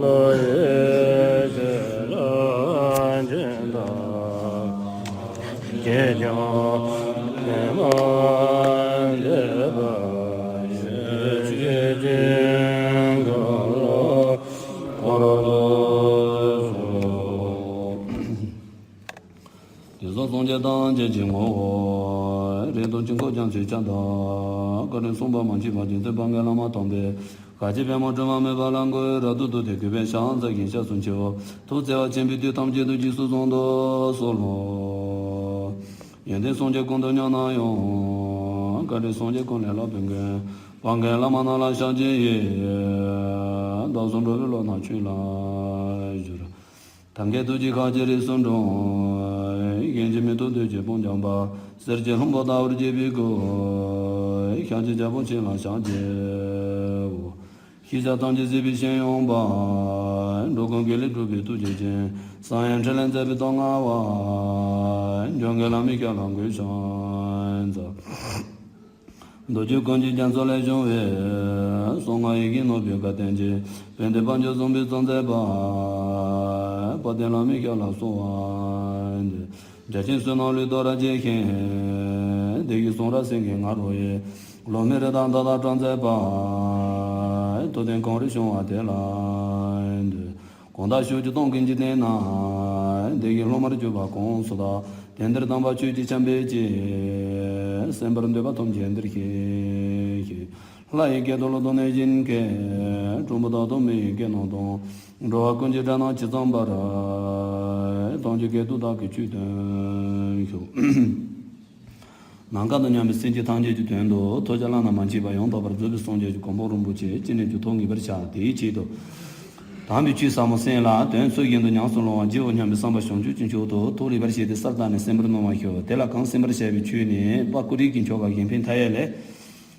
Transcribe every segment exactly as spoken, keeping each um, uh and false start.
ལོ་ཡི་ཕྱིར་སྦྱིན་བདག་ཁྱེད་ཀྱང་ནི་མ་འདས་པ་ཡི་ཆོས་ཀྱི་འཁོར་ལོ་བསྐོར་དུ་གསོལ། དེ་སོགས་སངས་རྒྱས་ཐམས་ཅད་ཀྱི་ངོ་བོ། རིགས་དང་དཀྱིལ་འཁོར་རྒྱ་མཚོའི་ཆར་དང་། བཀའ་དྲིན་གསུམ་པ་མ་མཆིས་པ་རྗེ་བཙུན་དཔལ་མགོན་བླ་མ་དམ་པས། ག་ཅི་ཕལ་མོ་དྲི་མ་མེད་པ་ལ་མགོ་བོས་རབ་ཏུ་བཏུད་དེ་གུས་པས་ཕྱག་འཚལ་ཞིང་སྐྱབས་སུ་མཆིའོ། ཐུགས་བརྩེ་བ་ཆེན་པོས་དུས་ཐམས་ཅད་དུ་རྗེས་སུ་བཟུང་དུ་གསོལ་ལོ། ཡོན་ཏན་སངས་རྒྱས་ཀུན་ཏུ་མཉམ་ན་ཡང་། བཀའ་དྲིན་སངས་རྒྱས་ཀུན་ལས་ལྷག་པའི་མགོན། དཔལ་མགོན་བླ་མ་རྣམས་ལ་ཕྱག་བགྱི་ཡི། བདག་སོགས་འགྲོ་བའི་བློ་སྣ་ཆོས་ལ་སྦྱོར། ཐབས་མཁས་ཐུགས་ཀྱི་ཁ་ཆེ་རིས་སུ་འགྲོ། གཞན་གྱིས་མི་ཐུབ་བདུད་ཀྱི་དཔུང་འཇོམས་པ། གསེར་གྱི་ལྷུན་པོ་ལྟ་བུར་བརྗིད་པའི་སྐུ། ཤཱཀྱའི་རྒྱལ་པོ་ཁྱེད་ལ་ཕྱག་བགྱིའོ། ཤེས་བྱ་ཐམས་ཅད་གཟིགས་པའི་ཤེས་ཡོན་པ། འགྲོ་ཀུན་དགེ་ལེགས་སྒྲུབ་པའི་ཐུགས་རྗེ་ཅན། གསང་ཡང་ཕྲིན་ལས་མཛད་པའི་སྟོབས་མངའ་བ། འཇམ་མགོན་བླ་མའི་ཞབས་ལ་གུས་ཕྱག་འཚལ། མདོ་རྒྱུད་ཀུན་གྱི་རྒྱ་མཚོ་ལས་བྱུང་བའི། གསང་སྔགས་ཡི་གེ་རྣོ་བའི་བཀའ་བསྟན་ཅིང་། དཔལ་ལྡན་དཔལ་འབྱོར་གསུམ་པའི་གཙོ་མཛད་པ། དཔལ་ལྡན་བླ་མའི་ཞབས་ལ་གསོལ་བ་འདེབས། རྒྱ་ཆེན་བསོད་ནམས་ལུས་རྟོགས་རབ་རྒྱས་ཤིང་། བདེ་གཤེགས་གསུང་རབ་སེང་གེའི་ང་རོ་ཡིས། སློབ་མའི་རིགས་དང་བདག་དང་སྐྲག་མཛད་པ། ཐུབ་བསྟན་གངས་རི་བྱུང་བ་དེ་ལ་འདུད། གང་དག་ཕྱོགས་བཅུ་སྟོང་ཀུན་གྱི་སྟེང་ན། བདེ་གཤེགས་སློབ་མར་གྱུར་པ་གང་སུ་དག། དེང་འདིར་དམ་པ་ཆོས་ཀྱི་ཆར་འབེབས་ཀྱིས། གསན་པར་འདོད་པ་ཐམས་ཅད་འདིར་གཤེགས་ཤིག། ལྷ་ཡི་སྐད་དང་ཀླུ་དང་གནོད་སྦྱིན་སྐད། གྲུལ་བུམ་དག་དང་མི་ཡི་སྐད་རྣམས་དང་། འགྲོ་བ་ཀུན་གྱི་སྒྲ་རྣམས་ཇི་ཙམ་པར། ཐམས་ཅད་སྐད་དུ་བདག་གིས་ཆོས་བསྟན་ཞུ། ནམ་མཁའ་དང་མཉམ་པའི་སེམས་ཅན་ཐམས་ཅད་ཀྱི་དོན་དུ་ཐོས་བྱ་བླ་ན་མ་མཆིས་པ་ཡང་དག་པར་རྫོགས་པའི་སངས་རྒྱས་ཀྱི་གོ་འཕང་རིན་པོ་ཆེ་ཅི་ནས་ཀྱང་ཐོབ་ངེས་པར་བྱ། དེའི་ཆེད་དུ། དམ་པའི་ཆོས་ཟབ་མོ་གསན་ལ་དོན་ཚུལ་བཞིན་དུ་ཉམས་སུ་བླང་བར་བགྱིའོ་སྙམ་པའི་བསམ་པ་བྱང་ཆུབ་ཀྱི་མཆོག་ཏུ་ཐུགས་རིག་པར་བྱས་ཏེ་གསལ་བཏབ་ནས་གསན་པར་གནང་བར་ཞུ། དེ་ལ་གང་གསན་པར་བྱ་བའི་ཆོས་ནི་དཔལ་ཀུན་རིག་གི་མཆོག་དགའ་གཞན་ཕན་མཐའ་ཡས་ལས།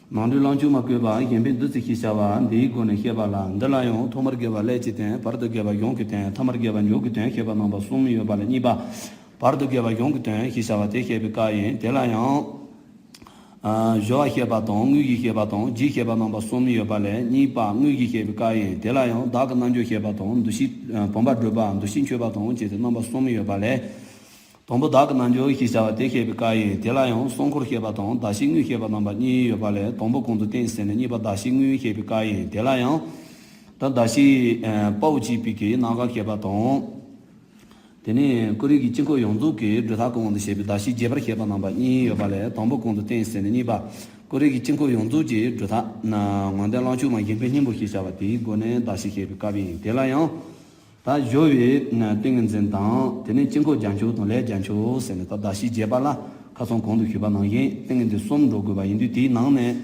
ནང་དོན་བླང་ཆོག་མ་བཀོད་པ་གཞན་ཕན་བདུད་རྩི་ཞེས་བྱ་བ་འདིའི་སྒོ་ནས་བཤད་པ་ལ། འདི་ལ་ཡང་ཐོག་མར་དགེ་བ་ཀླད་ཀྱི་དོན། བར་དུ་དགེ་བ་གཞུང་གི་དོན། ཐ་མར་དགེ་བ་མཇུག་གི་དོན་ཞེས་པ་རྣམ་པ་གསུམ་ཡོད་པ་ལས། གཉིས་པ། བར་དུ་དགེ་བ་གཞུང་གི་དོན་ཞེས་བྱ་བ་དེ་བཤད་པའི་སྐབས་ཡིན། དེ་ལ་ཡང་། ཨ། སྦྱོར་བ་བཤད་པ་དང་དངོས་གཞི་བཤད་པ་དང་རྗེས་བཤད་པ་རྣམ་པ་གསུམ་ཡོད་པ་ལས། གཉིས་པ་དངོས་གཞི་བཤད་པའི་སྐབས་ཡིན། དེ་ལ་ཡང་བདག་གི་རྣལ་འབྱོར་བཤད་པ་དང་འདུ་ཤེས། ཨ། བུམ་པ་སྒྲུབ་པ། འདུ་ཤེས་འཆོས་པ་དང་བཅས་ཏེ་རྣམ་པ་གསུམ་ཡོད་པ་ལས། དང་པོ་བདག་གི་རྣལ་འབྱོར་ཞེས་བྱ་བ་དེ་བཤད་པའི་སྐབས་ཡིན། དེ་ལ་ཡང་གསང་འཁོར་བཤད་པ་དང་གདགས་གཞིའི་དངོས་བཤད་པ་རྣམ་པ་གཉིས་ཡོད་པ་ལས། དང་པོ་གོང་དུ་བསྟན་ཟིན་ནས་གཉིས་པ་གདགས་གཞིའི་དངོས་བཤད་པའི་སྐབས་ཡིན། དེ་ལ་ཡང་། ད་གདགས་གཞི། ཨ། དཔའ་བོ་གཅིག་པུའི་གི་རྣམ་གཞག་བཤད་པ་དང་། དེ་ནས་ཀུན་རིག་གི་དཀྱིལ་འཁོར་ཡོངས་རྫོགས་ཀྱི་སྒྲུབ་ཐབས་ཀྱི་དབང་དུ་བྱས་པའི་གདགས་གཞི་རྒྱས་པར་བཤད་པ་རྣམ་པ་གཉིས་ཡོད་པ་ལས། དང་པོ་གོང་དུ་བསྟན་ཟིན་ནས་གཉིས་པ་ཀུན་རིག་གི་དཀྱིལ་འཁོར་ཡོངས་རྫོགས་ཀྱི་སྒྲུབ་ཐབས་ན་ངོ་མཚར་བླང་ཆོག་མ་གཞན་ཕན་སྙིང་པོ་ཞེས་བྱ་བ་དེའི་སྒོ་ནས་གདགས་གཞི་བཤད་པའི་སྐབས་ཡིན། དེ་ལ་ཡང་། ད་སྦྱོར་བའི་ཏིང་ངེ་འཛིན་དང་། དེ་ནས་དཀྱིལ་འཁོར་རྒྱ་མཚོ་དང་ལས་རྒྱ་མཚོ་ཟེར་ནས། ད་གདགས་གཞི་རྒྱས་པ་ལ་ཁ་སང་གོང་དུ་ཞུས་པ་ནང་བཞིན་ཏིང་ངེ་འཛིན་གསུམ་འགྲོ་དགོས་པ་ཡིན་དུས། དེའི་ནང་ནས།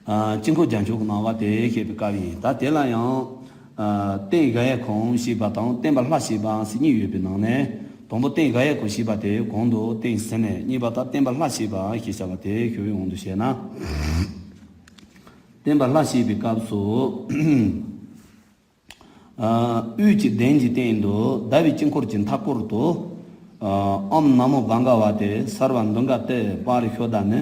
ཨ། དཀྱིལ་འཁོར་རྒྱ་མཚོ་གི་སྣང་བ་དེ་བཤད་པའི་སྐབས་ཡིན། ད་དེ་ལ་ཡང་། ཨ། རྟེན་དགག་ཡས་ཁང་ཞེས་པ་དང་བརྟེན་པ་ལྷ་ཞེས་པ་ཟེར་གཉིས་ཡོད་པའི་ནང་ནས། དང་པོ་རྟེན་དགག་ཡས་ཁང་ཞེས་པ་དེ་གོང་དུ་བསྟན་ཟིན་ནས། གཉིས་པ་ད་བརྟེན་པ་ལྷ་ཞེས་པ་ཞེས་བྱ་བ་དེ་ཞུ་བའི་དབང་དུ་བྱས་ན། བརྟེན་པ་ལྷ་ཞེས་པའི་སྐབས་སུ། ཨ། དབུས་ཀྱི་གདན་གྱི་སྟེང་དུ་ཟླ་བའི་དཀྱིལ་འཁོར་གྱི་མཐའ་སྐོར་དུ། ཨ། ཨོཾ་ན་མོ་བྷ་ག་ཝ་ཏེ་སརྦ་དུག་ཁ་ཏེ་པ་རི་ཤོ་དྷ་ནི།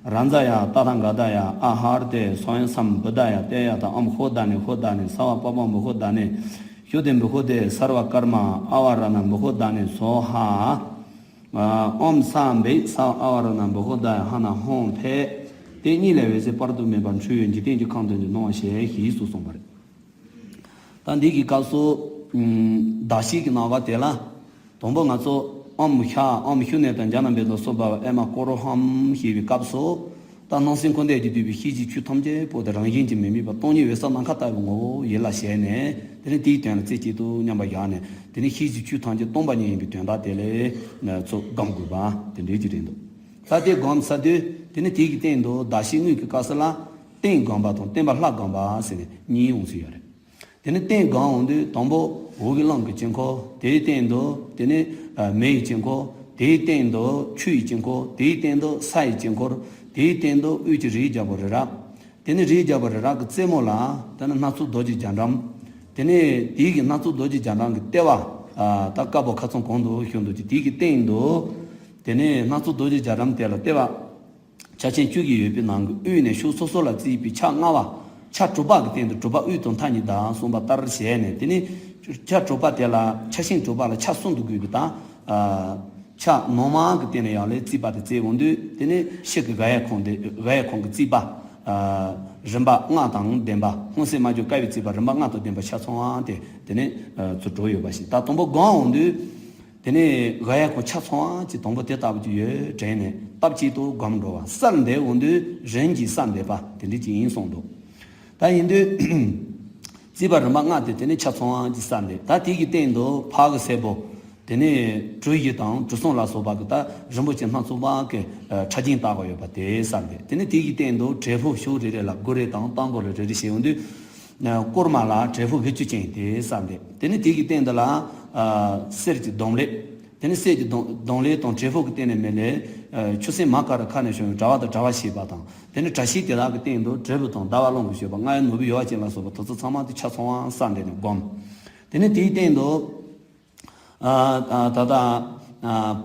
རཱ་ཛ་ཡ་ཏ་ཐཱ་ག་ཏ་ཡ་ཨ་ཧར་ཏེ་སྭཱ་ཡཾ་སཾ་བུདྡྷ་ཡ་ཏེ་ཡ་ཐཱ། ཨོཾ་ཧོ་དྷ་ནི་ཧོ་དྷ་ནི་སརྦ་པཱ་པ་བྷུ་ཧོ་དྷ་ནི་ཤོ་ཏི་བྷུ་ཧོ་ཏེ་སརྦ་ཀརྨ་ཨ་བ་ར་ཎ་བྷུ་ཧོ་དྷ་ནི་སྭཱ་ཧཱ། ཨ། ཨོཾ་སཾ་བི་སརྦ་ཨ་བ་ར་ཎ་བྷུ་ཧོ་དྷ་ཡ་ཧ་ན་ཧཱུྃ་ཕཊ། དེ་གཉིས་ལས་འོད་ཟེར་དཔག་ཏུ་མེད་པ་འཕྲོས་པས་འཇིག་རྟེན་གྱི་ཁམས་དོན་དུ་སྣང་བར་བྱེད་ཞེས་སུ་གསུངས་པ་རེད། ད་འདི་གི་སྐབས་སུ། ཨམ། གདགས་གཞི་གི་སྣང་བ་དེ་ལ། དང་པོ་ང་ཚོ་ཨོཾ་ཤ་ཨོཾ་ཤུ་ནེ་ཏ་ཛྙཱ་ན་བེ་ཏ་སྭ་བྷཱ་ཝ་ཨེ་མ་ཀོ་རོ་ཧཾ་ཞེས་པའི་སྐབས་སུ། ད་སྣང་སེམས་ཀུན་འདས་ཀྱིས་བསྡུས་པའི་ཤེས་བྱའི་ཆོས་ཐམས་ཅད་པོ་དེ་རང་བཞིན་གྱིས་མི་དམིགས་པ་སྟོང་ཉིད་འོད་གསལ་ནམ་མཁའ་ལྟ་བུའི་ངོ་བོ་ཡིད་ལ་བྱས་ནས། དེ་ནས་དེའི་དོན་ལ་རྩེ་གཅིག་ཏུ་མཉམ་པར་བཞག་ནས། དེ་ནས་ཤེས་བྱའི་ཆོས་ཐམས་ཅད་སྟོང་པ་ཉིད་ཡིན་པའི་དོན་དག་དེ་ལ་ང་ཚོ་སྒོམ་དགོས་པ་དེ་འདྲའི་ཅིག་རེད་འདུག་ད་དེ་སྒོམ་ཚར་དུས། དེ་ནས་དེ་གི་སྟེང་དུ་གདགས་གཞི་དངོས་ཀྱི་སྐབས་སུ་ལ། རྟེན་སྒོམ་པ་དང་བརྟེན་པ་ལྷ་སྒོམ་པ་ཟེར་ནས་གཉིས་ཡོང་སྲིད་ཡོད་རེད། དེ་ནས་རྟེན་སྒོམ་འོང་དུས། དང་པོ་འོག་གི་རླུང་གི་དཀྱིལ་འཁོར། དེའི་སྟེང་དུ་དེ་ནས་མེ་ཡི་དཀྱིལ་འཁོར། དེའི་སྟེང་དུ་ཆུ་ཡི་དཀྱིལ་འཁོར། དེའི་སྟེང་དུ་ས་ཡི་དཀྱིལ་འཁོར། དེའི་སྟེང་དུ་དབུས་ཀྱི་རིའི་རྒྱལ་པོ་རི་རབ། དེ་ནས་རིའི་རྒྱལ་པོ་རི་རབ་ཀྱི་རྩེ་མོ་ལ་དེ་ནས་སྣ་ཚོགས་རྡོ་རྗེ་རྒྱ་གྲམ། དེ་ནས་དེའི་གི་སྣ་ཚོགས་རྡོ་རྗེ་རྒྱ་གྲམ་གྱི་ལྟེ་བ། ཨ། ད་དཀར་པོ་ཁ་སང་གོང་དུ་ཞུས་འདུག་ཅིང་། དེའི་གི་སྟེང་དུ་དེ་ནས་སྣ་ཚོགས་རྡོ་རྗེ་རྒྱ་གྲམ་དེ་ལ་ལྟེ་བ་ཆ་ཆེན་བཅུ་གཉིས་ཡོད་པའི་ནང་གི་དབུས་ནས་ཕྱོགས་སོ་སོ་ལ་བརྩིས་པའི་ཕྱག་ལྔ་པ། ཆ་དྲུག་པ་གི་སྟེང་དུ་དྲུག་པ་དབུས་དང་མཐའ་གཉིས་དང་གསུངས་པ་ལྟར་བྱས་ནས། དེ་ནས་ཆ་དྲུག་པ་དེ་ལ་ཆ་ཤིང་དྲུག་པ་ལ་ཆ་གསུམ་དུ་བགོས་པའི་དང་། ཆ་ནང་མ་གི་སྟེང་ནས་ཡང་ལས་རྩིས་པ་དེ་བརྩིས་འོང་དུས། དེ་ནས་ཕྱི་གི་དབྱར་ཁུང་དེ་དབྱར་ཁུང་གི་རྩིས་པ་རིམ་པ་ལྔ་དང་ལྡན་པ། སྔོ་སེར་སྨྲ་བརྗོད་དཀའ་བའི་རྩིས་པ་རིམ་པ་ལྔ་དང་ལྡན་པ་ཆ་ཚང་བ་དེ་དེ་ནས་ཚུར་གྲུབ་ཡོད་པ་ཞིག་ད་དང་པོ་སྒོམ་འོང་དུས། དེ་ནས་དབྱར་ཁུང་ཆ་ཚང་བ་ཅིག་དང་པོ་དེ་ལྟ་བུ་ཅིག་ཡོད་དྲན་ནས་སྟབས་གཅིག་ཏུ་སྒོམ་འགྲོ་བ། གསལ་འདེབས་འོང་དུས་རིམ་གྱིས་གསལ་འདེབས་པ་དེ་འདྲ་ཅིག་ཡིན་གསུངས་འདུག་ད་ཡིན་དུས་རྩིས་པ་རིམ་པ་ལྔ་དེ་དེ་ནས་ཆ་ཚང་བ་ཅིག་གསལ་འདེབས། ད་དེ་གི་སྟེང་དུ་ཕ་གི་སེར་པོ། དེ་ནས་གྲུ་བཞི་དང་གྲུ་གསུམ་ལ་སོགས་པ་གི་ད་རིན་པོ་ཆེ་སྣ་ཚོགས་པ་གི་ཕྲ་རྒྱན་བཏགས་ཡོད་པ་དེ་གསལ་འདེབས། དེ་ནས་དེ་གི་སྟེང་དུ་བྲེ་ཕུག་ཕྱོགས་རེ་རེ་ལ་སྒོ་རེ་དང་རྟ་མགོ་རེ་རེ་རེ་བྱས་འོང་དུས། ཀོར་མ་ལ་བྲེ་ཕུག་བཞི་བཅུ་ཅན་དེ་གསལ་འདེབས། དེ་ནས་དེ་གི་སྟེང་དུ་ལ་གསེར་གྱི་སྡོང་ལེབ། དེ་ནས་གསེར་གྱི་སྡོང་སྡོང་ལེབ་དང་བྲེ་ཕུག་གི་སྟེང་ནས་མེ་ལེ། ཆུ་སྲིན་མ་ཀ་ར་ཁ་ནས་བྱུང་བའི་དྲ་བ་དང་དྲ་བ་ཞེས་པ་དང་། དེ་ནས་བཀྲ་ཤིས་དེ་དག་གི་སྟེང་དུ་དྲིལ་བུ་དང་ཟླ་བ་གླང་གི་བཞོན་པ་རྔ་ཡབ་ནོར་བུའི་ཡུ་བ་ཅན་ལ་སོགས་པ་དེ་ཚོ་ཚང་མ་དེ་ཆ་ཚང་བ་གསལ་འདེབས་ནས་སྒོམ། དེ་ནས་དེའི་སྟེང་དུ། ད་ལྟ་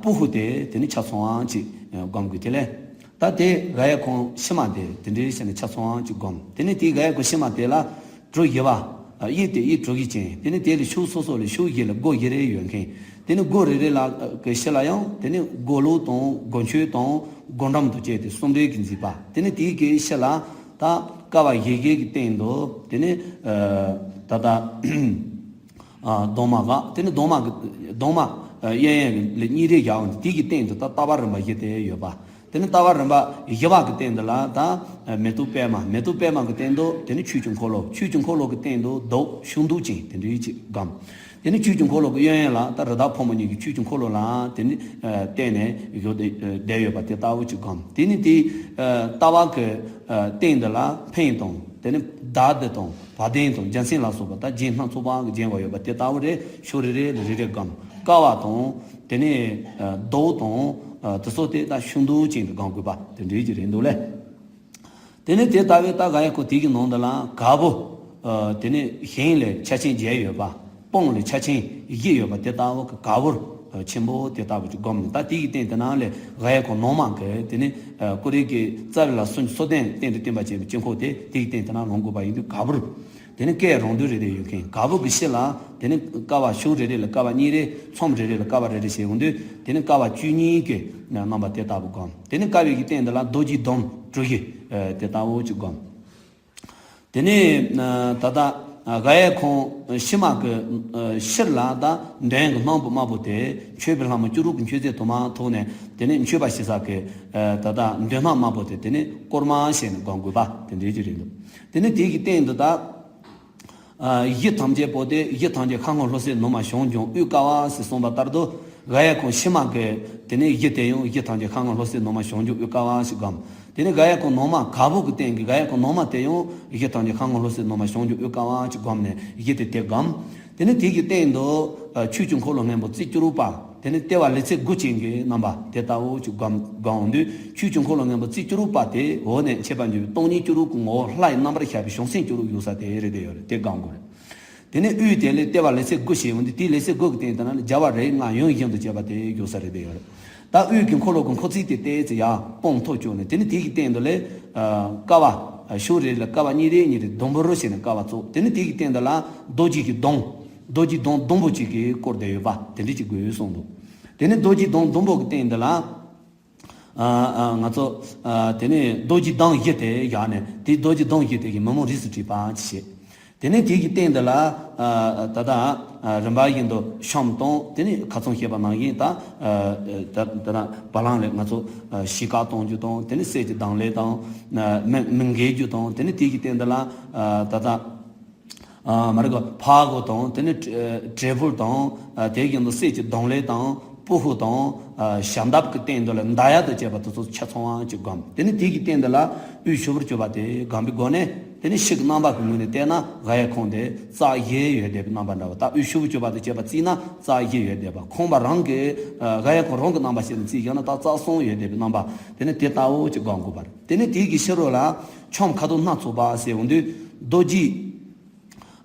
སྤུ་ཧུ་དེ་དེ་ནི་ཆ་ཚང་བ་ཅིག་སྒོམ་དགོས་དེ་ལས། ད་དེ་དབྱར་ཁུང་ཕྱི་མ་དེ་དེ་འདྲའི་བྱས་ནས་ཆ་ཚང་བ་ཅིག་སྒོམ། དེ་ནི་དེའི་དབྱར་ཁུང་ཕྱི་མ་དེ་ལ་གྲུ་བཞི་པ། དབྱིབས་དེ་དབྱིབས་གྲུ་བཞི་ཅན། དེ་ནི་དེ་ལ་ཕྱོགས་སོ་སོ་ལ་ཕྱོགས་བཞི་ལ་སྒོ་བཞི་རེ་ཡོད་མཁན། དེ་ནི་སྒོ་རེ་རེ་ལ་གི་ཕྱི་ལ་ཡང་དེ་ནི་སྒོ་ལོགས་དང་སྒོ་མཆོད་དང་སྒོ་འགྲམ་དུ་བཅས་ཏེ་གསུམ་རེ་གི་མཛེས་པ། དེ་ནི་དེའི་གི་ཕྱི་ལ་ད་ཀ་བ་བཞི་བཞི་གི་སྟེང་དུ་དེ་ནི་ད་ལྟ། གདོང་མ་ག་དེ་ནི་གདོང་མ་གི་གདོང་མ་གཡས་གཡོན་ལ་གཉིས་རེ་བཞག་འོང་དེ་གི་སྟེང་དུ་ད་ལྟ་བ་རིམ་པ་བཞི་དེ་ཡོད་པ། དེ་ནི་ལྟ་བ་རིམ་པ་བཞི་པ་གི་སྟེང་དུ་ལ་ད་མེ་ཏོག་པད་མ། མེ་ཏོག་པད་མ་གི་སྟེང་དུ་དེ་ནི་ཆོས་ཀྱི་འཁོར་ལོ། ཆོས་ཀྱི་འཁོར་ལོ་གི་སྟེང་དུ་གདུགས་ཤིང་གདུགས་ཅན་དེ་འདྲའི་ཅིག་སྒོམ། དེ་ནི་ཆོས་ཀྱི་འཁོར་ལོ་གི་གཡས་གཡོན་ལ་ད་རི་དྭགས་ཕོ་མོ་གཉིས་ཀྱི་ཆོས་ཀྱི་འཁོར་ལོ་ལ་དེ་ནི་བརྟེན་ནས་བཞུགས་ཏེ་བསྡད་ཡོད་པ་དེ་ལྟ་བུ་ཅིག་སྒོམ། དེ་ནི་དེ་ལྟ་བ་གི་སྟེང་དུ་ལ་འཕན་དང་། དེ་ནི་མདའ་དེ་དང་། བ་དན་དང་འཇའ་ཚོན་ལ་སོགས་པ་ད་རྒྱན་སྣ་ཚོགས་པ་གི་བརྒྱན་པ་ཡོད་པ་དེ་ལྟ་བུ་རེ་ཕྱོགས་རེ་རེ་ལ་རེ་རེ་སྒོམ། ཀ་བ་དང་། དེ་ནས་གདུགས་དང་། དེ་ཚོ་དེ་ད་ཤིང་གདུགས་ཅན་གྱི་སྒོམ་དགོས་པ་དེ་འདྲའི་ཅིག་རེད་འདུག་ལེ། དེ་ནས་དེ་ལྟ་བུའི་ད་དབྱར་ཁུང་དེ་གི་ནང་དུ་ལ་ག་བུར། དེ་ནས་ཞིང་ལས་ཆ་ཆེན་བརྒྱད་ཡོད་པ། སྤང་ལས་ཆ་ཆེན་བཞི་ཡོད་པ་དེ་ལྟ་བུ་གི་ག་བུར་ཆེན་པོ་དེ་ལྟ་བུ་ཅིག་སྒོམ་ནས། ད་དེ་གི་སྟེང་དེ་ན་ལས་དབྱར་ཁུང་ནང་མ་གི་དེ་ནི་ཀོ་རི་གི་རྩ་བའི་ལ་སུན་སོ་ལྡན་སྟེང་དུ་བསྟན་པ་བྱས་པའི་དཀྱིལ་འཁོར་དེ་དེ་གི་སྟེང་དེ་ན་ལོངས་དགོས་པ་ཡིན་དུས་ག་བུར། དེ་ནི་སྐད་རང་འདོན་རེ་རེ་ཡོད་མཁན། ག་བུར་གི་ཕྱི་ལ་དེ་ནི་ཀ་བ་ཕྱོགས་རེ་རེ་ལ་ཀ་བ་གཉིས་རེ། མཚམས་རེ་རེ་ལ་ཀ་བ་རེ་རེ་བྱས་འོང་དུས་དེ་ནི་ཀ་བ་བཅུ་གཉིས་ཀྱི་རྣམ་པ་དེ་ལྟ་བུ་སྒོམ། དེ་ནི་ཀ་བའི་གི་སྟེང་དེ་ལ་རྡོ་རྗེ་གདོང་གྲུ་བཞི་དེ་ལྟ་བུ་ཅིག་སྒོམ། དེ་ནས་ད་ལྟ་དབྱར་ཁུང་ཕྱི་མ་གི་ཕྱིར་ལ་ད་མདུན་གྱི་སྣམ་བུ་དམར་པོ་དེ་མཆོད་པའི་ལྷ་མོ་སྐྱུ་རུ་གི་མཆོད་རྫས་དུ་མ་ཐོགས་ནས་དེ་ནས་མཆོད་པ་ཞུ་ས་གི་ད་ལྟ་མདུན་སྣམ་དམར་པོ་དེ་དེ་ནས་ཀོར་མ་བྱས་ནས་སྒོམ་དགོས་པ་དེ་འདྲའི་ཅིག་རེད་འདུག་དེ་ནས་དེ་གི་སྟེང་དུ་ད་གཞི་ཐམས་ཅད་པོ་དེ་གཞི་ཐམས་ཅད་ཤར་སྔོན་ལྷོ་སའི་ནུ་མ་བྱང་ལྗོངས་དབུས་ཀ་བ་ཞེས་གསུངས་པ་ལྟར་དུ། དབྱར་ཁུང་ཕྱི་མ་གི་དེ་ནས་གཞི་དེ་ཡང་གཞི་ཐམས་ཅད་ཤར་སྔོན་ལྷོ་སའི་ནུ་མ་བྱང་ལྗོངས་དབུས་ཀ་བ་ཞེས་སྒོམ། དེ་ནས་དབྱར་ཁུང་ནང་མ་ག་བུར་གྱི་སྟེང་གི་དབྱར་ཁུང་ནང་མ་དེ་ཡང་གཞི་ཐམས་ཅད་ཤར་སྔོན་ལྷོ་སའི་ནུ་མ་བྱང་ལྗོངས་དབུས་ཀ་བ་ཞེས་སྒོམ་ནས་གཞི་དེ་དེ་སྒོམ། དེ་ནས་དེ་གི་སྟེང་དུ་ཆོས་ཀྱི་འཁོར་ལོ་སྔོན་པོ་རྩིབས་བཅུ་དྲུག་པ། དེ་ནས་ལྟེ་བ་ལེ་ཚན་དགུ་ཅན་གྱི་རྣམ་པ་དེ་ལྟ་བུ་ཅིག་སྒོམ་སྒོམ་འོང་དུས། ཆོས་ཀྱི་འཁོར་ལོ་སྔོན་པོ་རྩིབས་བཅུ་དྲུག་པ་དེ་འོག་ནས་མཆེད་པ་འཇོམས་པའི་སྟོང་ཉིད་སྐྱུ་རུ་གི་ངོ་བོ་ལྷ་ཡི་རྣམ་པར་ཤར་བའི་བྱང་སེམས་སྐྱུ་རུ་བཞུགས་ས་དེ་རེད་དེ་ཡོད་རེད། དེ་སྒོམ་དགོས་རེད། དེ་ནས་དབུས་དེ་ལས་ལྟེ་བ་ལེ་ཚན་དགུ་ཞེས་འོང་དུས་དེའི་ལེ་ཚན་དགུ་གི་སྟེང་དེ་ན་ལ་རྒྱལ་བ་རིགས་ལྔ་ཡང་ཡང་དུ་བྱས་པ་དེ་བཞུགས་ས་རེད་དེ་ཡོད་རེད། ད་དབུས་ཀྱི་འཁོར་ལོ་གི་འཁོར་ཚིགས་དེ་ཏོག་ཙམ་ཡར་སྤང་མཐོ་བཅུག་ནས་དེ་ནས་དེ་གི་སྟེང་དུ་ལས་ཀ་བ་ཕྱོགས་རེ་ལ་ཀ་བ་གཉིས་རེ་གཉིས་རེ་ཟླུམ་པོར་བྱས་ནས་ཀ་བ་བཙུགས། དེ་ནས་དེ་གི་སྟེང་དུ་ལ་རྡོ་རྗེ་གི་གདོང་། རྡོ་རྗེ་གདོང་ཟླུམ་པོ་གཅིག་གིས་བསྐོར་བསྡད་ཡོད་པ་དེ་འདྲ་ཅིག་དགོས་གསུངས་འདུག་དེ་ནས་རྡོ་རྗེ་གདོང་ཟླུམ་པོ་གི་སྟེང་དེ་ལ་ཨ་ཨ་ང་ཚོ་ཨ་དེ་ནས་རྡོ་རྗེ་གདོང་བཞི་དེ་བཞག་ནས་དེ་རྡོ་རྗེ་གདོང་བཞི་དེ་གི་མི་མང་རིས་སུ་བྲིས་པ་ཅིག་བྱས། དེ་ནས་དེ་གི་སྟེང་དེ་ལ་ཨ་ད་ལྟ་ཨ་རིམ་པ་བཞིན་དུ་ཤམ་དང་། དེ་ནས་ཁ་ཚང་བཤད་པ་ནང་བཞིན་ད་ཨ་ད་ད་ལྟ་བ་ལང་ལས་ང་ཚོ་ཨ་ཞལ་དཀར་གཏོང་རྒྱུ་དང་། དེ་ནས་གསེར་གྱི་གདང་ལས་དང་། ཨ་མི་མི་འགེལ་རྒྱུ་དང་། དེ་ནས་དེ་གི་སྟེང་དེ་ལ་ཨ་ད་ལྟ། ཨ་མ་རེད་གོ། ཕ་གོ་དང་། དེ་ནས་བྲེ་ཕུག་དང་། ཨ་དེ་བཞིན་དུ་གསེར་གྱི་གདང་ལས་དང་། སྤུ་ཧུ་དང་། ཨ་ཞལ་འདེབས་ཀྱི་སྟེང་དུ་ལ་མདའ་ཡར་དུ་བྱས་པ་དེ་ཚོ་ཆ་ཚང་བ་ཅིག་སྒོམ། དེ་ནས་དེ་གི་སྟེང་དུ་ལ་དབུས་ཕྱོགས་བཅུ་པ་དེ་སྒོམ་པའི་སྒོ་ནས། དེ་ནས་ཕྱི་གི་རྣམ་པ་གི་ངོས་ནས་བལྟས་ན་དབྱར་ཁུང་དེ་རྩ་བཞི་ཡོད་བསྡད་པའི་རྣམ་པ་འདྲ་བ། ད་དབུས་ཕྱོགས་བཅུ་པ་དང་བཅས་པ་བརྩིས་ན་རྩ་བཞི་ཡོད་བསྡད་པ། ཁང་པ་རང་གི་ཨ་དབྱར་ཁུང་རང་གི་རྣམ་པ་བྱས་ནས་བརྩིས་བཞག་ན་ད་རྩ་གསུམ་ཡོད་བསྡད་པའི་རྣམ་པ། དེ་ནས་དེ་ལྟ་བུ་ཅིག་སྒོམ་དགོས་པ་རེད། དེ་ནས་དེ་གི་ཕྱི་རོལ་ལ་ཁྱམས་ཁ་དོག་སྣ་ཚོགས་པ་ཟེར་འོང་དུས་རྡོ་རྗེ།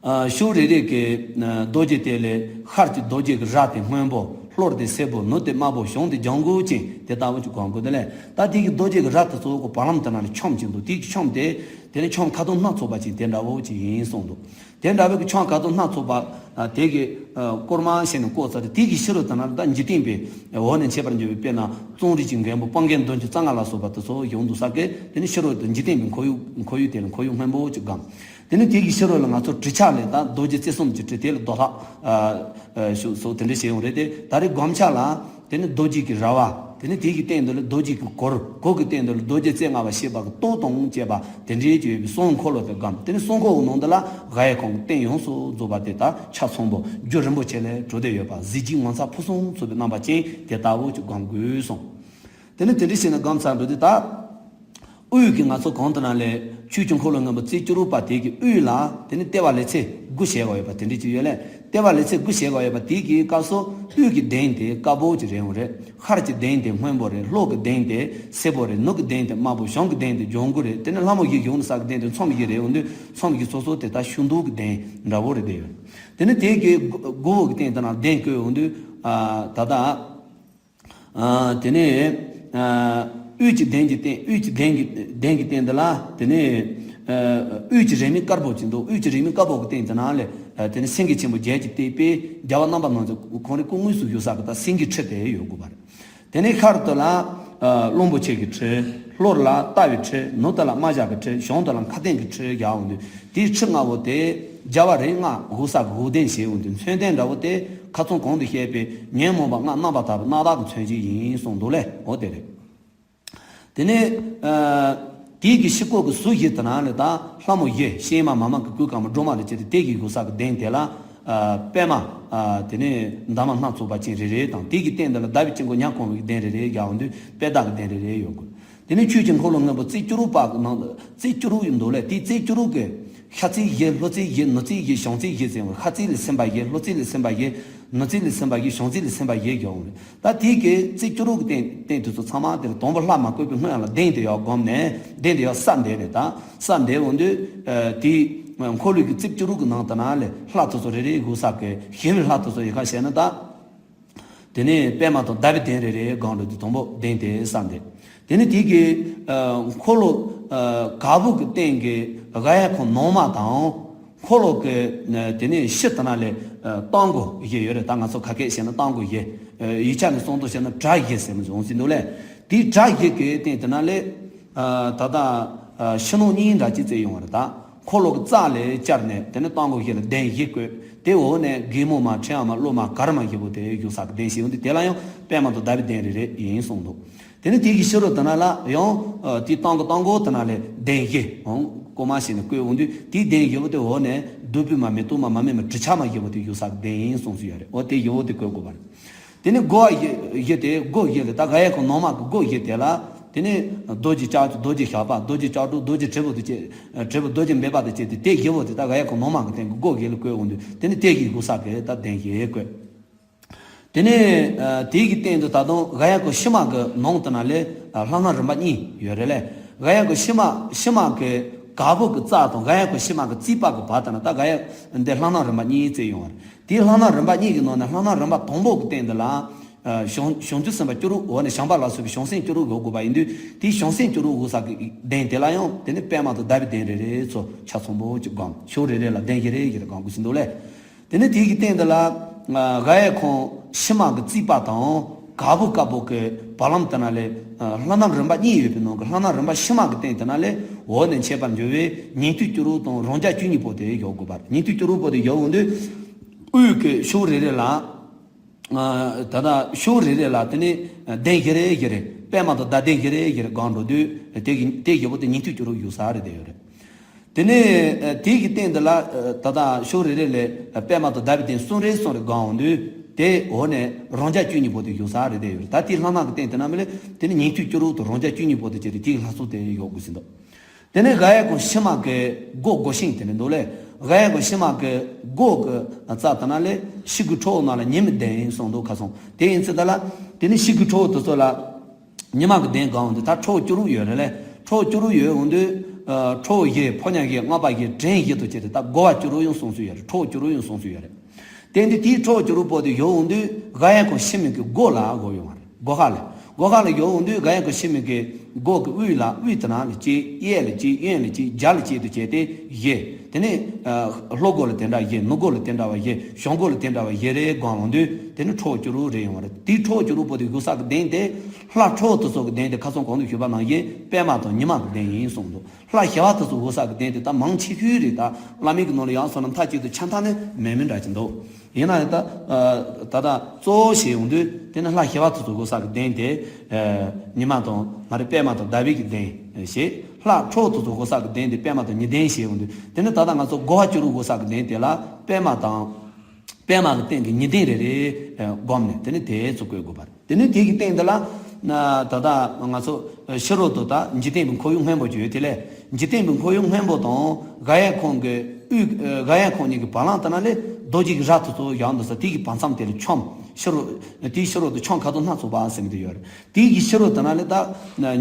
ཨ་ཕྱོགས་རེ་རེ་གི་ཨ་རྡོ་རྗེ་དེ་ལས་ཤར་གྱི་རྡོ་རྗེ་གི་རྭ་དེ་སྔོན་པོ། ལྷོར་དེ་སེར་པོ། ནུབ་དེ་དམར་པོ། བྱང་དེ་ལྗང་གུ་ཅན། དེ་ལྟ་བུ་ཅིག་སྒོམ་དགོས་དེ་ལས། ད་དེ་གི་རྡོ་རྗེ་གི་རྭ་དེ་ཚོ་གོ་བ་ལམ་དེ་ན་ལ་ཆོམ་ཅིག་འདུག་དེ་གི་ཆོམ་དེ་དེ་ནི་ཆོམ་ཁ་དོག་སྣ་ཚོགས་པ་ཅན་དེ་འདྲ་བོ་ཅིག་ཡིན་གསུངས་འདུག་དེ་འདྲ་བོ་གི་ཆོམ་ཁ་དོག་སྣ་ཚོགས་པ་དེ་གི་སྐོར་མ་བྱས་ནས་བཀོད་ཚར་ཏེ། དེ་གི་ཕྱི་རོལ་དེ་ན་ལ་ད་འཇིག་རྟེན་པའི་འོག་ནས་འཆད་པར་འགྱུར་བའི་དཔེར་ན་ཙོང་རི་གི་མགོན་པོ་སྤང་རྒན་བདུན་ཅུ་རྩ་ལྔ་ལ་སོགས་པ་དེ་ཚོ་ཡོང་འདུག་ས་གི། དེ་ནི་ཕྱི་རོལ་དུ་འཇིག་རྟེན་པའི་ཁོར་ཡུག་ཁོར་ཡུག་དེ་ལ་ཁོར་ཡུག་སྔོན་པོ་ཅིག་སྒོམ། དེ་ནི་དེ་གི་ཕྱི་རོལ་ལ་ང་ཚོ་གྲུ་ཆ་ལས་ད་རྡོ་རྗེ་རྩེ་གསུམ་གྱི་གྲུ་དེ་ལ་རྡོ་ལྷག་ཞུ་སོགས་དེ་འདྲ་བྱས་ཡོང་རེད་དེ། ད་རེས་སྒོམ་ཆ་ལ་དེ་ནི་རྡོ་རྗེ་གི་རྭ་བ། དེ་ནི་དེ་གི་སྟེང་དུ་ལ་རྡོ་རྗེ་གི་གུར། གུར་གི་སྟེང་དུ་ལ་རྡོ་རྗེ་རྩེ་ལྔ་པ་ཞེས་པ་གི་ཏོག་དང་བཅས་པ་དེ་འདྲའི་བྱས་པའི་གསུང་འཁོར་ལོ་དེ་སྒོམ། དེ་ནི་གསུང་འཁོར་གི་ནང་དུ་ལ་ག་ཡེ་ཁོང་གི་རྟེན་ཡོངས་སུ་རྫོགས་པ་དེ་དག་ཆ་ཚང་པོ་རྒྱུ་རིན་པོ་ཆེ་ལས་གྲུབ་སྟེ་ཡོད་པ། གཟི་བརྗིད་ངོ་མཚར་ཕུན་སུམ་ཚོགས་པའི་རྣམ་པ་ཅན་དེ་ལྟ་བུ་ཅིག་སྒོམ་དགོས་གསུངས། དེ་ནི་དེ་འདྲ་བྱས་ནས་སྒོམ་ཚར་འགྲོ་དུས་ད། དབུས་ཀྱི་ང་ཚོ་གོང་དུ་ན་ལས་ཆོས་ཀྱི་འཁོར་ལོ་སྔོན་པོ་རྩིབས་བཅུ་དྲུག་པ་དེ་གི་དབུས་ལ་དེ་ནི་ལྟེ་བ་ལེ་ཚན་དགུ་བྱས་པ་ཡོད་པ་དེ་འདྲ་ཅིག་ཡོད་ལས། ལྟེ་བ་ལེ་ཚན་དགུ་བྱས་པ་ཡོད་པ་དེ་གི་སྐབས་སུ་དབུས་ཀྱི་གདན་དེ་དཀར་པོ་ཅིག་རེད་འོང་རེད། ཤར་གྱི་གདན་དེ་སྔོན་པོ་རེད། ལྷོ་གི་གདན་དེ་སེར་པོ་རེད། ནུབ་ཀྱི་གདན་དེ་དམར་པོ། བྱང་གི་གདན་དེ་ལྗང་གུ་རེད། དེ་ནི་ལྷ་མོ་བཞི་བཞུགས་ས་གི་གདན་དེ་མཚམས་བཞི་རེད་འོང་དུས། མཚམས་བཞི་སོ་སོ་དེ་དག་ཤིང་སྡོང་གི་གདན་འདྲ་བོ་རེད་བསྡད་ཡོད། དེ་ནི་དེ་གི་སྒོ་སྒོ་བོ་གི་སྟེང་དེ་ན་གདན་བཀོད་འོང་དུས། ཨ་ད་ལྟ། ཨ་དེ་ནས་ཨ་དབུས་ཀྱི་གདན་གྱི་སྟེང་། དབུས་ཀྱི་གདན་གྱི་གདན་གྱི་སྟེང་དེ་ལ་དེ་ནས་ཨ་དབུས་ཀྱི་རིས་མེད་དཀར་པོ་ཅིག་འདུག་དབུས་ཀྱི་རིས་མེད་དཀར་པོ་གི་སྟེང་དེ་ན་ལས་ཨ་དེ་ནས་སེང་གེ་ཆེན་པོ་བརྒྱད་ཀྱིས་བཏེགས་པའི་རྒྱལ་བ་རྣམ་པར་སྣང་མཛད་ཁོང་རང་སྐུ་དངོས་སུ་བཞུགས་ས་གི་ད་སེང་གེའི་ཁྲི་དེ་ཡོད་དགོས་པ་རེད། དེ་ནས་ཤར་དུ་ལ་ཨ་གླང་པོ་ཆེ་གི་ཁྲི། ལྷོར་ལ་རྟ་བའི་ཁྲི། ནུབ་དུ་ལ་རྨ་བྱ་གི་ཁྲི། བྱང་དུ་ལ་མཁའ་ལྡིང་གི་ཁྲི་བཞག་འོང་དུས། དེའི་ཁྲི་ལྔ་པོ་དེ་རྒྱལ་བ་རིགས་ལྔ་བཞུགས་ས་གི་དབུ་གདན་བྱས་འོང་དུས། མཚོན་རྟེན་འདྲ་བོ་དེ་ཁ་ཚོན་གོང་དུ་བཤད་པའི་ཉོན་མོངས་པ་ལྔ་རྣམ་པར་དག་པའི་རྣམ་དག་གི་མཚོན་བྱེད་ཡིན་གསུངས་འདུག་ལས། འོ་དེ་རེད། དེ་ནས་ཨ་དེའི་གི་ཕྱི་སྐོར་གྱི་ཟུར་བཞི་དེ་ན་ལས་ད་ལྷ་མོ་བཞི་ཤེལ་མ་མ་མ་གི་སྐུ་དཀར་མོ་སྒྲོལ་མ་ལ་བཅས་ཏེ་དེ་གི་བཞུགས་ས་གི་གདན་དེ་ལ་ཨ་པད་མ་ཨ་དེ་ནས་འདབ་མ་སྣ་ཚོགས་པ་ཅན་རེ་རེ་དང་། དེ་གི་སྟེང་དེ་ལ་ཟླ་བའི་དཀྱིལ་འཁོར་ཉ་གང་བའི་གདན་རེ་རེ་བཞག་འོང་དུས་པད་ཟླ་གི་གདན་རེ་རེ་ཡོད་དགོས། དེ་ནས་ཆོས་ཀྱི་འཁོར་ལོ་སྔོན་པོ་རྩིབས་བཅུ་དྲུག་པ་གི་ནང་དུ། རྩིབས་བཅུ་དྲུག་ཡིན་འདུག་ལས། དེའི་རྩིབས་བཅུ་དྲུག་གི་ཤར་རྩིབས་བཞི། ལྷོ་རྩིབས་བཞི། ནུབ་རྩིབས་བཞི། བྱང་རྩིབས་བཞི་ཟེར་བ། ཤར་རྩིབས་ལས་ཟིན་པ་བཞི། ལྷོ་རྩིབས་ལས་ཟིན་པ་བཞི། ནུབ་རྩིབས་ལས་ཟིན་པ་བཞི། བྱང་རྩིབས་ལས་ཟིན་པ་བཞི་བཞག་འོང་རེད། ད་དེའི་གི་རྩིབས་བཅུ་དྲུག་གི་སྟེང་སྟེང་དེ་ཚོ་ཚང་མ་དེ་ལ་དང་པོ་ལྷ་མ་བཀོད་པའི་སྔོན་ལ་གདན་དེ་ཡར་བསྒོམས་ནས། གདན་དེ་ཡར་གསལ་འདེབས་རེད། ད་གསལ་འདེབས་འོང་དུས་ཨ་དེའི་འཁོར་ལོ་གི་རྩིབས་བཅུ་དྲུག་གི་ནང་དུ་ན་ལས་ལྷ་དེ་ཚོ་རེ་རེ་བཞུགས་ས་གི་ཞི་བའི་ལྷ་དེ་ཚོ་ཡི་ཁ་བྱས་ན་ད། དེ་ནས་པད་མ་དང་ཟླ་བའི་གདན་རེ་རེ་སྒང་རེ་དེ་དང་པོ་གདན་དེ་གསལ་འདེབས། དེ་ནས་དེ་གི་ཨ་འཁོར་ལོ་ཨ་ག་བུ་གི་སྟེང་གི་ག་ཡ་ཁོང་ནང་མ་དང་། འཁོར་ལོ་གི་ཨ་དེ་ནས་ཕྱི་དེ་ན་ལས་ཨ་སྟེང་སྒོ་བཞི་ཡོད་རེད། ད་ང་ཚོ་ཁ་སྐད་བཤད་ན་སྟེང་སྒོ་བཞི། ཨ་ཡིག་ཆ་ནས་གསུང་དུ་བཤད་ན་གྲྭ་བཞི་ཟེར་མི་བྱུང་ཟིན་འདུག་ལས། དེའི་གྲྭ་བཞི་གི་སྟེང་དེ་ན་ལས། ཨ་ད་ལྟ་ཨ་ཕྱི་ནང་གཉིས་འདྲ་ཅིག་བརྩེགས་ཡོང་བ་རེད། ད་འཁོར་ལོ་གི་རྩ་ལས་བཅར་ནས་དེ་ནས་སྟེང་སྒོ་བཞི་ལ་གདན་བཞི་བཀོད། དེ་འོག་ནས་རྒན་མོ་མ། ཁྲི་ཨ་མ། སློབ་མ། གར་མ་བཞི་པོ་དེ་བཞུགས་ས་གི་གདན་བཞི་འོང་དུས་དེ་ལ་ཡང་པད་མ་དང་ཟླ་བའི་གདན་རེ་རེ་ཡིན་གསུངས་འདུག་དེ་ནས་དེ་གི་ཕྱི་རོལ་དེ་ན་ལ་ཡང་ཨ་དེའི་སྟེང་གི་སྟེང་སྒོ་དེ་ན་ལས་གདན་བཞི་འོང་སྐོར་མ་བྱས་ནས་བཀོད་འོང་དུས། དེའི་གདན་བཞི་པོ་དེ་འོག་ནས་བདུད་བུ་མ། མེ་ཏོག་མ། མ་སྨད་མ། གྲུ་ཆ་མ་བཞི་པོ་དེ་བཞུགས་ས་གི་གདན་ཡིན་གསུངས་སུ་ཡོད་རེད། འོ་དེ་བཞི་པོ་དེ་བཀོད་དགོས་པ་རེད། དེ་ནས་སྒོ་བཞི་བཞི་དེ། སྒོ་བཞི་ལས་ད་ག་ཡ་ཁོ་ནང་མ་གི་སྒོ་བཞི་དེ་ལ། དེ་ནས་རྡོ་རྗེ་ལྕགས་ཀྱུ། རྡོ་རྗེ་ཞགས་པ། རྡོ་རྗེ་ལྕགས་སྒྲོག། རྡོ་རྗེ་དྲིལ་བུ་དེ་བཅས། དྲིལ་བུ་རྡོ་རྗེ་འབེབས་པ་དེ་བཅས་ཏེ་དེ་བཞི་པོ་དེ་ད་ག་ཡ་ཁོ་ནང་མ་གི་སྟེང་གི་སྒོ་བཞི་ལ་བཀོད་འོང་དུས། དེ་ནས་དེ་བཞི་བཞུགས་ས་གི་ད་གདན་བཞི་བཀོད། དེ་ནས་ཨ་དེ་གི་སྟེང་དུ་ད་དུང་ག་ཡ་ཁོ་ཕྱི་མ་གི་ནང་དུ་ན་ལས་ཨ་ལྷ་སྣ་རིམ་པ་གཉིས་ཡོད་རེད་ལས། ག་ཡ་ཁོ་ཕྱི་མ་ཕྱི་མ་གི་ག་བུ་གི་རྩ་དང་ག་ཡ་ཁོ་ཕྱི་མ་གི་རྩིག་པ་གི་བར་དུ་ན་ད་ག་ཡ་འདི་ལྷ་སྣ་རིམ་པ་གཉིས་བརྩེགས་ཡོང་བ་རེད། དེའི་ལྷ་སྣ་རིམ་པ་གཉིས་ཀྱི་ནང་ནས་ལྷ་སྣ་རིམ་པ་དང་པོ་གི་སྟེང་དེ་ལ། ཨ་བྱང་བྱང་ཆུབ་སེམས་དཔའ་བཅུ་དྲུག་འོག་ནས་བྱམས་པ་ལ་སོགས་པའི་བྱང་སེམས་བཅུ་དྲུག་ཡོད་དགོས་པ་ཡིན་དུས། དེའི་བྱང་སེམས་བཅུ་དྲུག་བཞུགས་ས་གི་གདན་དེ་ལ་ཡང་དེ་ནས་པད་མ་དང་ཟླ་བའི་གདན་རེ་རེ་ཚོ་ཆ་ཚང་པོ་ཅིག་སྒོམ། ཕྱོགས་རེ་རེ་ལ་གདན་བཞི་རེ་བཞི་རེ་སྒོམ་དགོས་ཟིན་འདུག་ལས། དེ་ནས་དེའི་གི་སྟེང་དེ་ལ་ཨ་ག་ཡ་ཁོང་ཕྱི་མ་གི་རྩིག་པ་དང་ག་བུ་དཀར་པོ་གི་བར་ལམ་དེ་ན་ལས། ཨ་ལྷ་སྣ་རིམ་པ་གཉིས་ཡོད་པའི་ནང་གི་ལྷ་སྣ་རིམ་པ་ཕྱི་མ་གི་སྟེང་དེ་ན་ལས་འོག་ནས་འཆད་པར་འགྱུར་བའི་ཉན་ཐོས་བཅུ་དྲུག་དང་རང་རྒྱལ་བཅུ་གཉིས་པོ་དེ་བཞུགས་དགོས་པ་རེད། ཉན་ཐོས་བཅུ་དྲུག་པོ་དེ་བཞུགས་འོང་དུས། དབུས་ཀྱི་ཕྱོགས་རེ་རེ་ལ། ཨ་ད་ལྟ་ཕྱོགས་རེ་རེ་ལ་དེ་ནས་གདན་བཞི་རེ་བཞི་རེ། པད་མ་དང་ཟླ་གདན་བཞི་རེ་བཞི་རེ་སྒང་འགྲོ་དུས་དེ་གི་དེ་བཞི་པོ་དེ་ཉན་ཐོས་བཅུ་དྲུག་བཞུགས་ས་རེ་དེ་ཡོད་རེད། དེ་ནས་ཨ་དེ་གི་སྟེང་དེ་ལ་ཨ་ད་ལྟ་ཕྱོགས་རེ་རེ་ལས་པད་མ་དང་ཟླ་བའི་གདན་གསུམ་རེ་གསུམ་རེ་སྒང་འོང་དུས་དེ་འོག་ནས་རང་རྒྱལ་བཅུ་གཉིས་པོ་དེ་བཞུགས་ས་རེ་དེ་ཡོད་རེད། ད་དེའི་ལྷ་སྣ་གི་སྟེང་དེ་ན་མི་ལས་དེ་ནས་ཉན་ཐོས་བཅུ་དྲུག་དང་རང་རྒྱལ་བཅུ་གཉིས་པོ་དེ་བཅས་ཏེ་དེའི་ལྷ་ཚོགས་དེ་བཞུགས་དགོས་ཟིན་འདུག་དེ་ནས་ག་ཡ་ཁོ་ཕྱི་མ་གི་སྒོ་སྒོ་ཤིང་དེ་ནས་འདུག་ལས། ག་ཡ་ཁོ་ཕྱི་མ་གི་སྒོ་གི་རྩ་དེ་ན་ལས་ཕྱི་གི་ཁྲོ་བོ་ནང་ལ་ཉི་མའི་གདན་གསུངས་འདུག་ཁ་སང་དེ་ཡིན་ཚེ་ད་ལ་དེ་ནས་ཕྱི་གི་ཁྲོ་བོ་དེ་ཚོ་ལ་ཉི་མ་གི་གདན་སྒང་འོང་དུས་ད་ཁྲོ་བོ་བཅུ་དྲུག་ཡོད་རེད་ལས། ཁྲོ་བོ་བཅུ་དྲུག་ཡོད་འོང་དུས་ཨ་ཁྲོ་བོ་བཞི། ཕོ་ཉ་བཞི། སྔགས་པ་བཞི། བྲན་བཞི་དང་བཅས་ཏེ་ད་རྒོལ་བ་བཅུ་དྲུག་ཡང་གསུངས་སུ་ཡོད་རེད། ཁྲོ་བོ་བཅུ་དྲུག་ཡང་གསུངས་སུ་ཡོད་རེད། དེ་འདི་དེའི་ཁྲོ་བོ་ཅོག་རོ་པོ་དེ་ཡོང་འོང་དུས་ག་ཡེ་ཁོང་ཤི་མི་གི་སྒོ་ལ་སྒོ་ཡོང་བ་རེད། སྒོ་ཁ་ལ། སྒོ་ཁ་ལ་ཡོང་འོང་དུས་ག་ཡེ་ཁོང་ཤི་མི་གི་སྒོ་གི་དབུས་ལ། དབུས་དེ་ནང་ལ་གཅིག་གཡས་ལ་གཅིག་གཡོན་ལ་གཅིག་རྒྱབ་ལ་གཅིག་ཏུ་བྱས་ཏེ་བཞི། དེ་ནས་ལྷོ་སྒོ་ལ་དེ་འདྲ་བཞི། ནུབ་སྒོ་ལ་དེ་འདྲ་བ་བཞི། བྱང་སྒོ་ལ་དེ་འདྲ་བ་བཞི་རེ་སྒོམ་འོང་དུས་དེ་ནི་ཁྲོ་བོ་ཅོག་རོ་རེ་ཡོང་བ་རེད། དེའི་ཁྲོ་བོ་ཅོག་རོ་པོ་དེ་ཡོད་ས་གི་གདན་དེ། ལྷ་ཁྲོ་བོ་དེ་ཚོ་གི་གདན་དེ་ཁ་སང་གོང་དུ་ཞུས་པ་ནང་བཞིན་པདྨ་དང་ཉི་མ་གི་གདན་ཡིན་གསུངས་འདུག་ལྷ་ཞི་བ་དེ་ཚོ་ཡོད་ས་གི་གདན་དེ་ད་མང་ཆེ་ཤོས་རེད། ད་བླ་མའི་གི་ནང་ལ་ཡང་སོང་ན་མཐའ་གཅིག་ཏུ་ཆ་མཐའ་ནི་མེད་མིན་འདྲ་ཅིག་འདུག་ཡིན་ན་ཡང་ད་ད་ལྟ་གཙོ་བོ་བྱས་ཡོང་དུས་དེ་ནི་ལྷ་ཞི་བ་དེ་ཚོ་ཡོད་ས་གི་གདན་དེ་ཉི་མ་དང་མ་རེད། པདྨ་དང་ཟླ་བའི་གི་གདན་ཞེས། ལྷ་ཁྲོ་བོ་དེ་ཚོ་ཡོད་ས་གི་གདན་དེ་པདྨ་དང་ཉི་གདན་བྱས་ཡོང་དུས་དེ་ནི་ད་ལྟ་ང་ཚོ་སྒོ་ཁ་ཅོག་རོ་ཡོད་ས་གི་གདན་དེ་ལ་པདྨ་དང་། པདྨ་གི་སྟེང་གི་ཉི་གདན་རེ་རེ་བསྒོམས་ནས་དེ་ནི་དེ་ཚོ་བཀོད་དགོས་པ་རེད། དེ་ནི་དེ་གི་སྟེང་དེ་ལ་ད་ལྟ་ང་ཚོ་ཕྱི་རོལ་དུ་ད་འཇིག་རྟེན་པའི་འཁོར་ཡུག་སྔོན་པོ་ཅིག་ཡོད་དེ་ལས། འཇིག་རྟེན་པའི་འཁོར་ཡུག་སྔོན་པོ་དང་ག་ཡེ་ཁོང་གི་དབུས། ག་ཡེ་ཁོང་གཉིས་ཀྱི་བར་ལམ་དེ་ན་ལས་རྡོ་རྗེ་གི་རྭ་དེ་ཚོ་ཡང་འདུག་ས། དེ་གི་བར་མཚམས་དེ་ལ་ཁྱམས་ཕྱི་རོལ། དེའི་ཕྱི་རོལ་དུ་ཁྱམས་ཁ་དོག་སྣ་ཚོགས་པ་ཟེར་མི་དེ་ཡོད་རེད། དེའི་གི་ཕྱི་རོལ་དེ་ན་ལས་ད་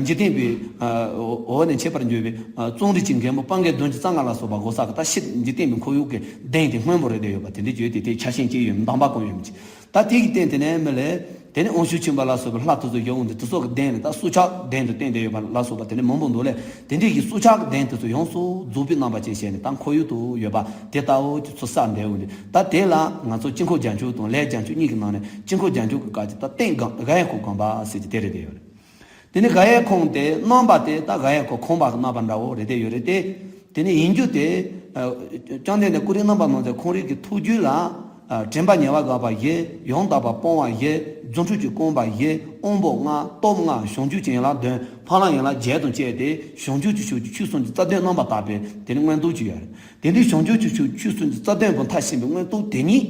འཇིག་རྟེན་པའི་འོག་ནས་མཆེད་པར་འགྱུར་བའི་རྩོམ་རིག་གི་མགོན་པོ་སྤང་གི་བདུན་ཅུ་རྩ་ལྔ་ལ་སོགས་པ་ཡོད་ས་གི་ད་ཕྱི་འཇིག་རྟེན་པའི་འཁོར་ཡུག་གི་གདན་དེ་སྔོན་པོ་རེད་དེ་ཡོད་པ་དེ་འདྲ་བརྗོད་དེ། དེ་ཆ་ཤས་ཅིག་ཡོད་མདངས་པ་གང་ཡོད་མི་ཅིག་ད་དེ་གི་སྟེང་དེ་ནས་མི་ལས་དེ་ནས་དབང་ཕྱུག་ཁྱིམ་པ་ལ་སོགས་པའི་ལྷ་དེ་ཚོ་ཡོང་འོང་དུས་དེ་ཚོ་གི་གདན་ལ་ད་སྲོག་ཆགས་གདན་དུ་བསྟན་ཏེ་ཡོད་པ་ལ་སོགས་པ་དེ་འདྲ་མང་པོ་འདུག་ལས། དེ་འདྲའི་གི་སྲོག་ཆགས་གི་གདན་དེ་ཚོ་ཡོངས་སུ་རྫོགས་པའི་རྣམ་པ་ཅན་བྱས་ནས་ད་འཁོར་ཡུག་ཏུ་ཡོད་པ་དེ་ལྟ་བུ་ཅིག་ཚོ་གསལ་འདེབས་འོང་དུས་ད་དེ་ལ་ང་ཚོ་དཀྱིལ་འཁོར་རྒྱན་སྐྱོང་དང་ལས་རྒྱན་སྐྱོང་གཉིས་ཀྱི་ནང་ནས་དཀྱིལ་འཁོར་རྒྱན་སྐྱོང་གི་སྐབས་ཀྱི་ད་སྟེང་སྒང་ག་ཡེ་ཁོང་སྒོམ་པ་ཟེར་གྱི་དེ་རེད་དེ་ཡོད་རེད། དེ་ནས་ག་ཡེ་ཁོང་དེ་རྣམ་པ་དེ་ད་ག་ཡེ་ཁོང་ཁོང་པ་གི་རྣམ་པ་འདྲ་བོ་རེད་དེ་ཡོད་རེད་དེ། དེ་ནས་ཡིན་རྒྱུ་དེ། བཅོམ་ལྡན་འདས་ཀུན་རིག་རྣམ་པར་སྣང་མཛད་ཁོང་རང་གི་ཐུགས་རྒྱུད་ལ། དྲན་པ་ཉེ་བར་དགག་པ་བཞི། ཡང་དག་པར་སྤོང་བ་བཞི། རྫུ་འཕྲུལ་གྱི་སྐོམ་པ་བཞི། དབང་པོ་ལྔ། སྟོབས་ལྔ། བྱང་ཆུབ་ཀྱི་ཡན་ལག་བདུན། འཕགས་ལམ་ཡན་ལག་བརྒྱད་དང་བཅས་ཏེ་བྱང་ཆུབ་ཀྱི་ཕྱོགས་ཀྱི་ཆོས་སུམ་ཅུ་རྩ་བདུན་རྣམ་པར་དག་པའི་དེ་ནི་མངོན་རྟོགས་ཅིག་ཡོད་རེད། དེ་འདྲའི་བྱང་ཆུབ་ཀྱི་ཕྱོགས་ཆོས་སུམ་ཅུ་རྩ་བདུན་པོ་མཐར་ཕྱིན་པའི་མངོན་རྟོགས་དེ་ཉིད།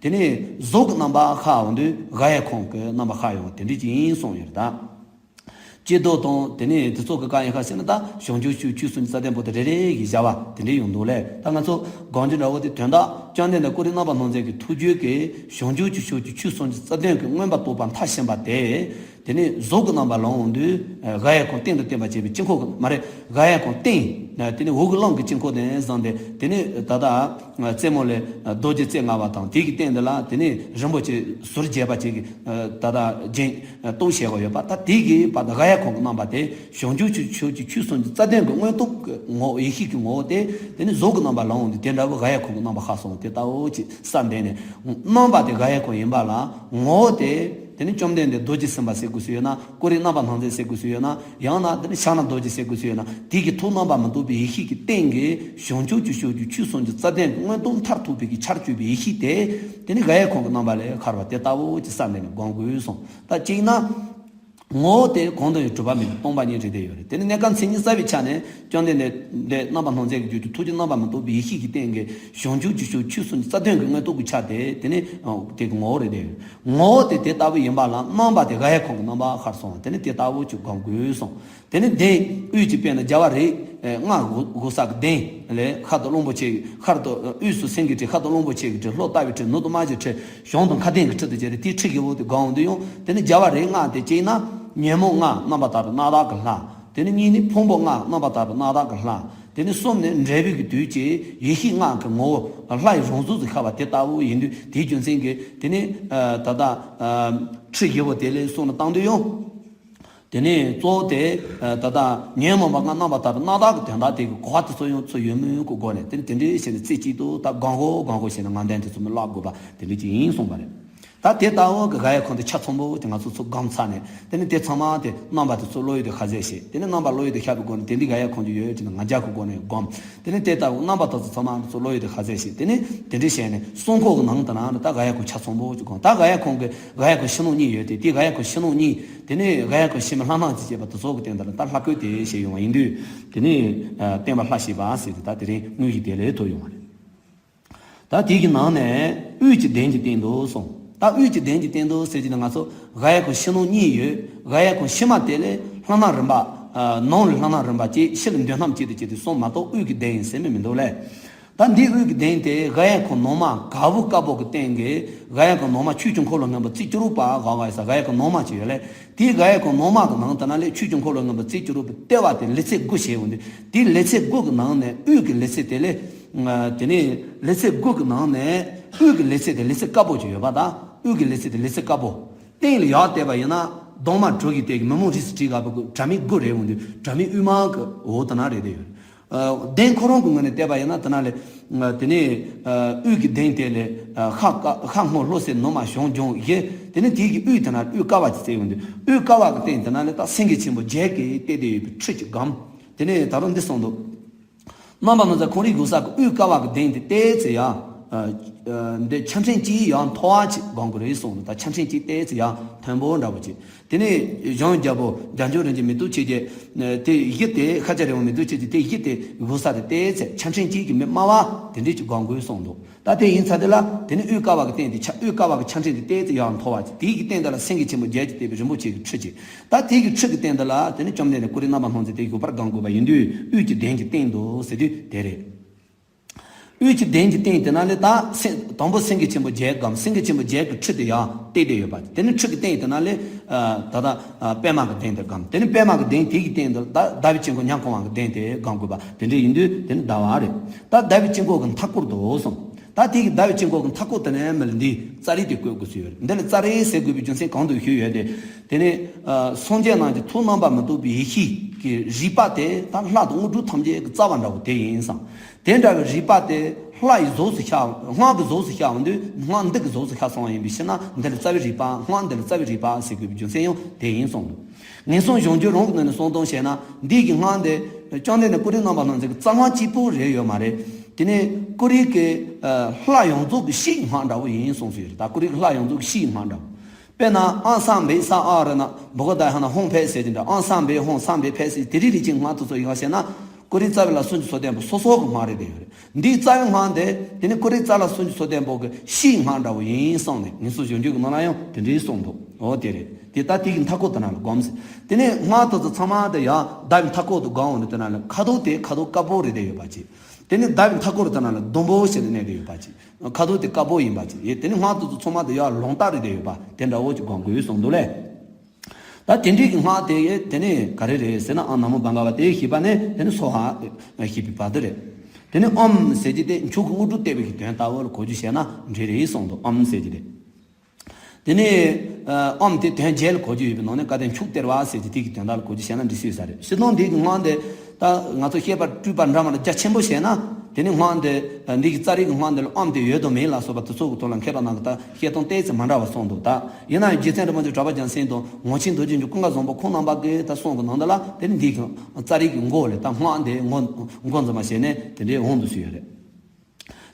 དེ་ནི་གཟུགས་ཀྱི་རྣམ་པ་ཤར་འོང་དུས་ག་ཡེ་ཁོང་གི་རྣམ་པ་ཤར་ཡོང་བ་དེ་འདྲ་ཅིག་ཡིན་གསུངས་ཡོད་རེད་ད། ཅེས་མདོ་དང་དེ་ནས་དེ་ཚོ་གི་བཀའ་ཡིན་ཁ་ཟེར་ན་ད་བྱང་ཆུབ་ཕྱོགས་ཆོས་སུམ་ཅུ་རྩ་བདུན་པོ་དེ་རེ་རེ་ཡིས་བྱ་བ་དེ་འདྲ་ཡོང་འདུག་ལས། ད་ང་ཚོ་སྒོམ་རྒྱུ་འདྲ་བོ་དེ་དོན་དག་བཅོམ་ལྡན་འདས་ཀུན་རིག་རྣམ་པར་སྣང་མཛད་ཀྱི་ཐུགས་རྒྱུད་ཀྱི་བྱང་ཆུབ་ཀྱི་ཕྱོགས་ཀྱི་ཆོས་སུམ་ཅུ་རྩ་བདུན་གྱི་མངོན་པར་རྟོགས་པ་མཐར་ཕྱིན་པ་དེ། དེ་ནས་གཟུགས་ཀྱི་རྣམ་པ་ལ་འོང་དུས་ག་ཡེ་ཁོང་སྟེང་དུ་བསྟན་པ་བྱས་པའི་དཀྱིལ་འཁོར་གྱི་མ་རེད། ག་ཡེ་ཁོང་སྟེང་། དེ་ནས་འོག་གི་རླུང་གི་དཀྱིལ་འཁོར་དེ་བཟུང་སྟེ་དེ་ནས་ད་ལྟ་རྩེ་མོ་ལས་རྡོ་རྗེ་རྩེ་ལྔ་པ་དང་དེ་གི་སྟེང་དེ་ལ་དེ་ནས་རིན་པོ་ཆེ་ཟུར་བརྒྱད་པ་ཅིག་གི་ད་ལྟ་རྒྱན། རྟོགས་བྱེད་པ་ཡོད་པ་ད་དེ་གི་བར་དུ་ག་ཡེ་ཁོང་གི་རྣམ་པ་དེ་བྱང་ཆུབ་ཀྱི་ཕྱོགས་ཀྱི་ཆོས་སུམ་ཅུ་རྩ་བདུན་གྱི་མངོན་རྟོགས་ཀྱི་ངོ་བོ་ཡེ་ཤེས་ཀྱི་ངོ་བོ་དེ་དེ་ནི་གཟུགས་ཀྱི་རྣམ་པ་ལ་འོང་དུས་དེ་འདྲ་བོ་ག་ཡེ་ཁོང་གི་རྣམ་པ་ཤར་སོང་དེ་ལྟ་བུ་ཅིག་གསལ་འདེབས་ནས། རྣམ་པ་དེ་ག་ཡེ་ཁོང་ཡིན་པ་ལ་ངོ་བོ་དེ་དེ་ནི་བཅོམ་ལྡན་འདས་རྡོ་རྗེ་སེམས་དཔའ་ཟེར་དགོས་སུ་ཡོད་ན། ཀུན་རིག་རྣམ་པར་སྣང་མཛད་ཟེར་དགོས་སུ་ཡོད་ན། ཡང་ན་དེ་ནི་ཕྱག་ན་རྡོ་རྗེ་ཟེར་དགོས་སུ་ཡོད་ན། དེ་གི་ཐུགས་རྣམ་པར་མི་རྟོག་པའི་ཡེ་ཤེས་ཀྱི་སྟེང་གི་བྱང་ཆུབ་ཀྱི་ཕྱོགས་ཀྱི་ཆོས་སུམ་ཅུ་རྩ་བདུན་གྱི་མངོན་རྟོགས་མཐར་ཐུག་པའི་གི་ཆར་གྱུར་པའི་ཡེ་ཤེས་དེ། དེ་ནི་ག་ཡེ་ཁོང་གི་རྣམ་པ་ལས་ཤར་བ་དེ་ལྟ་བུ་ཅིག་གསལ་འདེབས་ནས་སྒོམ་དགོས་གསུངས། ད་གཅིག་ན། ངོ་བོ་དེ་གང་དུ་ཡང་གྲུབ་པ་མེད་པའི་སྟོང་པ་ཉིད་རེད་དེ་ཡོད་རེད། དེ་ནི་གནས་སྐབས་མཚན་ཉིད་གསལ་བའི་ཆ་ནས་བཅོམ་ལྡན་འདས་རྣམ་པར་སྣང་མཛད་ཀྱི་རྒྱུད་ཀྱི་ཐུགས་ཀྱི་རྣམ་པར་མི་རྟོག་པའི་ཡེ་ཤེས་ཀྱི་སྟེང་གི་བྱང་ཆུབ་ཀྱི་ཕྱོགས་ཆོས་སུམ་ཅུ་རྩ་བདུན་གྱི་མངོན་རྟོགས་ཀྱི་ཆ་དེ་དེ་ནི་དེ་གི་ངོ་བོ་རེད་དེ་ཡོད་རེད། ངོ་བོ་དེ་དེ་ལྟ་བུ་ཡིན་པ་ལ་རྣམ་པ་དེ་ག་ཡེ་ཁོང་གི་རྣམ་པ་ཤར་སོང་། དེ་ནི་དེ་ལྟ་བུ་ཅིག་སྒོམ་དགོས་གསུངས། དེ་ནི་གདན་དབུས་ཀྱི་དཔེར་ན་རྒྱལ་བ་རིགས་ལྔ་ཡོད་ས་གི་གདན་ལས་ཤར་དུ་གླང་པོ་ཆེ་ཤར་དུ་དབུས་སུ་སེང་གེའི་ཁྲི། ཤར་དུ་གླང་པོ་ཆེ་གི་ཁྲི། ལྷོ་རྟ་བའི་ཁྲི། ནུབ་ཏུ་རྨ་བྱའི་ཁྲི། བྱང་དུ་མཁའ་ལྡིང་གི་ཁྲི་དུ་བྱས་ཏེ་དེའི་ཁྲི་བཞི་པོ་དེ་སྒོམ་འོང་དུས་ཡང་དེ་ནི་རྒྱལ་བ་རིགས་ལྔ་དེ་གཅིག་ན་ཉོན་མོངས་ལྔ་རྣམ་པར་དག་པའི་རྣམ་དག་གི་ལྷ། དེ་ནི་གཉིས་ནི་ཕུང་པོ་ལྔ་རྣམ་པར་དག་པའི་རྣམ་དག་གི་ལྷ། དེ་ནི་གསུམ་ནི་འབྲས་བུའི་གི་དུས་ཀྱི་ཡེ་ཤེས་ལྔ་གི་ངོ་བོ་ལྷ་ཡི་རང་གཟུགས་སུ་ཤར་བ་དེ་ལྟ་བུ་ཡིན་དུས་དེའི་རྒྱུ་མཚན་གྱིས་དེ་ནི་ད་ལྟ་ཁྲི་བཞི་པོ་དེ་ལས་གསུངས་ནས་བཏང་དུས་ཡང་། དེ་ནས་གཙོ་བོ་དེ་ད་ལྟ་ཉོན་མོངས་པ་ལྔ་རྣམ་པར་དག་པའི་རྣམ་དག་གི་དོན་དག་དེ་གི་གོ་བ་དེ་ཚོ་ཡང་ཚུར་ཡོད་མེད་ཀྱི་སྒོ་ནས་དེ་ནི་དེ་འདྲའི་བྱས་ནས་རྩེ་གཅིག་ཏུ་ད་སྒོམ་དགོས་སྒོམ་དགོས་བྱས་ནས་ངག་འདོན་དེ་ཚོ་མི་བཀླག་དགོས་པ་དེ་འདྲ་ཅིག་ཡིན་གསུངས་པ་རེད། ད་དེ་ལྟ་བུ་གི་ག་ཡེ་ཁོང་དེ་ཆ་ཚང་པོ་དེ་ང་ཚོ་ཚུར་སྒོམ་ཚར་ནས་དེ་ནི་དེ་ཚང་མ་དེ་རྣམ་པ་དེ་ཚུར་བློ་ཡུལ་དུ་ཤར་ཟེར་བྱས། དེ་ནི་རྣམ་པ་བློ་ཡུལ་དུ་ཤར་བའི་སྒོ་ནས་དེ་འདི་ག་ཡེ་ཁོང་དུ་ཡོད་ཅེ་ན་ང་རྒྱལ་གྱི་སྒོ་ནས་སྒོམ། དེ་ནི་དེ་ལྟ་བུ་རྣམ་པ་དེ་ཚོ་ཚང་མ་ཚུར་བློ་ཡུལ་དུ་ཤར་ཟེར་བྱས། དེ་ནི་དེ་འདྲ་བྱས་ནས་གསང་ཁོག་གི་ནང་དུ་ན་ད་ག་ཡེ་ཁོང་ཆ་ཚང་པོ་ཅིག་སྒོམ། ད་ག་ཡེ་ཁོང་གི་ག་ཡེ་ཁོང་ཕྱི་ནང་གཉིས་ཡོད་དེ། དེ་ག་ཡེ་ཁོང་ཕྱི་ནང་གཉིས། དེ་ནས་ག་ཡེ་ཁོང་ཕྱི་མི་ལྷ་སྣང་ཅིག་བྱས་པ་དེ་ཚོ་གི་སྟེང་དུ་ལ་ད་ལྷ་བཀོད་དེ་བྱས་ཡོང་བ་ཡིན་དུས། དེ་ནས་བསྟན་པ་ལྷ་ཞེས་པ་ཟེར་ཏེ་ད་དེ་རིང་དངོས་གཞི་དེ་ལས་ཐོབ་ཡོང་བ་རེད། ད་དེ་གི་ནང་ནས་དབུས་ཀྱི་གདན་གྱི་སྟེང་དུ་གསུངས། ད་དབུས་ཀྱི་གདན་གྱི་སྟེང་དུ་ཟེར་གྱི་ནི་ང་ཚོ་ག་ཡེ་ཁོང་ཕྱི་ནང་གཉིས་ཡོད། ག་ཡེ་ཁོང་ཕྱི་མ་དེ་ལས་ལྷ་སྣང་རིམ་པ། ནང་ལས་ལྷ་སྣང་རིམ་པ་གཅིག་ཕྱི་ལས་འདོད་སྣམ་གཅིག་ཏུ་བྱས་ཏེ་གསུངས་མ་གཏོགས་དབུས་ཀྱི་གདན་ཡིན་ཟེར་མི་མི་འདུག་ལས། ད་འདི་དབུས་ཀྱི་གདན་དེ་ག་ཡེ་ཁོང་ནང་མ་ག་བུ་དཀར་པོ་གི་སྟེང་གི་ག་ཡེ་ཁོང་ནང་མ་ཆོས་ཀྱི་འཁོར་ལོ་སྔོན་པོ་རྩིབས་བཅུ་དྲུག་པ་ག་ག་ཡེ་ས་ག་ཡེ་ཁོང་ནང་མ་ཅིག་ཡོད་ལས། དེའི་ག་ཡེ་ཁོང་ནང་མ་གི་ནང་དུ་ན་ལས་ཆོས་ཀྱི་འཁོར་ལོ་སྔོན་པོ་རྩིབས་བཅུ་དྲུག་པའི་ལྟེ་བ་དེ་ལི་ཚེ་དགུ་བྱས་ཡོང་དུས། དེའི་ལི་ཚེ་དགུ་གི་ནང་ནས་དབུས་ཀྱི་ལི་ཚེ་དེ་ལས། དེ་ནས་ལི་ཚེ་དགུ་གི་ནང་ནས་ དབུས་ཀྱི་ལེ་ཚན་དེ་ལེ་ཚན་དཀར་པོ་ཅིག་ཡོད་པ་དང་། དབུས་ཀྱི་ལེ་ཚན་དེ་ལེ་ཚན་དཀར་པོ། སྟེང་ལ་ཡར་བལྟས་པ་ཡིན་ན། གདོང་དམར་དྲོ་གི་སྟེང་གི་མི་མོ་རིས་སུ་བྲིས་དགའ་པོ་གི་དྲ་མིག་དགུ་རེད་འོང་དུས། དྲ་མིག་དབུས་མ་གི་འོག་ཏུ་ན་རེད་དེ་ཡོད། ཨ། གདན་ཁོ་རང་གི་ངོས་ནས་བལྟས་པ་ཡིན་ན། དེ་ན་ལས། ཨ། དེ་ནས། ཨ། དབུས་ཀྱི་གདན་དེ་ལས། ཨ། ཤར་དཀར་ཤར་སྔོ་ལྷོ་སེར་ནུབ་དམར་བྱང་ལྗང་བཞི། དེ་ནས་དེ་གི་དབུས་དེ་ན་དབུས་དཀར་བ་ཅིག་བརྩེགས་ཡོང་དུས། དབུས་དཀར་བ་གི་སྟེང་དེ་ན་ལས་ད་སེང་གེ་ཆེན་པོ་བརྒྱད་ཀྱིས་བཏེགས་ཏེ་ཡོད་པའི་ཁྲི་ཅིག་སྒོམ། དེ་ནས་ད་རུང་འདི་གསུངས་འདུག། རྣམ་པར་སྣང་མཛད་ཁོང་རིགས་དགུ་ས་གི་དབུས་དཀར་བ་གི་གདན་དེ་བལྟས་ཚེ་ཡང་། ཨ། ཨ། འདི་ཆ་ཕྲན་གཅིག་ཡང་མཐོ་བ་ཅིག་སྒོམ་དགོས་རེད་གསུངས་འདུག། ད་ཆ་ཕྲན་གཅིག་བལྟས་ཚེ་ཡང་མཐོན་པོ་འདྲ་བོ་ཅིག། དེ་ནས་གཞུང་རྒྱལ་པོ་རྒྱལ་མཆོག་རིན་ཆེན་མེ་ཏོག་ཆོས་རྒྱན་དེ་བཞི་སྟེ། ཤཱཀྱ་རི་བོ་མེ་ཏོག་ཆོས་རྒྱན་དེ་བཞི་སྟེ་དགུ་ས་དེ་བལྟས་ཚེ་ཆ་ཕྲན་གཅིག་གི་མི་དམའ་བ་དེ་འདྲས་ཅིག་སྒོམ་དགོས་གསུངས་འདུག། ད་དེ་ཡིན་ཚར་དེ་ལ། དེ་ནས་དབུས་དཀར་བ་གི་སྟེང་དེ་ཆ། དབུས་དཀར་བ་གི་ཆ་ཕྲན་དེ་བལྟས་ཚེ་ཡང་མཐོ་བ་ཅིག། དེའི་གི་སྟེང་དེ་ལ་སེང་གེ་ཆེན་པོ་བརྒྱད་ཀྱིས་བཏེགས་པའི་རིན་པོ་ཆེ་གི་ཁྲི་ཅིག། ད་དེའི་གི་ཁྲི་གི་སྟེང་དེ་ལ་དེ་ནས་བཅོམ་ལྡན་འདས་ཀུན་རིག་རྣམ་པར་སྣང་མཛད་དེ་བཞུགས་པར་སྒོམ་དགོས་པ་ཡིན་དུས། དབུས་ཀྱི་གདན་གྱི་སྟེང་དུ་ཟེར་དུས་དེ་རེད། དབུས་ཀྱི་གདན་གྱི་སྟེང་དེ་ན་ལས་ད་སེང་། དང་པོ་སེང་གེ་ཆེན་པོ་བརྒྱད་སྒོམ། སེང་གེ་ཆེན་པོ་བརྒྱད་ཀྱི་ཁྲི་དེ་ཡར་བཏེགས་ཏེ་ཡོད་པ། དེ་ནས་ཁྲི་གི་སྟེང་དེ་ན་ལས། ཨ། ད་ལྟ། ཨ། པདྨ་གི་གདན་དེ་སྒོམ། དེ་ནས་པདྨ་གི་གདན་དེ་གི་སྟེང་དུ་ད་ཟླ་བའི་དཀྱིལ་འཁོར་མཉམ་གང་བ་གི་གདན་དེ་སྒོམ་དགོས་པ་དེ་འདྲས་ཡིན་དུས། དེ་ནི་ཟླ་བ་རེད། ད་ཟླ་བའི་དཀྱིལ་འཁོར་གྱི་མཐའ་སྐོར་དུ་སོང་། ད་དེ་གི་ཟླ་བའི་དཀྱིལ་འཁོར་གྱི་མཐའ་སྐོར་དེ་ནས་མི་ལ་འདི་ཙཱ་རི་དེ་བཀོད་དགོས་སུ་ཡོད་རེད། འདི་ལ་ཙཱ་རི་ཟེར་དགོས་པའི་རྒྱུ་མཚན་གང་དུ་ཞུས་ཡོད་དེ། དེ་ནི། ཨ། སངས་རྒྱས་རྣམས་ཀྱི་ཐུགས་རྣམ་པར་མི་རྟོག་པའི་ཡེ་ཤེས་ཀྱི་རིག་པ་དེ་ད་ལྷ་དང་དངོས་གྲུབ་ཐམས་ཅད་ཀྱི་རྩ་བ་འདྲ་བོ་དེ་ཡིན་བསམ། དེ་འདྲ་བའི་རིག་པ་དེ་ལྷ་ཡི་གཟུགས་སུ་ཤར། སྔགས་ཀྱི་གཟུགས་སུ་ཤར་བ་འདི་སྔགས་འདི་གི་གཟུགས་སུ་ཤར་སོང་བ་ཡིན་པའི་ཕྱིར་ན། འདི་ལ་རྩ་བའི་རིག་པ། སྔགས་འདི་ལ་རྩ་བའི་རིག་པ་ཟེར་དགོས་པའི་རྒྱུ་མཚན་ཡང་དེ་ཡིན་གསུངས་འདུག། ངན་སོང་གཞོམ་བྱེད་རང་གི་ངོས་ནས་གསུངས་སྟངས་བཤད་ན། འདི་གི་སྔགས་འདི་བཅོམ་ལྡན་འདས་ཀུན་རིག་རྣམ་པར་སྣང་མཛད་ཀྱི་རྩ་སྔགས་གཅིག་པུ་རེད་ཡོད་མ་རེད། དེ་ནས་ཀུན་རིག་གི། ཨ། ལྷ་ཡོངས་རྫོགས་ཀྱི་གཤེགས་སྔགས་འདྲ་བོ་ཡིན་གསུངས་སུ་ཡོད་རེད། ད་ཀུན་རིག་གི་ལྷ་ཡོངས་རྫོགས་ཀྱི་གཤེགས་སྔགས་འདྲ་བོ། དཔེར་ན། ཨ་སམ་བྷི་ས་ཨ་ར་ན་བྷ་ག་ད་ཧ་ན་ཧོང་ཕད་ཟེར་གྱི་འདྲ། ཨ་སམ་བྷི་ཧོང་སམ་བྷི་ཕད་ཟེར། དེ་རིགས་རིགས་ཀྱི་སྔགས་དེ་ཚོ་ཡིན་པ་བྱས་ན། ཀུན་རིག་རྩ་བའི་ལ་སུམ་ཅུ་སོ་བདུན་པོ་སོ་སོ་གི་སྔགས་རེད་དེ་ཡོད་རེད། འདིའི་རྩ་བའི་སྔགས་དེ། དེ་ནི་ཀུན་རིག་རྩ་ལ་སུམ་ཅུ་སོ་བདུན་པོ་གི་གཤེགས་སྔགས་འདྲ་བོ་ཡིན་གསུངས་ནས། ངན་སོང་གཞོམ་བྱེད་ཀྱི་ནང་ལ་ཡང་དེ་འདྲའི་གསུངས་འདུག། འོ་དེ་རེད། དེ་ད་དེ་གི་མཐའ་སྐོར་དེ་ན་ལ་སྒོམ་ཟེར། དེ་ནས་སྔགས་དེ་ཚོ་ཚང་མ་དེ་ཡང་ཟླ་བའི་མཐའ་སྐོར་དུ་སྒོམ་འོང་དུས། དེ་ན་ལ་ཁ་དོག་དེ་ཁ་དོག་དཀར་པོ་རེད་དེ་ཡོད་པ་ཅིག། དེ་ནས་ཟླ་བའི་མཐའ་སྐོར་དེ་ན་ལ་ཟླུམ་པོ་ཞིག་ནས་གནས་དེ་ཡོད་པ་ཅིག། ཁ་དོག་དེ་དཀར་པོ་ཡིན་པ་ཅིག། ཡེ། དེ་ནི་སྔགས་དེ་ཚོ་ཚང་མ་དེ་ཡང་ལོང་རྟགས་རེད་དེ་ཡོད་པ་དེ་འདྲ་བོ་ཅིག་སྒོམ་དགོས་གསུངས་འདུག་ལས། ད་དེ་འདྲའི་གི་སྔགས་དེ་དེ་ནི་ག་རེ་རེད་ཟེར་ན། ཨ་ན་མོ་བྷ་ག་བ་ཏེ་ཞེས་པ་ནས་དེ་ནི་སྭཱ་ཧཱ་ཞེས་པའི་བར་དུ་རེད། དེ་ནི་ཨོཾ་ཟེར་གྱི་དེ་མཆོག་གི་དངོས་གྲུབ་སྟེར་བའི་གི་དོན་ལྟ་བུ་ལ་གོ་རྒྱུ་བྱས་ན་འགྲིག་རེད་གསུངས་འདུག། ཨོཾ་ཟེར་གྱི་དེ། དེ་ནི་ཨོཾ་དེ་དོན་བརྒྱད་ལ་གོ་རྒྱུ་ཡོད་པའི་ནང་ནས་སྐལ་ལྡན་མཆོག་སྟེར་བ་ཟེར་གྱི་དེ་གི་དོན་དག་ལ་གོ་རྒྱུ་བྱས་ན་འགྲིག་སྲིད་ས་རེད། སྤྱིར་བཏང་འདི་གི་སྔགས་འདི། ད་ང་ཚོ་བཤད་པ་སྤྲུལ་པ་འདྲ་མ་འདྲ་རྒྱ་ཆེན་པོ་བཤད་ན། དེ་ནི་སྔགས་འདི། འདི་གི་ཙཱ་རི་གི་སྔགས་འདི་ལ་ཨོཾ་དེ་ཡོད་དམ་མེད་ལ་སོགས་པ་དེ་ཚོ་གི་ཐོག་ལ་མཁས་པ་རྣམས་ཀྱིས་ད་བཤད་སྟངས་ཏོག་ཙམ་མ་འདྲ་བ་གསུངས་འདུག། ད་ཡིན་ན་ཡང་རྗེ་བཙུན་རིན་པོ་ཆེ་གྲགས་པ་རྒྱལ་མཚན་དང་ངོར་ཆེན་རྡོ་རྗེ་འཇམ་ཀུན་དགའ་བཟང་པོ་ཁོང་རྣམ་པ་གི་ད་གསུང་གི་ནང་དུ་ལ། དེ་ནི་འདི་གི་ཙཱ་རི་གི་མགོ་ལས་ད་སྔགས་འདི་མགོ་མགོ་འཛིན་པ་བྱས་ནས་དེ་འདྲའི་འོང་དུ་ཞུས་ཡོད་རེད།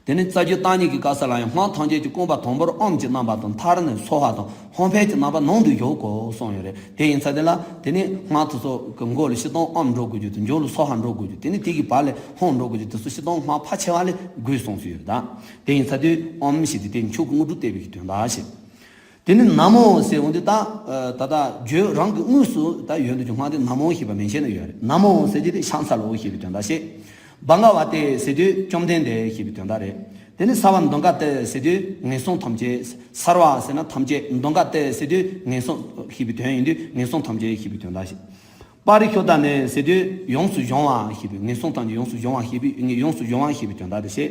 དེ་ནི་རྩ་རྒྱུད་བརྟག་གཉིས་ཀྱི་སྐབས་སུ་ལ་ཡང་སྔགས་ཐམས་ཅད་ཀྱི་བསྐུལ་བ་དང་པོར་ཨོཾ་གྱི་རྣམ་པ་དང་། མཐར་ནི་སྭཱ་ཧཱ་དང་ཧོང་ཕད་ཀྱི་རྣམ་པ་ནང་དུ་བཞག་དགོས་གསུངས་ཡོད་རེད། དེ་ཡིན་ཚ་དེ་ལ་དེ་ནི་སྔགས་དེ་ཚོ་གི་མགོ་ལ་སྤྱིར་བཏང་ཨོཾ་འགྲོ་དགོས་རྒྱུ་དང་། མཇུག་ལ་སྭཱ་ཧཱ་འགྲོ་དགོས་རྒྱུ། དེ་ནི་དེ་གི་བར་ལ་ཧོང་འགྲོ་དགོས་རྒྱུ། དེ་ཚོ་སྤྱིར་བཏང་སྔགས་ཕལ་ཆེ་བ་ལ་དགོས་གསུངས་སུ་ཡོད་རེད། ད་དེ་ཡིན་ཚ་དུས་ཨོཾ་ཞེས་དེ་དེ་མཆོག་གི་དངོས་གྲུབ་སྟེར་བའི་གི་དོན་དག་ཞེས། དེ་ནི་ན་མོ་ཟེར་འོང་དུས་ད། ད་ལྟ་བརྗོད་རང་གི་དངོས་སུ་ད་ཡོད་འདུག་ཀྱང་སྔགས་དེ་ན་མོ་ཞེས་པ་མིང་བྱས་ནས་ཡོད་རེད། ན་མོ་ཟེར་གྱི་དེ་ཕྱག་འཚལ་ལོ་ཞེས་པའི་དོན་དག་བཤད། བྷ་ག་བ་ཏེ་ཟེར་དུས་བཅོམ་ལྡན་འདས་ཞེས་པའི་དོན་དག་རེད། དེ་ནི་སརྦ་དྷཱུ་ཏི་ཀ་ཟེར་དུས་ངན་སོང་ཐམས་ཅད། སརྦ་ཟེར་ན་ཐམས་ཅད། དྷཱུ་ཏི་ཀ་ཟེར་དུས་ངན་སོང་ཞེས་པའི་དོན་ཡིན་དུས་ངན་སོང་ཐམས་ཅད་ཞེས་པའི་དོན་དག་བཤད། པ་རི་ཤུད་དྷ་ནི་ཟེར་དུས་ཡོངས་སུ་གཞོམ་པ་ཞེས་པའི། ངན་སོང་ཐམས་ཅད་ཡོངས་སུ་གཞོམ་པ་ཞེས་པའི། ཡོངས་སུ་གཞོམ་པ་ཞེས་པའི་དོན་དག་དེ་བཤད།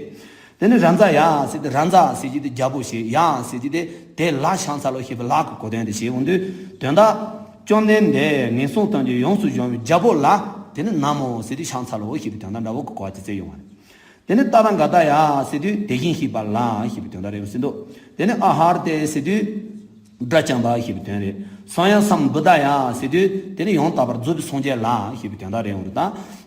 དེ་ནི་རཛ་ཡ་ཟེར་དུས། རཛ་ཟེར་གྱི་དེ་རྒྱལ་པོ་ཞེས། ཡ་ཟེར་གྱི་དེ་དེ་ལ་ཕྱག་འཚལ་ལོ་ཞེས་པའི་ལ་གི་གོ་དོན་དེ་བཤད་འོང་དུས། དོན་དག་བཅོམ་ལྡན་འདས་ངན་སོང་ཐམས་ཅད་ཡོངས་སུ་གཞོམ་པའི་རྒྱལ་པོ་ལ་དེ་ནི་ན་མོ་ཟེར་དུས་ཕྱག་འཚལ་ལོ་ཞེས་པའི་དོན་དག་འདྲ་བོ་གི་གོ་བ་ཅིག་བསྩལ་ཡོང་བ་རེད། དེ་ནི་ཏ་ཐཱ་ག་ཏ་ཡ་ཟེར་དུས་དེ་བཞིན་གཤེགས་པ་ལ་ཞེས་པའི་དོན་དག་རེད་ཟེར་འདུག། དེ་ནི་ཨ་ཧར་ཏེ་ཟེར་དུས་སྒྲ་འཇམ་པ་ཞེས་པའི་དོན་རེད། སམ་ཡ་སམ་བུད་དྷ་ཡ་ཟེར་དུས་དེ་ནི་ཡང་དག་པར་རྫོགས་པའི་སངས་རྒྱས་ལ་ཞེས་པའི་དོན་དག་རེད་འོང་རེད་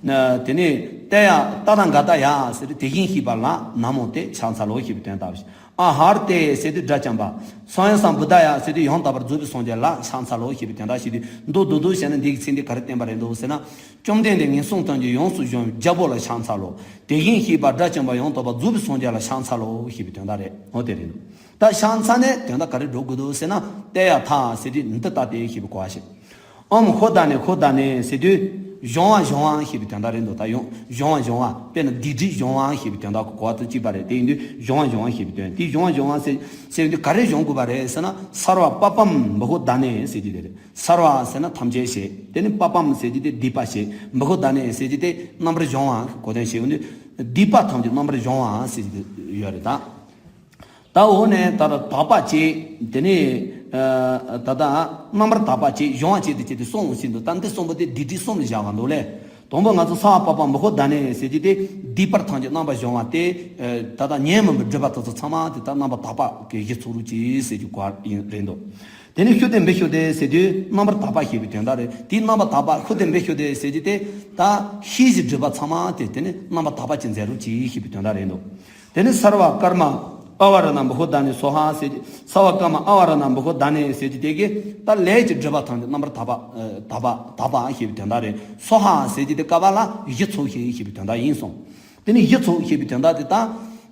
ད། དེ་ནི་ཏ་ཡ་ཏ་ཐཱ་ག་ཏ་ཡ་ཟེར་དུས་དེ་བཞིན་གཤེགས་པ་ལ་ན་མོ་སྟེ་ཕྱག་འཚལ་ལོ་ཞེས་པའི་དོན་དག། ཨ་ཧར་ཏེ་ཟེར་དུས་སྒྲ་འཇམ་པ། སམ་ཡ་སམ་བུད་དྷ་ཡ་ཟེར་དུས་ཡང་དག་པར་རྫོགས་པའི་སངས་རྒྱས་ལ་ཕྱག་འཚལ་ལོ་ཞེས་པའི་དོན་དག་བཤད་དུས། མདོར་བསྡུས་བཤད་ན་འདི་གི་ཚིག་འདི་ག་རེ་བསྟན་པ་རེད་འདུག་ཟེར་ན། བཅོམ་ལྡན་འདས་ངན་སོང་ཐམས་ཅད་ཡོངས་སུ་གཞོམ་པའི་རྒྱལ་པོ་ལ་ཕྱག་འཚལ་ལོ། དེ་བཞིན་གཤེགས་པ་སྒྲ་འཇམ་པ་ཡང་དག་པར་རྫོགས་པའི་སངས་རྒྱས་ལ་ཕྱག་འཚལ་ལོ་ཞེས་པའི་དོན་དག་རེད། འོ་དེ་རེད་འདུག། ད་ཕྱག་འཚལ་ནས་དོན་དག་ག་རེ་འགྲོ་དགོས་འདུག་ཟེར་ན། ཏ་ཡ་ཐཱ་ཟེར་དུས་འདི་ལྟ་སྟེ་ཞེས་པའི་གོ་བ་བཤད། ཨོཾ་ཤུད་དྷ་ནི་ཤུད་དྷ་ནི་ཟེར་དུས་གཞོམ་པ་གཞོམ་པ་ཞེས་པའི་དོན་དག་རེད་འདུག། ད་ཡང་གཞོམ་པ་གཞོམ་པ། དཔེར་ན་སྡིག་སྒྲིབ་གཞོམ་པ་ཞེས་པའི་དོན་དག་གི་གོ་བ་དང་གཅིག་པ་རེད། དེ་ཡིན་དུས་གཞོམ་པ་གཞོམ་པ་ཞེས་པའི་དོན། དེ་གཞོམ་པ་གཞོམ་པ་ཟེར་ཟེར་དུས་ག་རེ་གཞོམ་དགོས་པ་རེད་ཟེར་ན། སརྦ་པཱ་པཾ་བྷཱུ་ཏ་ནི་ཟེར་གྱི་དེ་རེད། སརྦ་ཟེར་ན་ཐམས་ཅད་ཞེས། དེ་ནི་པཱ་པཾ་ཟེར་གྱི་དེ་སྡིག་པ་ཞེས། བྷཱུ་ཏ་ནི་ཟེར་གྱི་དེ་རྣམ་པར་གཞོམ་པ་གོ་དོན་བཤད་ཡོང་དུས། སྡིག་པ་ཐམས་ཅད་རྣམ་པར་གཞོམ་པ་ཟེར་གྱི་དེ་ཡོད་རེད་ད། ད་འོ་ནས་ད་ལྟ་དག་པ་བྱེད། དེ་ནས་ཨ་ད་ལྟ་རྣམ་པར་དག་པ་བྱེད། གཞོམ་པ་བྱེད་དུ་བྱེད་དེ་གསུངས་ཟིན་འདུག་ད་འདི་གསུམ་པོ་དེ་སྡིག་སྒྲིབ་གསུམ་ལ་བཞག་ག་འདུག་ལས། དང་པོ་ང་ཚོ་སརྦ་པ་པ་མི་ཧོ་ད་ནེ་ཟེར་གྱི་དེ་སྡིག་པ་ཐམས་ཅད་རྣམ་པར་གཞོམ་པ་སྟེ། ཨ་ད་ལྟ་ཉོན་མོངས་པའི་སྒྲིབ་པ་དེ་ཚོ་ཚང་མ་དེ་ད་རྣམ་པར་དག་པ་གི་གཞི་ཚུགས་རོགས་གྱིས་ཟེར་གྱི་བཀའ་ཡིན་རེད་འདུག་དེ་ནས་ཤུགས་ལྡན་བི་ཤུ་དྷེ་ཟེར་དུས་རྣམ་པར་དག་པ་ཞེས་པའི་དོན་དག་རེད། དེའི་རྣམ་པར་དག་པ་ཤུགས་ལྡན་བི་ཤུ་དྷེ་ཟེར་གྱི་དེ་ད་ཤེས་བཞིན་སྒྲིབ་པ་ཚང་མ་དེ་དེ་ནི་རྣམ་པར་དག་པ་ཅིག་མཛད་རོགས་གྱིས་ཞེས་པའི་དོན་དག་རེད་འདུག་དེ་ནི་སརྦ་ཀརྨ་ཨ་བ་ར་ཎ་མི་ཧོ་ད་ནེ་སྭཱ་ཧཱ་ཟེར་གྱི། སརྦ་ཀརྨ་ཨ་བ་ར་ཎ་མི་ཧོ་ད་ནེ་ཟེར་གྱི་དེ་གི་ད་ལས་ཀྱི་སྒྲིབ་པ་ཐམས་ཅད་རྣམ་པར་དག་པ་ཨ་དག་པ་དག་པ་ཞེས་པའི་དོན་དག་རེད། སྭཱ་ཧཱ་ཟེར་གྱི་དེ་ཀ་པཱ་ལ་གཞི་ཚུགས་ཤིག་ཞེས་པའི་དོན་དག་ཡིན་གསུངས། དེ་ནི་གཞི་ཚུགས་ཞེས་པའི་དོན་དག་དེ་དག་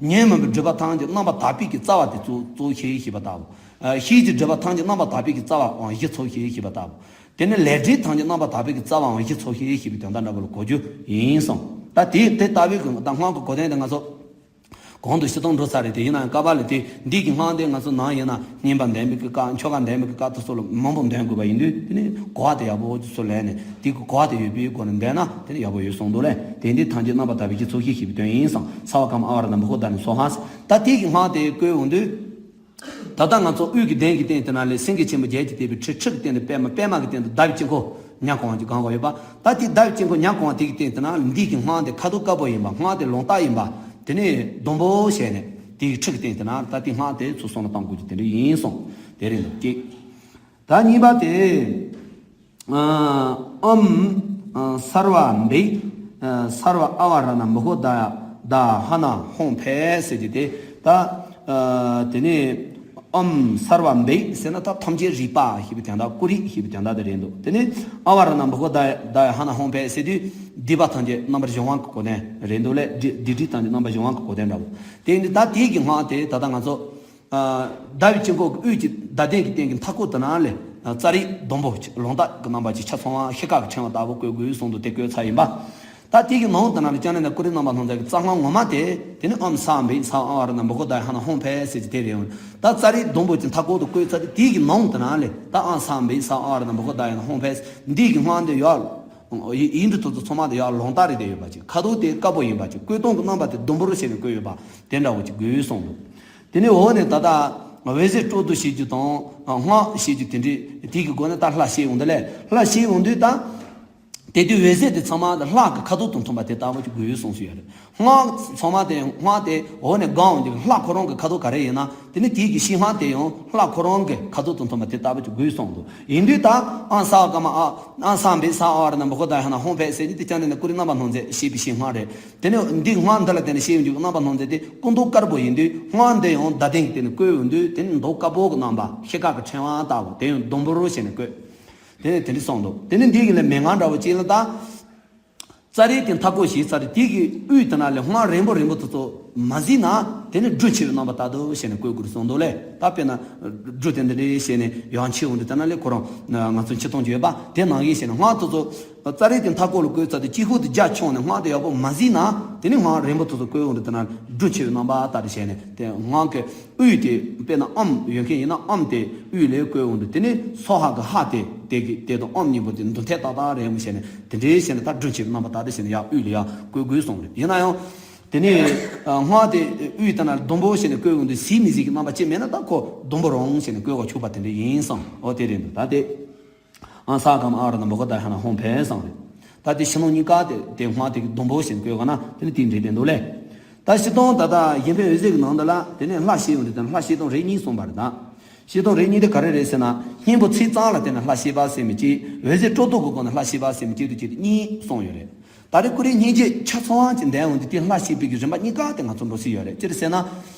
ཉོན་མོངས་པའི་སྒྲིབ་པ་ཐམས་ཅད་རྣམ་པར་དག་པའི་གི་རྩ་བ་དེ་ཚུགས་ཚུགས་ཤིག་ཞེས་པ་ལྟ་བུ། ཨ་ཤེས་བཞིན་སྒྲིབ་པ་ཐམས་ཅད་རྣམ་པར་དག་པའི་གི་རྩ་བའང་གཞི་ཚུགས་ཤིག་ཞེས་པ་ལྟ་བུ། དེ་ནི་ལས་སྒྲིབ་ཐམས་ཅད་རྣམ་པར་དག་པའི་གི་རྩ་བའང་གཞི་ཚུགས་ཤིག་ཞེས་པའི་དོན་དག་འདྲ་པོ་ལ་གོ་རྒྱུ་ཡིན་གསུངས། ད་དེ་དེ་ལྟ་བུའི་གི་ད་སྔགས་ཀྱི་གོ་དོན་དེ་ང་ཚོ་གོང་དུ་སྤྱིར་བཏང་འགྲོ་ཚར་རེད། དེ་ཡིན་ནའང་ཀ་པཱ་ལ་དེ་འདི་གི་སྔགས་དེ་ང་ཚོ་ནང་ཡིན་ན་བསྙེན་པ་འདོན་པའི་གི་སྐབས་ཆོ་ག་འདོན་པའི་གི་སྐབས་དེ་ཚོ་ལ་མང་པོ་འདོན་དགོས་པ་ཡིན་དུས། དེ་ནི་གོ་བ་དེ་ཡག་པོ་ཚུར་ལེན་ནས་དེ་གི་གོ་བ་དེ་ཡོད་པའི་སྒོ་ནས་འདོན་ན་དེ་ནི་ཡག་པོ་ཡོད་གསུངས་འདུག་ལས། དེ་འདི་ཐམས་ཅད་རྣམ་པར་དག་པའི་གཞི་ཚུགས་ཤིག་ཞེས་པའི་དོན་ཡིན་གསུངས། སརྦ་ཀརྨ་ཨ་བ་ར་ཎ་མི་ཧོ་ད་ནེ་སྭཱ་ཧཱ། ད་དེ་གི་སྔགས་དེ་བཀོལ་འོང་དུས། ད་ལྟ་ང་ཚོ་དབུས་ཀྱི་གདན་གྱི་སྟེང་དེ་ན་ལས་སེང་གེ་ཆེན་པོ་བརྒྱད་ཀྱིས་བཏེགས་པའི་ཁྲི་ཁྲི་གི་སྟེང་དུ་པདྨ། པདྨ་གི་སྟེང་དུ་ཟླ་བའི་དཀྱིལ་འཁོར་ཉ་གང་བ་ཅིག་གང་གང་ཡོད་པ། ད་དེ་ཟླ་བའི་དཀྱིལ་འཁོར་ཉ་གང་བ་དེ་གི་སྟེང་དེ་ན་འདི་གི་སྔགས་དེ་ཁ་དོག་དཀར་པོ་ཡིན་པ། སྔགས་དེ་ལོང་རྟགས་ཡིན་པ། དེ་ནས་ཟླུམ་པོ་བྱས་ནས་དེ་གི་ཁྲི་གི་སྟེང་དེ་ན་ད་དེ་སྔགས་དེ་ཚུར་གསུང་ལ་བཏང་དགོས་ཀྱི་དེ་འདྲ་ཡིན་གསུངས། དེ་རེད་འདུག་ཀྱེ། ད་གཉིས་པ་དེ། ཨ་ཨོཾ་ཨ་སརྦ་བྷེ། ཨ་སརྦ་ཨ་བ་ར་ཎ་མི་ཧོ་ད་ད་ཧ་ན་ཧཱུྃ་ཕཊ་ཟེར་གྱི་དེ། ད་ཨ་དེ་ནས་ཨོཾ་སརྦ་བྷེ་ཟེར་ན་ད་ཐམས་ཅད་རིག་པ་ཞེས་པའི་དོན་དག། ཀུ་རེ་ཞེས་པའི་དོན་དག་དེ་རེད་འདུག་དེ་ནས་ཨ་བ་ར་ཎ་མི་ཧོ་ད་ད་ཧ་ན་ཧཱུྃ་ཕཊ་ཟེར་དུས་སྡིག་པ་ཐམས་ཅད་རྣམ་པར་སྦྱོང་བ་གི་གོ་དོན་རེད་འདུག་ལས། སྡིག་སྡིག་སྒྲིབ་ཐམས་ཅད་རྣམ་པར་སྦྱོང་བ་གི་གོ་དོན་འདྲ་བོ། དེ་ཡིན་དུས་ད་དེ་གི་སྔགས་དེ་ད་ལྟ་ང་ཚོ། ཨ་ཟླ་བའི་དཀྱིལ་འཁོར་གྱི་དབུས་ཀྱི་ཟླ་གདན་གྱི་སྟེང་གི་མཐའ་སྐོར་དེ་ན་ལས་ཨ་ཙཱ་རི་ཟླུམ་པོ་ལོང་རྟགས་ཀྱི་རྣམ་པ་ཅིག་ཆ་ཚང་བ་ཤེལ་དཀར་གྱི་ཕྲེང་བ་ལྟ་བུ་བཀོད་དགོས་གསུངས་འདུག་དེ་བཀོད་ཚར་ཡིན་པ། ད་དེ་གི་ནང་དེ་ན་ལས་ལྕང་གླིང་དང་ཀུ་རེ་རྣམ་པར་སྣང་མཛད་ཀྱི་རྩ་སྔགས་ངོ་མ་དེ། དེ་ནི་ཨོཾ་སརྦ་བྷེ་སརྦ་ཨ་བ་ར་ཎ་མི་ཧོ་ད་ཧ་ན་ཧཱུྃ་ཕཊ་ཟེར་གྱི་དེ་རེད། ད་ཙཱ་རི་ཟླུམ་པོ་གྱི་མཐའ་སྐོར་དུ་བཀོད་ཚར་དུས་དེ་གི་ནང་དེ་ན་ལས་ད་ཨོཾ་སརྦ་བྷེ་སརྦ་ཨ་བ་ར་ཎ་མི་ཧོ་ད་ཧ་ན་ཧཱུྃ་ཕཊ་འདི་གི་སྔགས་འདི་ཡོད། ཡིག་འབྲུ་དེ་ཚོ་ཚང་མ་དེ་ཡང་ལོང་རྟགས་རེ་དེ་ཡོད་པ་ཅིག་ཁ་དོག་དེ་དཀར་པོ་ཡིན་པ་ཅིག་བཀོད་སྟངས་ཀྱི་རྣམ་པ་དེ་ཟླུམ་པོར་བྱས་ནས་བཀོད་ཡོད་པ་དེ་འདྲ་བོ་ཅིག་དགོས་གསུངས་འདུག་དེ་ནས་འོག་ནས་ད་ལྟ་འོད་ཟེར་སྤྲོ་བསྡུ་བྱེད་རྒྱུ་དང་སྔགས་བྱེད་རྒྱུ་དེ་འདྲའི་དེ་གི་སྒོ་ནས་ད་ལྷ་བསྐྱེད་འོང་དུས་ལས། ལྷ་བསྐྱེད་འོང་དུས་ད་དེ་དུས་འོད་ཟེར་དེ་ཚང་མ་ལྷ་གི་ཁ་དོག་དང་མཐུན་པ་དེ་ལྟ་བུ་ཅིག་དགོས་གསུངས་སུ་ཡོད་རེད། སྔགས་ཚང་མ་དེ་སྔགས་དེ་འོག་ནས་བསྒང་འོང་དུས་ལྷ་ཁོ་རང་གི་ཁ་དོག་ག་རེ་ཡིན་ན། དེ་ནི་དེའི་གི་ཕྱི་སྔགས་དེ་ཡང་ལྷ་ཁོ་རང་གི་ཁ་དོག་དང་མཐུན་པ་དེ་ལྟ་བུ་ཅིག་དགོས་གསུངས་འདུག་ཡིན་དུས་ད་ཨོཾ་སརྦ་ཀརྨ་ཨ་ཨོཾ་སརྦ་བྷེ་སརྦ་ཨ་བ་ར་ཎ་མི་ཧོ་ད་ཧ་ན་ཧཱུྃ་ཕཊ་ཟེར་གྱི་དེ་ལྕང་གླིང་དང་ཀུ་རེ་རྣམ་པར་སྣང་མཛད་ཞེས་པའི་ཕྱི་སྔགས་རེད། དེ་ནི་འདི་སྔགས་འདི་ལ་བརྟེན་ནས་བྱེད་ཡོང་རྒྱུ་རྣམ་པར་སྣང་མཛད་དེ་སྐུ་མདོག་དཀར་པོ་ཡིན་དུས་སྔགས་འདི་ཡང་ཟླ་གདན་གྱི་སྟེང་ནས་བཀོད་ཡོང་དུས་དེ་ནི་མདོག་དཀར་པོ་གི་རྣམ་པ་ཤེལ་དཀར་གྱི་ཕྲེང་བ་ལྟ་བུ་དེ་ཡང་ཟླུམ་པོར་བྱས་ནས་བཀོད། དེ་ནི་དེ་འདྲ་གསུངས་འདུག་དེ་ནི་འདི་གི་ལས་མན་ངག་འདྲ་བོ་ཅིག་ལ་ད། ཙཱ་རི་དེ་མཐའ་སྐོར་བྱས་ཚར་དུས་དེ་གི་དབུས་དེ་ན་ལས་སྔགས་རིང་པོ་རིང་པོ་དེ་ཚོ་མ་གཟིགས་ན་དེ་ནི་སྦྲུལ་མཆེ་བའི་རྣམ་པ་ལྟ་བུ་བྱས་ནས་བཀོད་དགོས་གསུངས་འདུག་ལས། ད་དཔེར་ན་སྦྲུལ་དེ་འདི་འདྲ་བྱས་ནས་ཡང་མཆེ་འོང་དུས་དེ་ན་ལས་ཁོ་རང་ང་ཚོ་མཆེ་སྟོང་བརྗོད་པ་དེ་ནང་བཞིན་བྱས་ནས་སྔགས་དེ་ཚོ་ཙཱ་རི་དེ་མཐའ་སྐོར་ལ་བཀོད་ཚར་དུས་ཅི་ཧུ་དེ་རྒྱ་ཆུང་ནས་སྔགས་དེ་ཡག་པོ་མ་གཟིགས་ན་དེ་ནི་སྔགས་རིང་པོ་དེ་ཚོ་བཀོད་འོང་དུས་དེ་ན་སྦྲུལ་མཆེ་བའི་རྣམ་པ་ལྟ་བུ་བྱས་ནས་དེ་སྔགས་ཀྱི་དབུས་དེ་དཔེར་ན་ཨོཾ་ཡོད་མཁན་ཡིན་ན་ཨོཾ་དེ་དབུས་ལས་བཀོད་འོང་དུས་དེ་ནི་སྭཱ་ཧཱ་གི་ཧ་དེ་དེ་གི་དེ་དང་ཨོཾ་གཉིས་པོ་དེ་མདུན་ཐད་ཏག་ཏག་རེད་མོ་བྱས་ནས། དེ་འདྲའི་བྱས་ནས་ད་སྦྲུལ་མཆེ་བའི་རྣམ་པ་ད་དེ་བྱས་ནས་ཡར་དབུས་ལ་ཡར་བཀོད་དགོས་གསུངས་རེད། ཡིན་ན་ཡང་དེ་ནས་སྔགས་དེ་དབུས་ལྟ་ན་ཟླུམ་པོ་བྱས་ནས་བཀོད་འོང་དུས་གཟིགས་མི་གཟིགས་ཀྱི་རྣམ་པ་ཅི་མེད་ན་ད་ཁོ་ཟླུམ་པོ་རང་བྱས་ནས་བཀོད་དགོས་ཆོག་པ་དེ་འདྲ་ཡིན་གསུངས། འོ་དེ་རེད་འདུག་ད་དེ་ཨོཾ་སརྦ་ཀརྨ་ཨ་བ་ར་ཎ་མི་ཧོ་ད་ཧ་ན་ཧཱུྃ་ཕཊ་གསུངས་རེད། ད་དེ་ཕྱི་ནང་གཉིས་ཀ་དེ་དེ་སྔགས་དེ་གི་ཟླུམ་པོ་བྱས་ནས་བཀོད་དགོས་ན་དེ་ནི་དེ་འདྲ་རེད་འདུག་ལས། ད་སྤྱིར་བཏང་ད་ལྟ་གཞན་ཕན་འོད་ཟེར་གྱི་ནང་དུ་ལ་དེ་ནས་ལྷ་བསྐྱེད་འོང་དུས་དེ་ནས་ལྷ་བསྐྱེད་སྟངས་རིགས་གཉིས་གསུངས་པ་རེད་ད། བསྐྱེད་སྟངས་རིགས་གཉིས་དེ་ག་རེ་རེད་ཟེར་ན། སྙིང་པོ་ཚིག་ཙམ་ལ་བརྟེན་ནས་ལྷ་བསྐྱེད་པ་ཟེར་མི་གཅིག་འོད་ཟེར་སྤྲོ་བསྡུ་གི་སྒོ་ནས་ལྷ་བསྐྱེད་པ་ཟེར་མི་གཅིག་དེ་གཅིག་གཉིས་གསུངས་ཡོད་རེད། ད་རེས་ཀོ་རེ་སྙིང་རྗེ་ཆ་ཚང་ཅིག་འདོན་འོང་དུས་དེ་ལྷ་བསྐྱེད་པའི་གི་རིམ་པ་གཉིས་ཀ་དེ་ང་ཚོ་འགྲོ་སྲིད་ཡོད་རེད། ཅི་རེད་ཟེར་ན།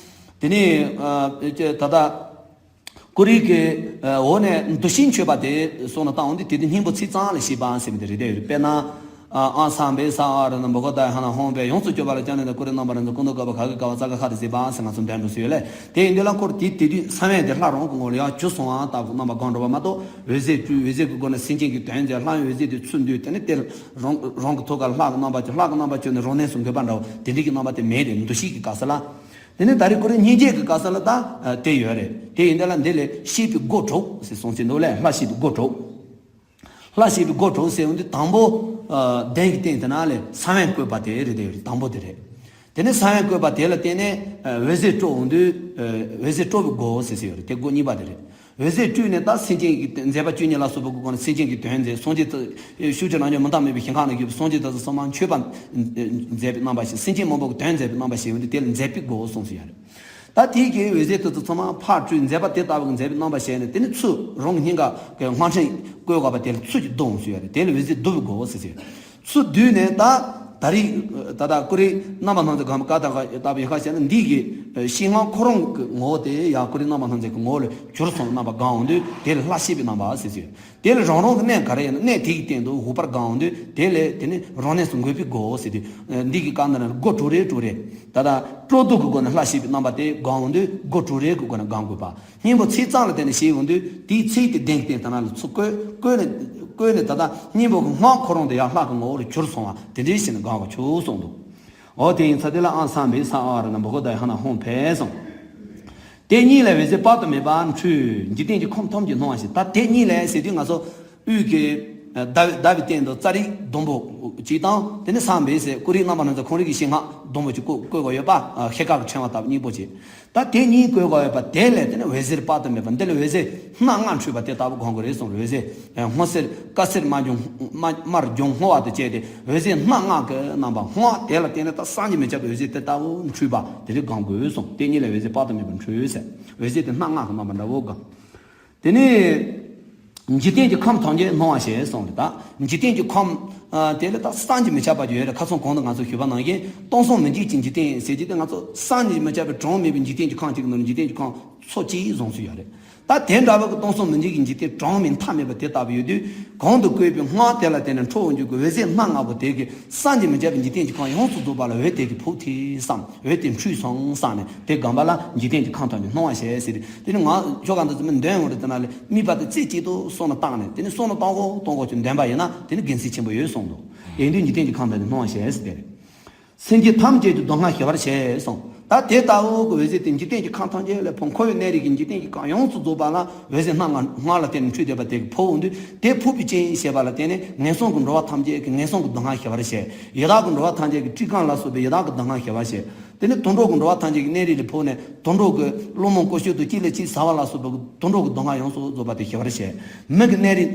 དེ་ནས་ཨ་ད་ལྟ་ཀོ་རེ་གི་ཨ་འོག་ནས་འདུ་ཤེས་མཆོད་པ་དེ་སོང་ན་བཏང་འོང་དུས་དེ་དེ་སྙིང་པོ་ཚིག་ཙམ་ལ་བསྐྱེད་པ་ཟེར་མི་དེ་རེད་དེ་ཡོད་རེད། དཔེར་ན། ཨ་ཨོཾ་སརྦ་བྷེ་སརྦ་ཨ་བ་ར་ཎ་མི་ཧོ་ད་ཧ་ན་ཧཱུྃ་ཕཊ། ཡོངས་སུ་གྱུར་པ་ལ་ལྕང་གླིང་དང་ཀུ་རེ་རྣམ་པར་སྣང་མཛད་སྐུ་མདོག་དཀར་པོ་ཧ་གི་ཀ་བ་ཙ་ག་ཧ་དེ་གཟིགས་པ་ཟེར་ང་ཚོ་འདོན་འགྲོ་སྲིད་ཡོད་ལས། དེ་ཡིན་དུས་ལ་ཁོ་རང་དེ་དེ་དུས་ས་བོན་དེ་ལྷ་རང་གི་ངོ་ལ་ཡར་གྱུར་སོང་བ་ལྟ་བུ་རྣམ་པ་གང་འགྲོ་བ་མ་གཏོགས་འོད་ཟེར་སྤྲོས། འོད་ཟེར་གྱི་སྒོ་ནས་སེམས་ཅན་གྱི་དོན་མཛད། ལྷ་ཡང་འོད་ཟེར་དེ་ཚུར་འདུས། དེ་ནས་དེ་རང་རང་གི་ཐོག་ཁ་ལྷ་གི་རྣམ་པ་བྱོན། ལྷ་གི་རྣམ་པ་བྱོན་ནས་རང་གནས་སུ་འགོད་པ་འདྲ་བོ་དེ་འདྲའི་གི་རྣམ་པ་དེ་མེད་རེད། འདུ་ཤེས་ཀྱི་སྐབས་སུ་ལ། དེ་ནས་ད་རེས་ཀོ་རེ་སྙིང་རྗེ་གི་སྐབས་སུ་ལ་ད་དེ་ཡོད་རེད། དེ་ཡིན་དུས་ལ་འདི་ལས་བསྐྱེད་པའི་སྒོ་དྲུག་ཟེར་གསུངས་ཟིན་འདུག་ལས། ལྷ་བསྐྱེད་པའི་སྒོ་དྲུག་ལྷ་བསྐྱེད་པའི་སྒོ་དྲུག་ཟེར་འོང་དུས་དང་པོ་ཨ་གདན་གྱི་སྟེང་དེ་ན་ལས་ས་བོན་བཀོད་པ་དེ་རེད་དེ་རེད། དང་པོ་དེ་རེད། དེ་ནས་ས་བོན་བཀོད་པ་དེ་ལ་བརྟེན་ནས་འོད་ཟེར་སྤྲོ་འོང་དུས། འོད་ཟེར་སྤྲོ་བའི་སྒོ་ཟེར་ཟེར་ཡོད་རེད། དེ་སྒོ་གཉིས་པ་དེ་རེད། འོད་ཟེར་སྤྲོས་ནས་ད་སེམས་ཅན་གྱི་མཛད་པ་བཅུ་གཉིས་ལ་སོགས་པའི་སྒོ་ནས་སེམས་ཅན་གྱི་དོན་མཛད། སངས་རྒྱས་ཤུགས་ཀྱི་རང་བྱུང་མི་འདའ་མེད་པའི་ཞིང་ཁམས་ན་བཞུགས་པའི་སངས་རྒྱས་དེ་ཚོ་ཚང་མ་མཆོད་པ་མཛད་པའི་རྣམ་པ་ཞིག་སེམས་ཅན་མང་པོ་གི་དོན་མཛད་པའི་རྣམ་པ་ཞིག་ཡོད་དེ། དེ་ལ་མཛད་པའི་སྒོ་གསུངས་སུ་ཡོད་རེད། ད་དེའི་གི་འོད་ཟེར་དེ་ཚོ་ཚང་མ་ཕར་སྤྲོས། མཛད་པ་དེ་ལྟ་བུ་གི་མཛད་པའི་རྣམ་པ་བྱས་ནས། དེ་ནི་ཚུར་རང་སྙིང་ག་གི་སྔགས་ཕྲེང་བཀོད་དགོས་པ་དེ་ལ་ཚུར་གྱིས་བསྡུ་འོང་སུ་ཡོད་རེད། དེ་ལ་འོད་ཟེར་བསྡུ་བའི་སྒོ་ཟེར་ཟེར། ཚུར་བསྡུས་ནས་ད་ད་རེས་ད་ལྟ་ཀུ་རེ་རྣམ་པར་སྣང་མཛད་སྒོམ་པ་ལྟ་བུ་ཡག་ཤ་བྱས་ན། འདི་གི་ཤེས་སྔགས་ཁོ་རང་གི་ངོ་བོ་དེ་ཡང་ཀུ་རེ་རྣམ་པར་སྣང་མཛད་ཀྱི་ངོ་བོ་ལ་གྱུར་སོང་རྣམ་པ་གང་འོང་དུས། དེ་ལ་ལྷ་ཤེས་པའི་རྣམ་པ་ཟེར་ཟེར། དེ་ལ་རང་རང་གི་གནས་ག་རེ་ཡིན་ན་གནས་དེ་གི་སྟེང་དུ་འོད་འབར་གང་འོང་དུས། དེ་ལས་དེ་ནི་རང་གནས་སུ་འགོད་པའི་སྒོ་ཟེར་དུས། འདི་གི་སྐབས་འདི་ན་སྒོ་དྲུག་རེ་དྲུག་རེ། ད་ལྟ་སྤྲོ་བསྡུ་གི་སྒོ་ནས་ལྷ་ཤེས་པའི་རྣམ་པ་དེ་གང་འོང་དུས། སྒོ་དྲུག་རེ་གི་སྒོ་ནས་གང་དགོས་པ། སྙིང་པོ་ཚིག་ཙམ་ལ་བརྟེན་ནས་ཤེས་འོང་དུས། དེའི་ཚིག་དེ་གདེང་གི་སྟེང་དེ་ན་ལ་ཚུར་བཀོད། བཀོད་ནས་བཀོད་ནས་ད་ལྟ་སྙིང་པོ་གི་སྔགས་ཁོ་རང་དེ་ཡང་ལྷ་གི་ངོ་བོ་ལ་གྱུར་སོང་བ་དེ་འདྲའི་ཞིག་ནས་གང་བ་ཆོག་གསུངས་འདུག་འོ་དེ་ཡིན་ཙང་དེ་ལ་ཨང་སངས་པའི་ས་ཨ་ར་ན་བུ་གོ་ད་ཧ་ན་ཧོང་ཕེ་སོང་། དེ་གཉིས་ལས་འོད་ཟེར་དཔག་ཏུ་མེད་པ་འཕྲོས། འཇིག་རྟེན་གྱི་ཁམས་ཐམས་ཅད་སྣང་བ་ཞིག་ད་དེ་གཉིས་ལས་ཟེར་དུས་ང་ཚོ་དབུས་ཀྱི་ཟླ་བའི་ཟླ་བའི་སྟེང་དུ་ཙཱ་རི་ཟླུམ་པོ་གཅིག་དང་། དེ་ནས་སངས་པའི་ཟེར་ཀུ་རེ་རྣམ་པར་སྣང་མཛད་ཁོང་རང་གི་ཤེས་སྔགས་ཟླུམ་པོ་གཅིག་བཀོད་བཀོད་དགོས་ཡོད་པ། ཤེལ་དཀར་གྱི་ཕྲེང་བ་ལྟ་བུ་གཉིས་པོ་བྱས། ད་དེ་གཉིས་བཀོད་དགོས་ཡོད་པ་དེ་ལས་དེ་ནི་འོད་ཟེར་དཔག་ཏུ་མེད་པ། འདི་ལ་འོད་ཟེར་སྣ་ལྔ་འཕྲོས་པ་དེ་ལྟ་བུ་གང་དགོས་རེད་གསུངས། འོད་ཟེར་སྔོ་སེར་དཀར་སེར་དམར་ལྗང་དམར་ལྗང་སྔོ་བ་དང་བཅས་ཏེ། འོད་ཟེར་སྣ་ལྔ་གི་རྣམ་པ། སྔོ་བ་དེ་ལ་བརྟེན་ནས་ད་བསམ་གྱིས་མི་ཁྱབ་པའི་འོད་ཟེར་དེ་ལྟ་བུ་འཕྲོས་པ་དེ་རིགས་གང་དགོས་གསུངས། དེ་གཉིས་ལས་འོད་ཟེར་དཔག་ཏུ་མེད་པ་འཕྲོས་ཟེར། འོད་ཟེར་དེ་སྣ་ལྔ་གི་རྣམ་པ་འདྲ་བོ་གང་། དེ་ནས་འཇིག་རྟེན་གྱི་ཁམས་ཐམས་ཅད་སྣང་བ་ཞེས་གསུངས་རེད། ད་འཇིག་རྟེན་གྱི་ཁམས་དེ་ལ་ད་བསམ་གྱིས་མི་ཁྱབ་པ་ཡོད་རེད། ཁ་སང་གོང་དུ་ང་ཚོ་ཞུས་པ་ནང་བཞིན་སྟོང་གསུམ་མི་འཇིག་གི་འཇིག་རྟེན་ཟེར་གྱི་དེ། ང་ཚོ་བསམ་གྱིས་མི་ཁྱབ་པའི་གྲངས་མེད་པའི་འཇིག་རྟེན་གྱི་ཁམས་ཅིག་ནང་ནས་འཇིག་རྟེན་གྱི་ཁམས་ཚོ་གཅིག་བཟུང་སུ་ཡོད་རེད། ད་དེ་འདྲ་བ་གི་སྟོང་གསུམ་མི་འཇིག་གི་འཇིག་རྟེན་གྲངས་མེད་མཐའ་མེད་པ་དེ་ལྟ་བུ་ཡོད་དུས། གོང་དུ་བཀོད་པའི་སྔགས་དེ་ལ་བརྟེན་ནས་འཕྲོ་འོང་རྒྱུ་གི་འོད་ཟེར་སྣ་ལྔ་པོ་དེ་གིས་བསམ་གྱིས་མི་ཁྱབ་པའི་འཇིག་རྟེན་གྱི་ཁམས་ཡོངས་སུ་རྫོགས་པ་ལ་འོད་དེ་གིས་ཕོག་ཐལ་བསམ། འོད་དེ་འཕྲོས་སོང་བསམ་ནས། དེ་སྒོམ་པ་ལ་འཇིག་རྟེན་གྱི་ཁམས་ཐམས་ཅད་སྣང་བ་ཞེས་ཟེར། དེ་ནི་ང་ཁྱོ་ག་འདི་ཚོ་མི་འདོན་འོང་རེད། དེ་ན་ལས་དམིགས་པ་དེ་རྩེ་གཅིག་ཏུ་བསམ་བློ་བཏང་ནས། དེ་ནི་བསམ་བློ་བཏང་གོ་བཏང་གོ་ཅིག་འདོན་པ་ཡིན་ན། དེ་ནི་དགེ་མཚན་ཆེན་པོ་ཡོད་གསུངས་འདུག་ཡིན་དུས་འཇིག་རྟེན་གྱི་ཁམས་ཐམས་ཅད་སྣང་བ་ཞེས་ཟེར་དེ་རེད། སེམས་ཅན་ཐམས་ཅད་ཀྱི་སྡུག་བསྔལ་ཞི་བར་བྱེད་གསུངས། ད་དེ་ལྟ་བུ་གི་འོད་ཟེར་དེ་འཇིག་རྟེན་གྱི་ཁམས་ཐམས་ཅད་ལ་ཕོག་འཁོར་བའི་གནས་རིས་ཀྱི་འཇིག་རྟེན་གྱི་ཁམས་ཡོངས་སུ་རྫོགས་པ་ལ་འོད་ཟེར་སྣ་ལྔ་ལྔ་ལ་བརྟེན་ནས་འཕྲོས་བསྡད་པ་དེ་གིས་ཕོག་འོང་དུས། དེ་ཕོག་པའི་རྐྱེན་ཞེས་པ་ལ་བརྟེན་ནས་ངན་སོང་གི་འགྲོ་བ་ཐམས་ཅད་ཀྱི་ངན་སོང་གི་སྡུག་བསྔལ་ཞི་བར་བྱེད། ཡི་དྭགས་ཀྱི་འགྲོ་བ་ཐམས་ཅད་ཀྱི་སྤྲིན་ཁང་ལ་སོགས་པའི་ཡི་དྭགས་ཀྱི་སྡུག་བསྔལ་ཞི་བར་བྱེད། དེ་ནས་དུད་འགྲོ་གི་འགྲོ་བ་ཐམས་ཅད་ཀྱི་གནས་རིས་ལ་ཕོག་ནས། དུད་འགྲོ་གི་གླུ་མང་ཀུ་ཤུ་དང་གཅིག་ལས་གཅིག་ཟ་བ་ལ་སོགས་པའི་དུད་འགྲོ་གི་སྡུག་བསྔལ་ཡོངས་སུ་རྫོགས་པ་དེ་ཞི་བར་བྱེད། མི་གི་གནས་རིས་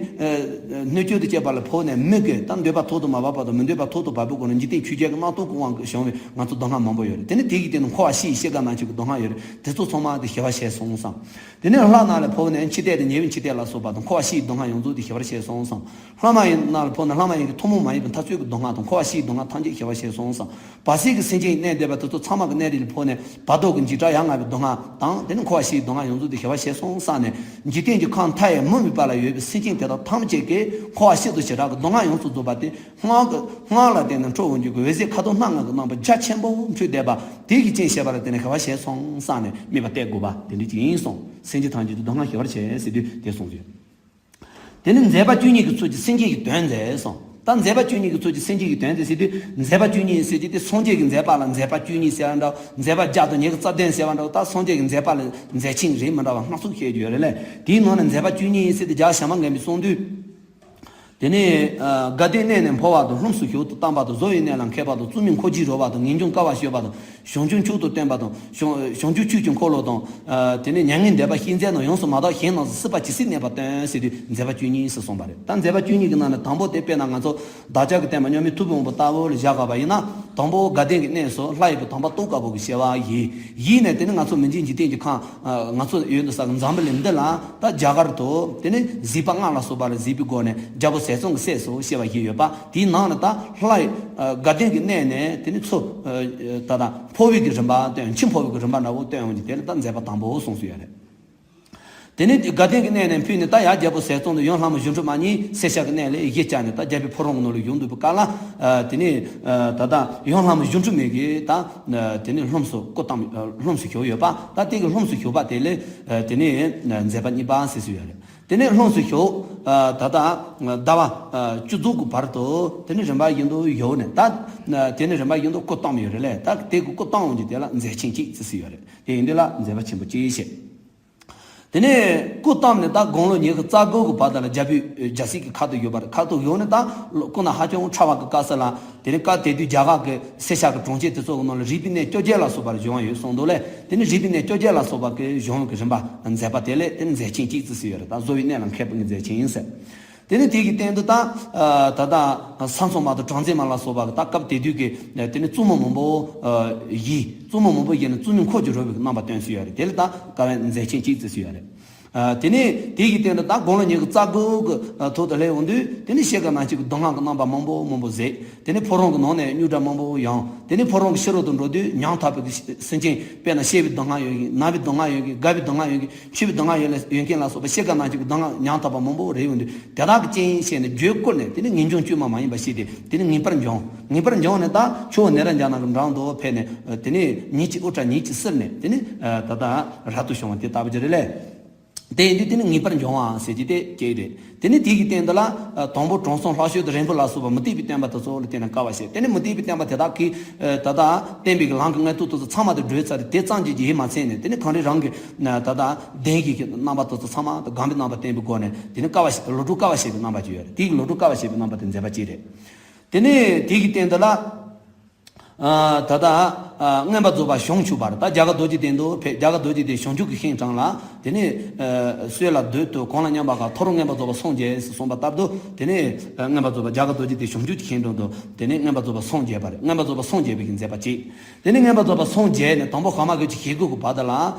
སྣོད་བཅུད་དང་བཅས་པ་ལ་ཕོག་ནས། མི་གི་ད་འདོད་པ་ཐོག་ཏུ་མ་བབས་པ་དང་། མི་འདོད་པ་ཐོག་ཏུ་བབས་པའི་སྒོ་ནས་འཇིག་རྟེན་ཆོས་བརྒྱད་ཀྱི་རྣམ་རྟོག་གི་དབང་གིས་བྱུང་བའི་ང་ཚོ་སྡུག་བསྔལ་མང་པོ་ཡོད་རེད། དེ་ནི་དེ་གི་སྟེང་དུ་འཁོར་བ་ཤི་ཡི་ཤི་དགའ་ན་འཆི་གི་སྡུག་བསྔལ་ཡོད་རེད། དེ་ཚོ་ཚང་མ་དེ་ཞི་བར་བྱས་སོང་བསམ། དེ་ནས་ལྷ་ནང་ལ་ཕོག་ནས་འཆི་ལྟས་དང་ཉེ་བའི་འཆི་ལྟས་ལ་སོགས་པ་དང་། འཁོར་བ་ཤི་ཡི་སྡུག་བསྔལ་ཡོངས་རྫོགས་དེ་ཞི་བར་བྱས་སོང་བསམ། ལྷ་མ་ཡིན་ནང་ལ་ཕོག་ནས་ལྷ་མ་ཡིན་གྱི་ཐུན་མོང་མ་ཡིན་པའི་འཐབ་རྩོད་ཀྱི་སྡུག་བསྔལ་དང་། འཁོར་བ་ཤི་ཡི་སྡུག་བསྔལ་ཐམས་ཅད་ཞི་བར་བྱས་སོང་བསམ། བར་སྲིད་ཀྱི་སེམས་ཅན་གནས་བསྡད་པ་དེ་ཚོ་ཚང་མ་གི་གནས་རིས་ལ་ཕོག་ནས། བར་དོ་གི་འཇིགས་སྐྲག་ཡ་ང་བའི་སྡུག་བསྔལ་དང་། དེ་ནས་འཁོར་བ་ཤི་ཡི་སྡུག་བསྔལ་ཡོངས་རྫོགས་དེ་ཞི་བར་བྱས་སོང་བསམ་ནས། འཇིག་རྟེན་གྱི་ཁམས་མཐའ་ཡས་མུ་མེད་པ་ལ་ཡོད་པའི་སེམས་ཅན་དེ་དག་ཐམས་ཅད་ཀྱི་འཁོར་བ་ཤི་དང་འཇིགས་སྐྲག་གི་སྡུག་བསྔལ་ཡོངས་སུ་རྫོགས་པ་དེ། སྔགས་ཀྱི་སྔགས་ལ་བརྟེན་ནས་འཕྲོ་འོང་རྒྱུ་གི་འོད་ཟེར་ཁ་དོག་སྣ་ལྔ་གི་རྣམ་པ་རྒྱ་ཆེན་པོ་འཕྲོས་བསྡད་པ་དེ་གི་རྐྱེན་ཞེས་པ་ལ་བརྟེན་ནས་ཞི་བར་བྱས་སོང་བསམ་ནས་དམིགས་པ་གཏད་དགོས་པ་དེ་འདྲ་ཅིག་ཡིན་གསུངས། སེམས་ཅན་ཐམས་ཅད་ཀྱི་སྡུག་བསྔལ་ཞི་བར་བྱས་ཟེར་དུས་དེ་གསུངས་ཡོད། དེ་ནི་མཛད་པ་བཅུ་གཉིས་ཀྱི་ཚུལ་གྱིས་སེམས་ཅན་གྱི་དོན་མཛད་གསུངས། ད་མཛད་པ་བཅུ་གཉིས་ཀྱི་ཚུལ་གྱིས་སེམས་ཅན་གྱི་དོན་མཛད་ཟེར་དུས། མཛད་པ་བཅུ་གཉིས་ཟེར་གྱི་དེ་སངས་རྒྱས་ཀྱི་མཛད་པ་ལ་མཛད་པ་བཅུ་གཉིས་ཟེར་བ་འདྲ། མཛད་པ་བརྒྱ་དང་ཉེར་རྩ་བདུན་ཟེར་བ་འདྲ། ད་སངས་རྒྱས་ཀྱི་མཛད་པ་ལ་མཛད་ཆེན་རིགས་མི་འདྲ་བ་སྣ་ཚོགས་བཤད་རྒྱུ་ཡོད་རེད་ལས། དེའི་ནང་ནས་མཛད་པ་བཅུ་གཉིས་ཟེར་དེ་རྒྱལ་བ་བྱམས་པ་མགོན་པོས་གསུངས་དུས། དེ་ནས་དགའ་ལྡན་གནས་ནས་འཕོ་བ་དང་། ལྷུམས་སུ་ཞུགས་དང་བལྟམས་པ་དང་། བཟོ་བོའི་གནས་ལ་མཁས་པ་དང་། བཙུན་མོའི་འཁོར་གྱིས་རོལ་བ་དང་། ངེས་འབྱུང་དཀའ་བ་སྤྱོད་པ་དང་། བྱང་ཆུབ་མཆོག་ཏུ་བསྟན་པ་དང་། བྱང་བྱང་ཆུབ་ཆོས་ཀྱི་འཁོར་ལོ་དང་། དེ་ནས་མྱ་ངན་འདས་པ་ཤེས་མཛད་རྣམས། ཡོངས་སུ་མ་དག་གཞན་རྣམས་སུ། སྲིད་པ་ཇི་སྲིད་གནས་པར་སྟོན་ཟེར་དུས་མཛད་པ་བཅུ་གཉིས་སུ་གསུངས་པ་རེད། ད་མཛད་པ་བཅུ་གཉིས་ཀྱི་ནང་ནས་དང་པོ་དེ་དཔེར་ན་ང་ཚོ་བདག་ཅག་གི་བསྟན་པ་མཉམ་མེད་ཐུབ་པའི་དབང་པོ་ལྟ་བུ་ལ་བཞག་དགོས་པ་ཡིན་ན། དང་པོ་དགའ་ལྡན་གྱི་གནས་སུ་ལྷ་ཡི་བུ་དམ་པ་ཏོག་དཀར་པོ་གི་སྐྱེ་བ་བཞེས། བཞེས་ནས་དེ་ནས་ང་ཚོ་མི་མཇེད་འཇིག་རྟེན་གྱི་ཁམས། ང་ཚོ་ཡོད་འདི་ས་གི་འཛམ་བུ་གླིང་འདི་ལ་ད་རྒྱ་གར་དུ་དེ་ནས་གཟིགས་པ་སྔགས་ལ་སོགས་པ་ལ་གཟིགས་པའི་སྒོ་ནས་རྒྱལ་པོ་ཟས་གཙང་གི་སྲས་སུ་སྐྱེ་བ་བཞེས་ཡོད་པ། དེའི་ནང་ལ་ད་ལྷ་ཡི་དགའ་ལྡན་གྱི་གནས་ནས་དེ་ནས་ཚུར་ད་ལྟ་འཕོ་བའི་གི་རིམ་པ་སྟོན། ཕྱིར་འཕོ་བའི་གི་རིམ་པ་འདྲ་བོ་སྟོན་འོང་གི། དེ་ལ་ད་མཛད་པ་དང་པོ་གསུངས་སུ་ཡོད་རེད། དེ་ནས་དགའ་ལྡན་གྱི་གནས་ནས་ཕུད་ནས་ད་ཡར་རྒྱལ་པོ་ཟས་གཙང་དུ་ཡང་ལྷ་མོ་གཞོན་ནུ་མ་གཉིས་སེར་སྐྱ་གི་གནས་ལ་གཞིས་བཅགས་ནས། ད་རྒྱལ་པོའི་ཕོ་བྲང་གི་ནང་ལ་བཞུགས་འདུག་པའི་སྐབས་ལ། དེ་ནས་ད་ལྟ་ཡང་ལྷ་མོ་གཞོན་ནུ་མ་གིས་ད་དེ་ནས་ལྷུམས་སུ་སྐུ་བལྟམས། ལྷུམས་སུ་བཞུགས་ཡོད་པ། ད་དེ་གི་ལྷུམས་སུ་བཞུགས་པ་དེ་ལ་དེ་ནས་མཛད་པ་གཉིས་པ་ཟེར་སྲོལ་ཡོད་རེད། དེ་ནས་ལྷུམས་སུ་བཞུགས། ད་ལྟ་ཟླ་བ་བཅུ་དྲུག་གི་བར་དུ་དེ་ནས་རིམ་པ་བཞིན་དུ་བཞུགས་ནས། ད་དེ་ནས་རིམ་པ་བཞིན་དུ་སྐུ་བལྟམས་ཡོད་རེད་ལས། ད་དེ་གི་སྐུ་བལྟམས་འོང་གི་དེ་ལ་མཛད་ཆེན་གཅིག་ཟེར་སྲོལ་ཡོད་རེད། དེ་ཡིན་དུས་ལ་མཛད་པ་ཆེན་པོ་གཅིག་བཤད། དེ་ནས་སྐུ་བལྟམས་ནས་ད་དགུང་ལོ་ཉི་ཤུ་རྩ་དགུ་གི་བར་དུ་ལ་རྒྱལ་པོའི་རྒྱལ་སྲིད་ཀྱི་ཁ་ཐུག་ཡོད་པ་རེད། ཁ་ཐུག་ཡོད་ནས་ད་སྐུ་ན་ཧ་ཅང་ཕྲ་བ་གི་སྐབས་སུ་ལ། དེ་ནས་སྐབས་དེ་དུས་རྒྱ་གར་གྱི་སེར་སྐྱ་གི་གྲོང་ཁྱེར་དེ་ཚོ་གི་ནང་ལ་རིག་པའི་གནས་བཅོ་བརྒྱད་ལ་སོགས་པར་སྦྱོང་བ་ཡོད་གསུངས་འདུག་ལས། དེ་ནས་རིག་པའི་གནས་བཅོ་བརྒྱད་ལ་སོགས་པ་གི་སྦྱོང་བའི་གི་རིམ་པ་མཛད་པ་དེ་ལས་དེ་ནས་མཛད་ཆེན་གཅིག་ཙམ་ཞིག་ཡོད་རེད། ད་བཟོ་བའི་གནས་ལ་མཁས་པ་གི་མཛད་ཆེན་ཡིན་ཟེར། དེ་ནས་དེ་གི་སྟེང་དུ་ད་ད་ལྟ་ས་མཚམས་མ་དང་གྲངས་འཛིན་མ་ལ་སོགས་པ་གི་ད་སྐབས་དེ་དུས་ཀྱི་དེ་ནས་བཙུན་མོ་མང་པོ་ཡིས་བཙུན་མོ་མང་པོ་ཡིས་ནས་བཙུན་མོའི་འཁོར་གྱིས་རོལ་བའི་རྣམ་པ་སྟོན་སྲོལ་ཡོད་རེད། དེ་ལ་ད་དཀའ་བའི་མཛད་ཆེན་གཅིག་ཙམ་ཞིག་ཡོད་རེད། དེ་ནས་དེ་གི་སྟེང་དུ་ད་དགུང་ལོ་ཉི་ཤུ་རྩ་དགུ་གི་ཐོག་ཏུ་སླེབས་ཡོང་དུས། དེ་ནས་ཤེལ་དཀར་ནང་བཞིན་གྱི་མདོ་སྔགས་ཀྱི་རྣམ་པ་མང་པོ་མང་པོ་མཛད། དེ་ནས་ཕོ་བྲང་གི་ནང་ནས་རྙོག་དྲ་མང་པོ་ཡོང་། དེ་ནས་ཕོ་བྲང་གི་ཕྱི་རོལ་དུ་འགྲོ་དུས་ཉམ་ཐག་པའི་སེམས་ཅན། དཔེར་ན་བཤད་པའི་མདོ་སྔགས་ཡོད་མཁན། ན་བའི་མདོ་སྔགས་ཡོད་མཁན། དགའ་བའི་མདོ་སྔགས་ཡོད་མཁན། འཆི་བའི་མདོ་སྔགས་ཡོད་ལ་ཡོད་མཁན་ལ་སོགས་པ་ཤེལ་དཀར་ནང་བཞིན་གྱི་མདོ་སྔགས་ཉམ་ཐག་པ་མང་པོ་རེད་ཡོང་དུས། དེ་དག་གི་རྐྱེན་བྱས་ནས་རྒྱུད་བསྐུལ་ནས། དེ་ནས་ངེས་འབྱུང་བཅོས་མ་མ་ཡིན་པ་ཞིག་སྟེ། དེ་ནས་ངེས་པར་འབྱུང་། ངེས་པར་འབྱུང་ནས་ད་ཆུ་བོ་ནཻ་རཉྫ་ན་གི་འགྲམ་དུ་ཕེབས་ནས། དེ་ནས་ཉིད་ཀྱི་དབུ་སྐྲ་ཉིད་ཀྱིས་བསིལ་ནས། དེ་ནས་ད་ལྟ་རབ་ཏུ་བྱུང་བ་དེ་ལྟ་བུ་ཅིག་རེད་ལས། དེ་ཡིན་དུས་དེ་ནི་ངེས་པར་འབྱུང་བ་ཟེར་གྱི་དེ་སྐད་རེད། དེ་ནི་དེ་གི་སྟེང་དུ་ལ། དང་པོ་དྲང་སྲོང་ལྷ་བཤོས་དང་རིང་པོ་ལ་སོགས་པ་མུ་སྟེགས་པའི་བསྟན་པ་དེ་ཚོ་ལ་བརྟེན་ནས་དཀའ་བ་བྱས། དེ་ནི་མུ་སྟེགས་པའི་བསྟན་པ་དེ་དག་གིས་ད་ལྟ་བསྟན་པའི་གི་ལམ་གྱི་མངོན་རྟོགས་དེ་ཚོ་ཚང་མ་དེ་བགྲོད་ཚར་རེད། དེ་ཙམ་གྱིས་ཡིད་མ་ཚིམ་ནས། དེ་ནི་གངས་རི་རང་གི་ད་ལྟ་གདན་གྱི་རྣམ་པ་དེ་ཚོ་ཚང་མ་དེ་སྒོམ་པའི་རྣམ་པ་བསྟན་པའི་སྒོ་ནས། དེ་ནི་དཀའ་བ་བྱས། བློ་གྲོས་དཀའ་བ་བྱས་པའི་རྣམ་པ་ཅིག་ཡོད་རེད། དེ་གི་བློ་གྲོས་དཀའ་བ་བྱས་པའི་རྣམ་པ་དེ་མཛད་པ་ཅིག་རེད། དེ་ནི་དེ་གི་སྟེང་དུ་ལ། ད་ལྟ་མངོན་པར་རྫོགས་པ་ཞིང་བཅུ་པར་ད་རྒྱ་གར་རྡོ་རྗེ་གདན་དུ་ཕེབས། རྒྱ་གར་རྡོ་རྗེ་གདན་ཞིང་བཅུ་གི་ཤིང་དྲུང་ལ། དེ་ནས་སྲོད་ལ་བདུད་དང་གང་ལ་མཉམ་པ་གང་། ཐོ་རངས་མངོན་པར་རྫོགས་པར་སངས་རྒྱས་ཟེར་གསུངས་པ་ལྟར་དུ། དེ་ནས་མངོན་པར་རྫོགས་པ་རྒྱ་གར་རྡོ་རྗེ་གདན་ཞིང་བཅུ་གི་ཤིང་དྲུང་དུ། དེ་ནས་མངོན་པར་རྫོགས་པར་སངས་རྒྱས་པ་རེད། མངོན་པར་རྫོགས་པར་སངས་རྒྱས་པའི་གི་མཛད་པ་གཅིག། དེ་ནས་མངོན་པར་རྫོགས་པར་སངས་རྒྱས་ནས་དང་པོ་ག་མ་གོས་ཀྱི་ཞལ་དགུ་གི་བར་དུ་ལ།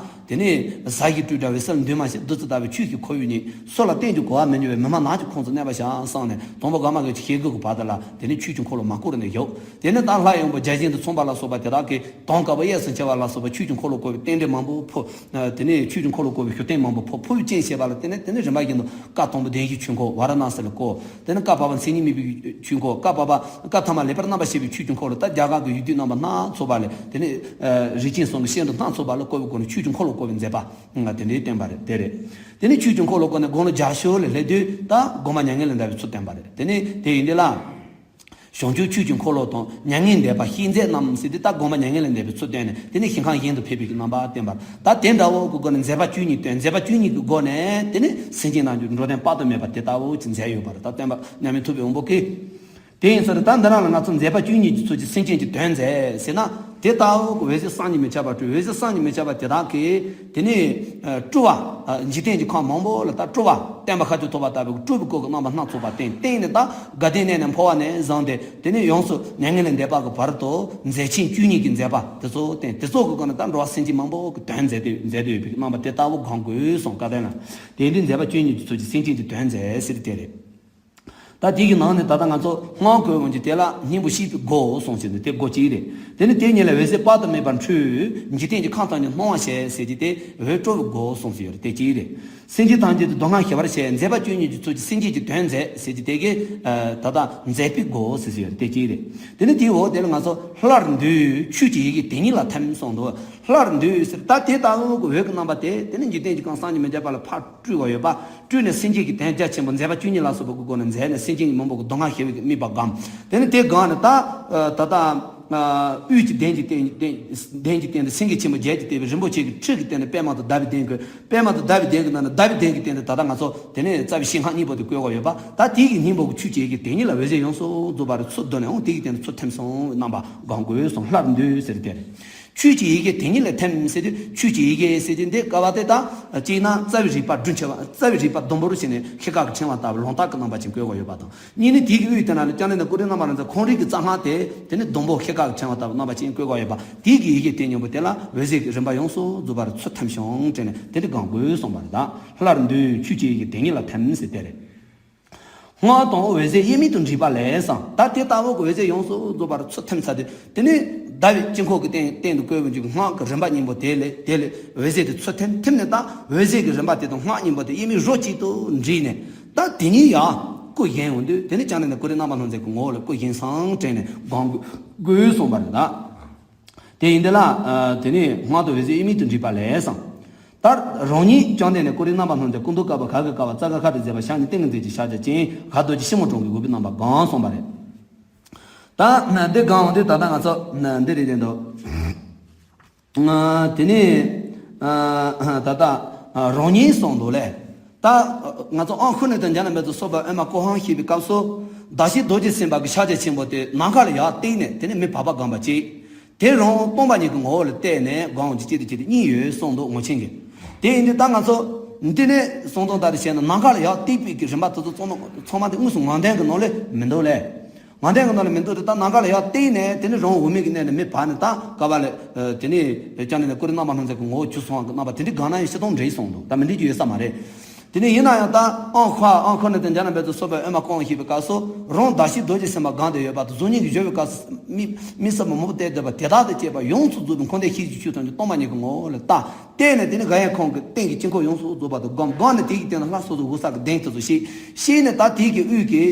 དེ་ནས་གཟའ་ཞིག་སྤྲོས་བྲལ་བའི་སར་འདུས་མ་བྱས། བདུད་རྩི་ལྟ་བུའི་ཆོས་ཀྱི་ཁོར་ཡུག་ཉིད། སྲོད་ལ་གཏན་གྱི་གོ་བ་མི་འགྱུར་བའི་མི་སྨྲ་ནགས་ཀྱི་ཁོངས་སུ་གནས་པར་བྱ་གསུངས་ནས། དང་པོ་ག་མ་གོས་ཀྱི་ཞལ་དགུ་གི་བར་དུ་ལ་དེ་ནས་ཆོས་ཀྱི་འཁོར་ལོ་མ་བསྐོར་ནས་བཞུགས། དེ་ནས་ད་ལྷ་ཡི་དབང་པོ་བརྒྱ་བྱིན་དང་མཚུངས་པ་ལ་སོགས་པ་དེ་དག་གིས་དོན་དཀར་པོ་གཡས་སུ་འཁྱིལ་བ་ལ་སོགས་པ་ཆོས་ཀྱི་འཁོར་ལོ་བསྐོར་བའི་རྟེན་འབྲེལ་མང་པོ་ཕུལ། དེ་ནས་ཆོས་ཀྱི་འཁོར་ལོ་བསྐོར་བའི་ཞུ་རྟེན་མང་པོ་ཕུལ། ཕུལ་བའི་རྐྱེན་བྱས་པ་ལ་བརྟེན་ནས། དེ་ནས་རིམ་པ་བཞིན་དུ་སྐབས་དང་པོ་གདན་བཞིའི་ཆོས་འཁོར་ཝཱ་ར་ཎ་སི་ལ་བསྐོར། དེ་ནས་སྐབས་བར་པ་མཚན་ཉིད་མེད་པའི་ཆོས་འཁོར། སྐབས་བར་པ་སྐབས་ཐ་མ་ལེགས་པར་རྣམ་པར་ཤེས་པའི་ཆོས་ཀྱི་འཁོར་ལོ། ད་རྒྱ་གར་གྱི་ཡུལ་དུས་རྣམ་པ་སྣ་ཚོགས་པ་ལས། དེ་ནས་རིགས་ཅན་གསུམ་གྱི་སྐྱེ་འགྲོ་སྣ་ཚོགས་པ་ལ་བསྐོར་བའི་སྒོ་ནས་ཆོས་ཀྱི་འཁོར་ལོ་བསྐོར་བའི་མཛད་པ་དེ་འདྲའི་བསྟན་པ་རེད། དེ་རེད། དེ་ནས་ཆོས་ཀྱི་འཁོར་ལོ་བསྐོར་ནས་དགུང་ལོ་བརྒྱད་ཅུ་ལ་སླེབས་དུས་ད་སྒོམ་པ་མྱ་ངན་ལས་འདས་པའི་ཚུལ་བསྟན་པ་རེད། དེ་ནས་དེ་ཡིན་དུས་ལ། ཞིང་བཅུ་ཆོས་ཀྱི་འཁོར་ལོ་དང་མྱ་ངན་འདས་པ་ཤེས་མཛད་རྣམས་ཟེར་དུས། ད་སྒོམ་པ་མྱ་ངན་ལས་འདས་པའི་ཚུལ་བསྟན་ནས། དེ་ནས་ཞིང་ཁམས་གཞན་དུ་ཕེབས་པའི་རྣམ་པ་བསྟན་པ། ད་དེ་འདྲ་བོ་གི་སྒོ་ནས་མཛད་པ་བཅུ་གཉིས་བསྟན། མཛད་པ་བཅུ་གཉིས་ཀྱི་སྒོ་ནས་དེ་ནས་སེམས་ཅན་རྣམས་ཀྱི་འགྲོ་དོན་དཔག་ཏུ་མེད་པ་དེ་ལྟ་བུ་ཅིག་མཛད་ཡོད་པ་རེད། ད་བསྟན་པ་མཉམ་མེད་ཐུབ་པའི་དབང་པོ་གིས། དེ་ཡིན་ཙང་ད་འདི་རང་ལ་ང་ཚོ་མཛད་པ་བཅུ་གཉིས་ཀྱི་ཚུལ་གྱིས་སེམས་ཅན་གྱི་དོན་མཛད་ཟེར་ན། དེ་ལྟ་བུ་གི་འོད་ཟེར་བསམ་གྱིས་མི་ཁྱབ་པ་སྤྲོས། འོད་ཟེར་བསམ་གྱིས་མི་ཁྱབ་པ་དེ་དག་གིས་དེ་ནས་སྤྲུལ་པ། འཇིག་རྟེན་གྱི་ཁམས་མང་པོ་ལ་ད་སྤྲུལ་པ་བསྟན་པ་ཤར་བཅུག་ཐོབ་པ་ལྟ་བུའི་སྤྲུལ་པའི་སྐུ་གི་རྣམ་པ་སྣ་ཚོགས་པ་བསྟན། བསྟན་ནས་ད་དགའ་ལྡན་གནས་ནས་འཕོ་བ་ནས་བཟུང་སྟེ། དེ་ནས་ཡོངས་སུ་མྱ་ངན་ལས་འདས་པ་གི་བར་དུ་མཛད་ཆེན་བཅུ་གཉིས་ཀྱི་མཛད་པ་དེ་ཚོ་བསྟན། དེ་ཚོ་གི་སྒོ་ནས་ད་འགྲོ་བ་སེམས་ཅན་མང་པོ་གི་དོན་མཛད་དེ་མཛད་དེ་ཡོད་པའི་རྣམ་པ་དེ་ལྟ་བུ་གང་དགོས་གསུངས། བཀའ་བསྟན་ལ། དེ་འདྲའི་མཛད་པ་བཅུ་གཉིས་ཀྱི་ཚུལ་གྱིས་སེམས་ཅན་གྱི་དོན་མཛད་ཟེར་དེ་རེད། ད་དེ་གི་ནང་ནས་ད་ལྟ་ང་ཚོ་སྔགས་བཀོད་འོང་གི་དེ་ལ་སྙིང་པོ་བཤད་པའི་སྒོ་གསུངས་ཟེར་ནས་དེ་སྒོ་གཅིག་རེད། དེ་ནས་དེ་ཉིད་ལས་འོད་ཟེར་དཔག་ཏུ་མེད་པ་འཕྲོས། འཇིག་རྟེན་གྱི་ཁམས་ཐམས་ཅད་སྣང་བར་བྱས་ཟེར་གྱི་དེ་འོད་སྤྲོ་བའི་སྒོ་གསུངས་ཟེར་ཡོད་རེད། དེ་གཅིག་རེད། སེམས་ཅན་ཐམས་ཅད་དུ་སྡུག་བསྔལ་ཞི་བར་བྱེད། མཛད་པ་བཅུ་གཉིས་ཀྱི་ཚུལ་གྱིས་སེམས་ཅན་གྱི་དོན་མཛད་ཟེར་གྱི་དེ་གི་ད་ལྟ་མཛད་པའི་སྒོ་ཟེར་ཟེར་ཡོད་རེད། དེ་གཅིག་རེད། དེ་ནས་དེའི་འོག་དེ་ལ་ང་ཚོ་སླར་འདུས་ཆོས་ཀྱི་ཡི་གེ་དེ་ཉིད་ལ་ཐིམ་གསུངས་འདུག། སླར་འདུས་ཟེར་ད་དེ་ལྟ་བུ་གི་འོད་ཀྱི་རྣམ་པ་དེ་དེ་ནི་འཇིག་རྟེན་གྱི་ཁམས་བསམ་གྱིས་མི་ཁྱབ་པ་ལ་ཕར་སྤྲུལ་བ་ཡོད་པ། སྤྲུལ་ནས་སེམས་ཅན་གྱི་དོན་རྒྱ་ཆེན་པོ་མཛད་པ་བཅུ་གཉིས་ལ་སོགས་པ་གི་སྒོ་ནས་མཛད་ནས་སེམས་ཅན་གྱི་མང་པོ་གི་སྡུག་བསྔལ་ཞི་བའི་དམིགས་པ་བསྒོམ། དེ་ནི་དེ་སྒང་ནས་ད་ད་ལྟ་དབུས་ཀྱི་གདན་གྱི་སྟེང་གདན་གྱི་སྟེང་དུ་སེང་གེ་ཆེན་པོ་བརྒྱད་ཀྱིས་བཏེགས་པའི་རིན་པོ་ཆེ་གི་ཁྲི་གི་སྟེང་དུ་པདྨ་དང་ཟླ་བའི་གདན་བཀོད། པདྨ་དང་ཟླ་བའི་གདན་གྱི་ནང་ན་ཟླ་བའི་གདན་གྱི་སྟེང་དུ་ད་ལྟ་ང་ཚོ་དེ་ནས་རྩ་བའི་ཤིང་ཁམས་སྙིང་པོ་དེ་བཀོད་པ་ཡོད་པ། ད་དེ་གི་སྙིང་པོ་གི་ཆོས་ཀྱི་ཡི་གེ་དེ་ཉིད་ལ་འོད་ཟེར་ཡོངས་སུ་རྫོགས་པ་རུ་ཚུར་བསྡུ་ནས་འོང་། དེ་གི་སྟེང་དུ་ཚུར་ཐིམ་སོང་བའི་རྣམ་པ་གང་དགོས་སོང་། སླར་འདུས་ཟེར་དེ་རེད། ཆོས་ཀྱི་ཡི་གེ་དེ་ཉིད་ལ་ཐིམ་ཟེར་དུས། ཆོས་ཀྱི་ཡི་གེ་ཟེར་དུས་འདི་སྐབས་དེ་ད་གཅིག་ན་རྩ་བའི་རིག་པ་སྒྲུབ་ཆེ་བ། རྩ་བའི་རིག་པ་ཟླུམ་པོར་བྱས་ནས་ཤེལ་དཀར་གྱི་ཕྲེང་བ་ལྟ་བུ་ལོང་སྟག་གི་རྣམ་པ་ཅན་བཀོད་པ་ཡོད་པ་དང་། གཉིས་ནི་དེ་གི་དབུས་དེ་ན་ལ་སྐྱབས་གནས་ནས་ཀུན་རིག་རྣམ་པར་སྣང་མཛད་ཁོང་རིག་གི་རྩ་སྔགས་དེ་དེ་ནི་ཟླུམ་པོ་ཤེལ་དཀར་གྱི་ཕྲེང་བ་ལྟ་བུ་རྣམ་པ་ཅན་བཀོད་པ་ཡོད་པ། དེ་གི་ཡི་གེ་དེ་སྙིང་པོ་དེ་ལ་འོད་ཟེར་གྱི་རིམ་པ་ཡོངས་སུ་རྫོགས་པ་རུ་ཚུར་ཐིམ་བྱུང་དྲན་ནས་དེ་འདྲ་གང་དགོས་གསུངས་པ་རེད། ད་སླར་འདུས་ཆོས་ཀྱི་ཡི་གེ་དེ་ཉིད་ལ་ཐིམ་ཟེར་དེ་རེད། སྔགས་དང་འོད་ཟེར་དབྱེར་མེད་དུ་འདྲེས་པ་ལས་སམ། ད་དེ་ལྟ་བུ་གི་འོད་ཟེར་ཡོངས་སུ་རྫོགས་པ་རུ་ཚུར་ཐིམ་ཚར་དུས། དེ་ནས་ཟླ་བའི་དཀྱིལ་འཁོར་གྱི་སྟེང་སྟེང་དུ་བཀོད་པའི་མཇུག་སྔགས་ཀྱི་རིམ་པ་སྙིང་པོ་དེ་ལས་དེ་ལས་འོད་ཟེར་དེ་ཚུར་ཐིམ། ཐིམ་ནས་ད་འོད་ཟེར་གྱི་རིམ་པ་དེ་དང་སྔགས་སྙིང་པོ་དེ་དབྱེར་མེད་རོ་གཅིག་ཏུ་འདྲེས་ནས། ད་དེ་ཉིད་ཡང་སྐུ་བཞེངས་ཡོང་དུས། དེ་ནས་སྐྱབས་གནས་ནས་ཀུན་རིག་རྣམ་པར་སྣང་མཛད་ཀྱི་ངོ་བོ་ལ་སྐུ་བཞེངས་སམ་དྲན་ནས་གང་དགོས་གསུངས་པ་རེད། ད། དེ་ཡིན་དེ་ལ། དེ་ནས་སྔགས་དང་འོད་ཟེར་དབྱེར་མེད་དུ་འདྲེས་པ་ལས་སམ། ད་རང་ཉིད་སྐྱབས་གནས་ནས་ཀུན་རིག་རྣམ་པར་སྣང་མཛད་སྐུ་མདོག་དཀར་པོ་གར་གྱིས་དཀར་བ་རྩྭ་དཀར་ཁ་དྲིས་མཛེས་པ་ཞལ་ནི་ཏིང་ངེ་འཛིན་གྱི་ཞལ་གྱི་སྤྱན་གར་རྡོ་རྗེ་ཕྱི་མོ་དྲུང་གི་འོད་པའི་རྣམ་པ་གང་གསུངས་པ་རེད། ད་འདི་གང་འོང་དུས་ད་ལྟ་ང་ཚོ་འདི་རེད་དེ་འདུག། དེ་ནས་ད་ལྟ་ རང་ཉིད་གསུངས་འདུག་ལས། ད་ང་ཚོ་ཨང་ཁུ་ནི་དང་འཇམ་དབྱངས་འབེབས་སོགས་པ་ཨེ་མ་ཀོ་ཧང་ཞེས་པའི་སྐབས་སུ། བདག་བཞི་རྡོ་རྗེ་སེམས་དཔའ་གི་ཕྱག་རྒྱ་ཆེན་པོ་དེ་ནམ་མཁའ་ལ་ཡར་བཏེགས་ནས་དེ་ནས་མི་བག་པ་སྒོམ་པ་བྱེད། དེ་རང་སྟོང་པ་ཉིད་ཀྱི་ངོ་བོ་ལ་བལྟས་ནས་སྒོམ་གྱི་ཅི་དང་ཅི་དང་གཉིས་ཡོད་གསུངས་འདུག་ངོ་ཆེན་གྱིས། དེ་ཡིན་དུས་ད་ང་ཚོ་འདི་ནས་གསུང་སྟངས་ལྟར་བྱས་ན་ནམ་མཁའ་ལ་ཡར་བཏེགས་པའི་གི་རིམ་པ་དེ་ཚོ་ཚང་མ་ཚང་མ་དེ་དངོས་སུ་ངང་ལྡན་གྱི་ནང་ལས་མི་འདུག་ལས། ངང་ལྡན་གྱི་ནང་ལ་མི་འདུག་དེ་ད་ནམ་མཁའ་ལ་ཡར་བཏེགས་ནས་དེ་ནི་རང་འོག་མིན་གྱི་གནས་ནས་མི་བབས་ནས་ད་ག་བ་ལས། དེ་ནི་བྱང་ནས་ཀུ་རེ་རྣམ་པར་སྣང་མཛད་ཀྱི་ངོ་བོ་བཅུ་སོང་བ་གི་རྣམ་པ་དེ་འདྲའི་གང་ན་ཡང་ཤི་སྟོང་འདྲེས་སོང་འདུག་ད་མི་འདྲེས་ཀྱི་ཡོད་ས་མ་རེད། དེ་ནི་ཡིན་ན་ཡང་ད་ཨང་ཁ་ཨང་ཁ་ནས་དེ་འཇམ་དབྱངས་འབེབས་སོགས་པའི་ཨེ་མ་ཀོ་ཧང་ཞེས་པའི་སྐབས་སུ་རང་བདག་བཞི་རྡོ་རྗེ་སེམས་དཔའ་སྒོམ་སྟེ་ཡོད་པ་དང་གཟུགས་བརྙན་གྱི་སྦྱོར་བའི་སྐབས་སུ་མི་མི་སྲིད་པ་མང་པོ་བསྟན་འདུག་པ་དེ་དག་དང་བཅས་པ་ཡོངས་སུ་རྫོགས་པའི་འཁོར་འདས་ཤེས་བྱའི་ཆོས་ཐམས་ཅད་སྟོང་པ་ཉིད་ཀྱི་ངོ་བོ་ལ་བལྟ། བལྟས་ནས་དེ་ནི་ག་ཡང་ཁོང་གི་སྟེང་གི་དཀྱིལ་འཁོར་ཡོངས་སུ་རྫོགས་པ་དང་སྒོམ། སྒོམ་ནས་དེ་གི་སྟེང་དུ་ལྷ་སོ་སོ་འོད་གསལ་གྱི་གདན་དེ་ཚོ་ཤེས། ཤེས་ནས་ད་དེ་གི་དབུས་ཀྱི་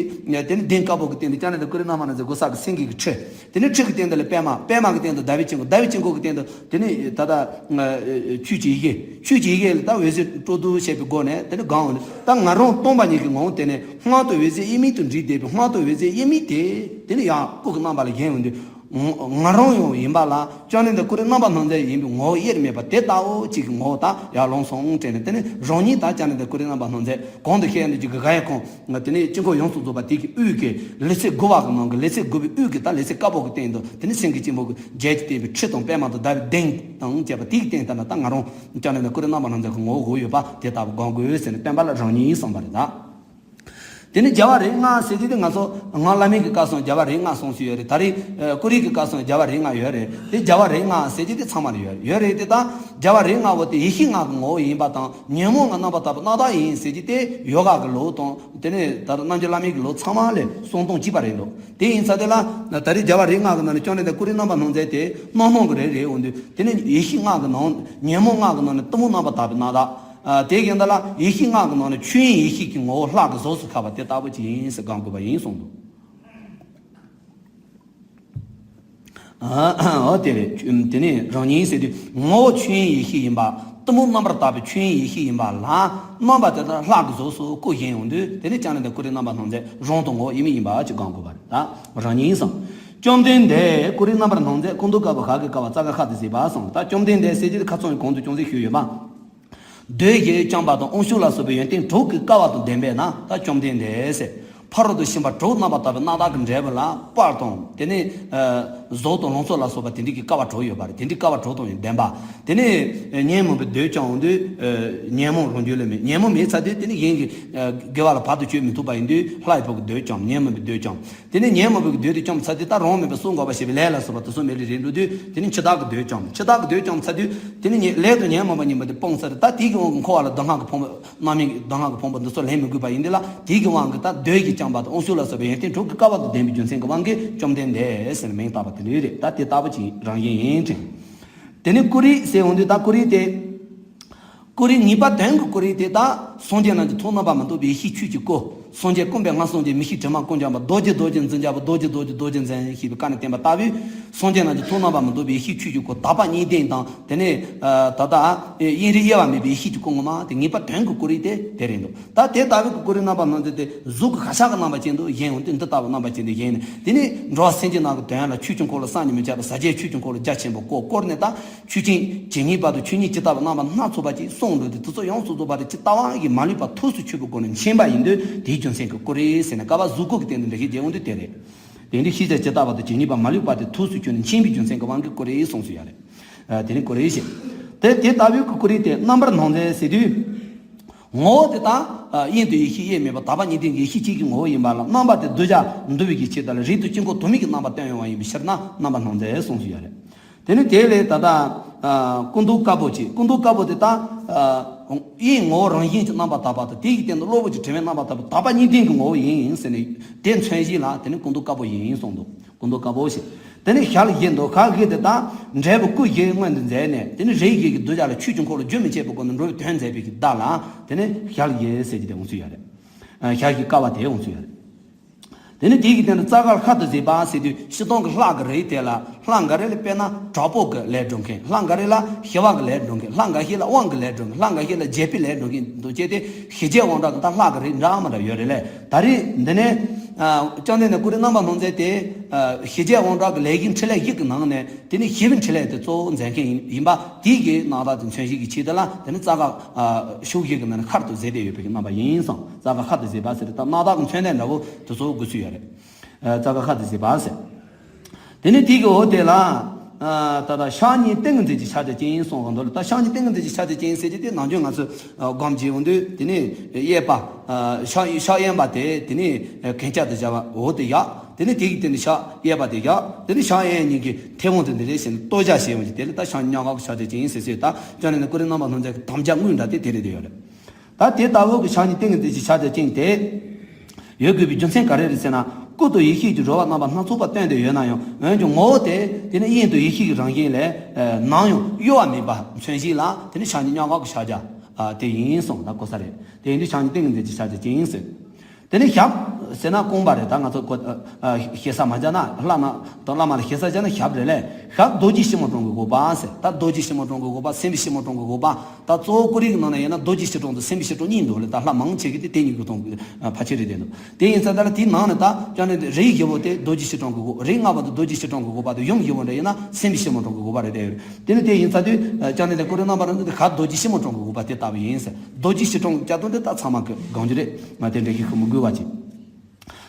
དེ་ནི་གདན་དཀར་པོ་གི་སྟེང་དུ་བྱང་ནས་དེ་ཀུ་རེ་རྣམ་པར་སྣང་མཛད་སྒོ་གསར་གྱི་སེང་གེ་གི་ཁྲི། དེ་ནི་ཁྲི་གི་སྟེང་དུ་ལ་པདྨ། པདྨ་གི་སྟེང་དུ་ཟླ་བའི་དཀྱིལ་འཁོར། ཟླ་བའི་དཀྱིལ་འཁོར་གི་སྟེང་དུ་དེ་ནི་ད་ལྟ་ཆོས་ཀྱི་ཡི་གེ། ཆོས་ཀྱི་ཡི་གེ་ལ་ད་འོད་ཟེར་སྤྲོ་བསྡུ་བྱས་པའི་སྒོ་ནས་དེ་ནི་གང་འོང་ནས་ད་ང་རང་སྟོང་པ་ཉིད་ཀྱི་ངང་དེ་ནས་སྔོན་དུ་འོད་ཟེར་དབྱེར་མེད་དུ་འདྲེས་བསྡད་པའི་སྔོན་དུ་འོད་ཟེར་དབྱེར་མེད་དེ་དེ་ནི་ཡང་སྐུ་གི་རྣམ་པ་ལ་བཞེངས་འོང་དུས། ང་རང་ཡང་ཡིན་པ་ལ་བྱང་ནས་དེ་ཀུ་རེ་རྣམ་པར་སྣང་མཛད་ཡིན་པའི་ངོ་བོ་དབྱེར་མེད་པ་དེ་ལྟ་བུ་གཅིག་གི་ངོ་བོ་དག་ཡར་ལོངས་སོང་དྲན་ནས་དེ་ནི་རང་ཉིད་དག་བྱང་ནས་དེ་ཀུ་རེ་རྣམ་པར་སྣང་མཛད་གོང་དུ་བཤད་ཡོང་དུས་ཀྱི་ག་ཡང་ཁོང་དེ་ནི་དཀྱིལ་འཁོར་ཡོངས་སུ་རྫོགས་པ་དེ་གི་དབུས་ཀྱི་ལེ་ཚན་དགུ་པ་གི་ནང་གི་ལེ་ཚན་དགུ་པའི་དབུས་ཀྱི་ད་ལེ་ཚན་དཀར་པོ་གི་སྟེང་དུ་དེ་ནི་སེང་གེ་སྐྱེན་པོ་གི་རྒྱན་གྱིས་བརྟེན་པའི་ཁྲི་དང་པདྨ་དང་ཟླ་བའི་གདན་དང་བཅས་པ་དེ་གི་སྟེང་དུ་ད་ལྟ་ང་རང་བྱང་ནས་དེ་ཀུ་རེ་རྣམ་པར་སྣང་མཛད་ཀྱི་ངོ་བོ་ཡོད་པ་དེ་ལྟ་བུ་སྒོམ་དགོས་ཟེར་ནས་བསྟན་པ་ལ་རང་ཉིད་གསུངས་པ་རེད་ད། དེ་ནི་རྒྱལ་བ་རིགས་ལྔ་ཟེར་གྱི་དེ་ང་ཚོ་སྔོན་བླ་མེད་ཀྱི་སྐབས་སུ་རྒྱལ་བ་རིགས་ལྔ་གསུངས་སུ་ཡོད་རེད། ད་རེས་ཀུ་རེ་གི་སྐབས་སུ་རྒྱལ་བ་རིགས་ལྔ་ཡོད་རེད། དེ་རྒྱལ་བ་རིགས་ལྔ་ཟེར་གྱི་དེ་ཚང་མར་ཡོད་ཡོད་རེད། དེ་ད་རྒྱལ་བ་རིགས་ལྔ་བོ་དེ་ཡེ་ཤེས་ལྔ་གི་ངོ་བོ་ཡིན་པ་དང་ཉོན་མོངས་ལྔ་རྣམ་པར་དག་པའི་རྣམ་དག་ཡིན་ཟེར་གྱི་དེ་ཡོ་ག་གི་ལུགས་དང་དེ་ནས་ད་རྣལ་འབྱོར་བླ་མེད་ཀྱི་ལུགས་ཚང་མ་ལས་གསུང་སྟངས་གཅིག་པ་རེད་འདུག་དེ་ཡིན་ཙང་དེ་ལ་ད་རེས་རྒྱལ་བ་རིགས་ལྔ་གི་ནང་ནས་བྱང་ནས་དེ་ཀུ་རེ་རྣམ་པར་སྣང་མཛད་དེ་རྣམ་སྣང་གི་རེ་རེ་འོང་དུས་དེ་ནས་ཡེ་ཤེས་ལྔ་གི་ནང་ཉོན་མོངས་ལྔ་གི་ནང་ནས་གཏི་མུག་རྣམ་པར་དག་པའི་རྣམ་དག་ཨ། དེ་ཡིན་ད་ལ་ཡེ་ཤེས་ལྔ་གི་ནང་ནས་ཆོས་དབྱིངས་ཡེ་ཤེས་ཀྱི་ངོ་བོ་ལྷ་གི་གཟུགས་སུ་ཁ་བ་དེ་ལྟ་བུ་ཅིག་ཡིན་ཟེར་སྒོམ་དགོས་པ་ཡིན་གསུངས་འདུག་ཨ། ཨོ་དེ་རེད། དེ་ནས་རང་ཉིད་ཟེར་དུས་ངོ་བོ་ཆོས་དབྱིངས་ཡེ་ཤེས་ཡིན་པ། གཏི་མུག་རྣམ་པར་དག་པའི་ཆོས་དབྱིངས་ཡེ་ཤེས་ཡིན་པ་ལ་རྣམ་པ་དེ་དག་ལྷ་གི་གཟུགས་སུ་སྐུ་བཞེངས་ཡོང་དུས་དེ་ནས་བྱང་ནས་དེ་ཀུ་རེ་རྣམ་པར་སྣང་མཛད་རང་དང་ངོ་བོ་དབྱེར་མེད་ཡིན་པ་ཅིག་སྒོམ་དགོས་པ་རེད་ད། རང་ཉིད་གསུངས། བཅོམ་ལྡན་འདས་ཀུ་རེ་རྣམ་པར་སྣང་མཛད་སྐུ་མདོག་དཀར་པོ་ཞལ་གྱི་ཀ་བ་ཙཀ་ཁ་ཏུ་གཟིགས་པ་གསུངས། ད་བཅོམ་ལྡན་འདས་ཟེར་གྱི་དེ་ཁ་ཚོན་གོང་དུ་ཅུང་ཟད་ཞུས་ཡོད་པ། འདོད་བཞི་བཅོམ་པ་དང་དབང་ཕྱུག་ལ་སོགས་པའི་ཡོན་ཏན་དྲུག་གི་ཀ་བ་དང་ལྡན་པས་ན་ད་བཅོམ་ལྡན་འདས་ཟེར། ཕ་རོལ་ཏུ་ཕྱིན་པ་དྲུག་རྣམ་པར་དག་པའི་རྣམ་དག་གི་འབྲས་བུ་ལ་དཔལ་དང་དེ་ནས་གཟུགས་དང་ལང་ཚོ་ལ་སོགས་པ་དེ་འདྲའི་གི་ཀ་བ་དྲུག་ཡོད་པ་རེད། དེ་འདྲའི་ཀ་བ་དྲུག་དང་ཡང་ལྡན་པ། དེ་ནས་ཉོན་མོངས་པའི་འདོད་ཀྱང་འོང་དུས་ཉོན་མོངས་རང་རྒྱུད་ལ་མེད། ཉོན་མོངས་མེད་ཚར་དུས་དེ་ནས་གཞན་གྱི་དགེ་བ་ལ་བར་དུ་གཅོད་མི་ཐུབ་པ་ཡིན་དུས་ལྷའི་བུ་གི་འདོད་ཀྱང་ཉོན་མོངས་པའི་འདོད་ཀྱང་། དེ་ནས་ཉོན་མོངས་པའི་འདོད་དེ་བཅོམ་ཚར་དུས་ད་རང་མེད་པའི་སྲོག་འགོག་པ་ཞེས་པའི་ལས་ལ་སོགས་པ་དེ་ཚོ་མེད་ལས་རེད་འགྲོ་དུས་དེ་ནས་འཆི་བདག་གི་འདོད་བཅོམ། འཆི་བདག་གི་འདོད་བཅོམ་ཚར་དུས་དེ་ནས་ལས་དང་ཉོན་མོངས་པ་གཉིས་པོ་དེ་སྤངས་ཚར་དུས་ད་དེའི་གི་དབང་གིས་འཁོར་བ་ལ་གདུང་བ་གི་ཕུང་པོ་རྣམ་སྨིན་གྱི་གདུང་བ་གི་ཕུང་པོ་འདི་ཚོ་ལེན་མི་དགོས་པ་ཡིན་དུས་ལ་དེའི་གི་དབང་གིས་ད་འདོད་ཀྱིས་བཅོམ་པ་དང་དབང་ཕྱུག་ལ་སོགས་པའི་ཡོན་ཏན་དྲུག་གི་ཀ་བ་དང་ལྡན་པའི་རྒྱུ་མཚན་གྱི་དབང་གིས་བཅོམ་ལྡན་འདས་ཟེར་ནས་མིང་བཏགས་པ་དེ་འདྲ་རེད། ད་དེ་ལྟ་བུ་ཅིག་རང་བཞིན་ཡིན་དྲན། དེ་ནས་ཀུ་རེ་ཟེར་འོང་དུས་ད་ཀུ་རེ་དེ། ཀུ་རེ་ངེས་པ་དོན་གྱི་ཀུ་རེ་དེ་དག་སངས་རྒྱས་རྣམས་ཀྱི་ཐུགས་རྣམ་པར་མི་རྟོག་པའི་ཡེ་ཤེས་ཆོས་ཀྱི་སྐུ། སངས་རྒྱས་ཀུན་པའི་མངའ་སངས་རྒྱས་མི་ཤིགས་དྲི་མ་ཀུན་འཇོམས་པ། རྡོ་རྗེ་རྡོ་རྗེ་འཛིན་རྒྱལ་པོ། རྡོ་རྗེ་རྡོ་རྗེ་རྡོ་རྗེ་འཛིན་ཞེས་པའི་བཀའ་ནས་བསྟན་པ་ལྟ་བུའི་སངས་རྒྱས་རྣམས་ཀྱི་ཐུགས་རྣམ་པར་མི་རྟོག་པའི་ཡེ་ཤེས་ཆོས་ཀྱི་སྐུ། དག་པ་གཉིས་ལྡན་དང་དེ་ནས་ད་ལྟ་དབྱིངས་རིག་དབྱེ་བ་མེད་པའི་ཡེ་ཤེས་ཀྱི་སྐུ་ངོ་མ་དེ་ངེས་པ་དོན་གྱི་ཀུ་རེ་དེ་དེ་རེད་འདུག་ད་དེ་ལྟ་བུའི་ཀུ་རེ་རྣམ་པར་སྣང་མཛད་དེ་གཟུགས་ཀྱི་ཤ་ཁྲག་གི་རྣམ་པ་ཅན་དུ་བཞེངས་འོང་དུས་འདི་ལྟ་བུ་རྣམ་པ་ཅན་དུ་བཞེངས་ནས་དེ་ནས་འགྲོ་བ་སེམས་ཅན་རྣམས་ཀྱི་དོན་ལ་ཆོས་ཀྱི་འཁོར་ལོ་བསམ་གྱིས་མི་ཁྱབ་པ། ཟབ་རྒྱས་ཆོས་ཀྱི་འཁོར་ལོ་རྒྱ་ཆེན་པོ་བསྐོར། བསྐོར་ནས་ད་ཆོས་ཅན་ཇི་སྙེད་པ་དང་ཆོས་ཉིད་ཇི་ལྟ་བུ་རྣམ་པ་སྣ་ཚོགས་པ་ཅིག་གསུངས་འགྲོ་དུས་དེ་ཚོ་ཡོངས་སུ་རྫོགས་པ་དེ་ཇི་ལྟ་བ་ཡི་མ་ལུས་པ་ཐུགས་སུ་ཆུད་པའི་སྒོ་ནས་མཁྱེན་པ་ཡིན་དུས་དེའི་རྒྱུ་མཚན་གྱི་ཀུ་རེ་ཟེར་ནས་ཀ་བ་གཟུགས་སྐུ་གི་སྟེང་དུ་འགྲེལ་བཤད་རྒྱག་འོང་དུས་དེ་རེད། དེ་འདྲའི་ཤེས་བྱ་ཇི་ལྟ་བ་དང་ཇི་སྙེད་པ་མ་ལུས་པ་དེ་ཐུགས་སུ་ཆུད་ནས་མཁྱེན་པའི་རྒྱུ་མཚན་གྱི་དབང་གིས་ཀུ་རེ་གསུངས་སུ་ཡོད་རེད། དེ་ནི་ཀུ་རེ་ཞེས། དེ་དེ་ལྟ་བུའི་ཀུ་རེ་དེ་རྣམ་པར་སྣང་མཛད་ཟེར་དུས། ངོ་བོ་དེ་དག་དབྱིངས་དང་ཡེ་ཤེས་དབྱེར་མེད་པ་དག་པ་གཉིས་ལྡན་གྱི་ཡེ་ཤེས་གཅིག་གི་ངོ་བོ་ཡིན་པ་ལ་རྣམ་པ་དེ་གདུལ་བྱ་འདུལ་བའི་གི་ཆེད་དུ་ལ་རིགས་དང་དཀྱིལ་འཁོར་དུ་མའི་གི་རྣམ་པ་སྟོན་ཡོང་བ་ཡིན་པའི་ཕྱིར་ན་རྣམ་པར་སྣང་མཛད་གསུངས་སུ་ཡོད་རེད། དེ་ནི་དེ་ལས་ད་ལྟ་སྐུ་མདོག་དཀར་པོ་ཅིག་སྐུ་མདོག་དཀར་པོ་དེ་དག་དབྱིངས་ངོ་བོ་རང་བཞིན་གྱི་རྣམ་པར་དག་པ་དང་དེ་ཡི་སྟེང་དུ་གློ་བུར་གྱི་དྲི་མའི་རྣམ་པར་དག་པ་དག་པ་གཉིས་ལྡན་གྱི་ངོ་བོ་ཡིན་ཟེར་ནས་དེ་མཚོན་བྱེད་ལ་དེ་ནི་སྐུ་མདོག་དཀར་པོ་ཡིན་གསུངས་འདུག་སྐུ་མདོག་དཀར་པོ་ཞེས། དེ་ནས་ཞལ་བཞི་འདུག་ཞལ་བཞི་དེ་དག་འབྲས་བུ་སྐུ་བཞི་མངོན་དུ་མཛད་ནས་དེ་ནི་རིགས་བཞི་གི་གདུལ་བྱ་ལ་ཆོས་ཀྱི་འཁོར་ལོ་རྒྱུན་མི་འཆད་པའི་སྒོ་ནས་འགྲོ་བའི་དོན་མཛད་པའི་གི་བརྡ་ལ་དེ་ནི་ཞལ་བཞི་ཟེར་གྱི་དེ་འོང་ཚུལ་ཡོད་རེད། ཞལ་བཞི་ཀ་བ་དེ་འོང་ཚུལ་ཡོད་རེད། དེ་ནི་དེ་གི་སྟེང་དུ་རྩ་འགག་ལྷ་དུ་གཟིགས་པ་ཟེར་དུས་སྤྱིར་བཏང་གི་ལྷ་གི་རིགས་དེ་ལ་ལྷ་འགའ་རེ་ལ་དཔེར་ན་དྲག་པོ་གི་ལས་སྒྲུབ་མཁན། ལྷ་འགའ་རེ་ལ་ཞི་བ་གི་ལས་སྒྲུབ་མཁན། ལྷ་འགའ་ཤས་ལ་དབང་གི་ལས་སྒྲུབ་མཁན། ལྷ་འགའ་ཤས་ལ་རྒྱལ་པོའི་ལས་སྒྲུབ་མཁན་འདུག་ཅེས་ཏེ་ཞི་རྒྱས་དབང་དྲག་གི་ད་ལྷ་གི་རིགས་འདྲ་མི་འདྲ་ཡོད་རེད་ལས། ད་རེས་འདི་ནས་ ཨ། བཅོམ་ལྡན་འདས་ཀུན་རིག་རྣམ་པར་སྣང་མཛད་དེ། ཨ། ཞི་བྱེད་དབང་དྲག་གི་ལས་ཀྱི་འཕྲིན་ལས་བཞི་གི་ནང་ནས་དེ་ནི་ཞི་བའི་འཕྲིན་ལས་དེ་གཙོ་བོ་མཛད་མཁན་ཡིན་ཡིན་པ་དེ་གི་རྣམ་དག་དེ་མཚོན་བྱེད་ཀྱི་ཆེད་དུ་ལ་དེ་ནི་རྩ་འགག་ཨ། ཤོག་བཞི་གི་ནང་ནས་ཤར་དུ་གཟིགས་ཏེ་ཡོད་པའི་རྣམ་པ་ཡིན་གསུངས། རྩ་འགག་ཤར་དུ་གཟིགས་པ་ཟེར་ད་རྣམ་དག་གི་མཚོན་དོན་འདྲ་བོ་དེ་ཚོ་དགོས་ཚུལ་ཡོད་རེད། ཨ། རྩ་འགག་ཤར་དུ་གཟིགས་པ་ཟེར། དེ་ནས་དེ་གི་འོག་དེ་ལ། ཨ། ད་ལྟ་ཕྱག་གཉིས་ཏིང་ངེ་འཛིན་གྱི་ཕྱག་རྒྱ་ཅན་གསུངས་པ་འདུག་ལ། ད་ཕྱག་གཉིས་ཏིང་ངེ་འཛིན་གྱི་ཕྱག་རྒྱ་ཅན་ཟེར་གྱི་དེ་ནམ་རྒྱུན་ང་ཚོས་སྒོམ་བྱེད་འོང་དུས་དེ་ནས་གཡས་པ། ཨ། ཕྱག་ཕྱག་གཡོན་པ་དེ་དེ་ནས་གན་རྐྱལ་དུ་བཞག་པ་འོག་དེ་བཞག་དེ་ནས་དེ་གི་སྟེང་དུ་ཕྱག་གཡས་པ་དེ་བཞག་དེ་ནས་ཕྱག་གཡས་གཉིས་ཀྱི་མཐེ་བོང་དེ་འདི་རེད་ཟེར་ནས་ལྟོ་བཞག་བྱེད་འོང་གི་དེ་ལ་ད་ཕྱག་གཉིས་སྙོམས་འཇུག་གི་ཕྱག་རྒྱ་ཅན་ཟེར་ཟེར། ད་བཅོམ་ལྡན་འདས་ཀུན་རིག་རྣམ་པར་སྣང་མཛད་ཀྱི་དམ་བཅའ་དངོས་འདྲ་དེ་དེ་རེད་དེ་ཡོད་རེད། ད་དེ་ལྟ་བུ་གི་ཕྱག་གཉིས་ཏིང་ངེ་འཛིན་གྱི་ཕྱག་རྒྱ་ཅན་དེ་ཡོད་དགོས་པའི་རྒྱུ་མཚན་ག་རེ་རེད་ཟེར་ན། སྐུ་དང་ཡེ་ཤེས་ཀྱི་རོལ་པ་རྣམ་པ་སྣ་ཚོགས་པ་སྟོན་ཏེ་ཡོད་ན་ཡང་འོན་ཀྱང་ངོ་བོ་དེ་དེ་ནི་དབྱིངས་དང་ཡེ་ཤེས་ཀྱི་རང་བཞིན་ལས་ནམ་ཡང་གཡོ་བ་མེད་པ་མཚོན་བྱེད་ལ་དེ་ནི་ཕྱག་གཉིས་སྙོམས་འཇུག་གི་ཕྱག་རྒྱ་དེ་ཡིན་གསུངས། ད་གོ་ས་རེད། དེ་ཡིན་དུས་ཕྱག་གཉིས་ཏིང་ངེ་འཛིན་གྱི་ཕྱག་རྒྱ་ཅན་ཟེར། དེ་ནི་ཞབས་ཟེར་ན་རྐང་པ་རེད། ད་ང་ཚོ་གོ་ཞེ་ས་མ་བྱ་ན་བླ་མ་དང་བླ་མ་ལ་ཞེ་ས་བྱ་ན་ཞབས་རེད་ལས། ཞབས་རྡོ་རྗེ་སྤྱི་མོ་དྲུང་གི་དགོངས་པ་ཟེར། ད་རྡོ་རྗེ་སྤྱི་མོ་དྲུང་གི་དགོངས་པ། སེམས་དཔའི་སྤྱི་མོ་དྲུང་གི་དགོངས་པ། ད་གཙོ་བོ་ཀུན་རིག་གི་ནང་ན་ཡིན་ན་རྡོ་རྗེ་སྤྱི་དྲུང་དང་སེམས་དཔའི་སྤྱི་དྲུང་གཉིས་འདུག་ལ། ད་ལྷ་མང་ཆེ་གི་དེ་དེ་གཉིས་ཀྱི་དོན་ཕལ་ཆེར་རེད་དེ་འདུག་དེ་ཡིན་ཙང་ད་ལ་དེའི་ནང་ནས་ད་ཅང་ནས་རིགས་བཞི་པོ་དེ་རྡོ་རྗེ་སྤྱི་དྲུང་གི་དགོངས། རིགས་ལྔ་པོ་དེ་རྡོ་རྗེ་སྤྱི་དྲུང་གི་དགོངས་པ་དང་ཡུམ་བཞི་པོ་འདྲ་ཡིན་ན་སེམས་དཔའི་སྤྱི་མོ་དྲུང་གི་དགོངས་པ་རེད་དེ། དེ་ནི་དེ་ཡིན་ཙང་དུས་ཅང་ནས་དེ་ཀུན་རིག་རྣམ་པར་སྣང་མཛད་དེ་ཞབས་རྡོ་རྗེ་སྤྱི་མོ་དྲུང་གི་དགོངས་པ་དེ་ལྟ་བུ་ཡིན་ཟེར། རྡོ་རྗེ་སྤྱི་དྲུང་གི་བཅའ་དོན་དེ་ད་ཚང་མ་གི་གང་རྒྱུ་རེད། ང་དེ་འདྲ་ཞིག་ཤུ་མི་དགོས་པ་ཅིག་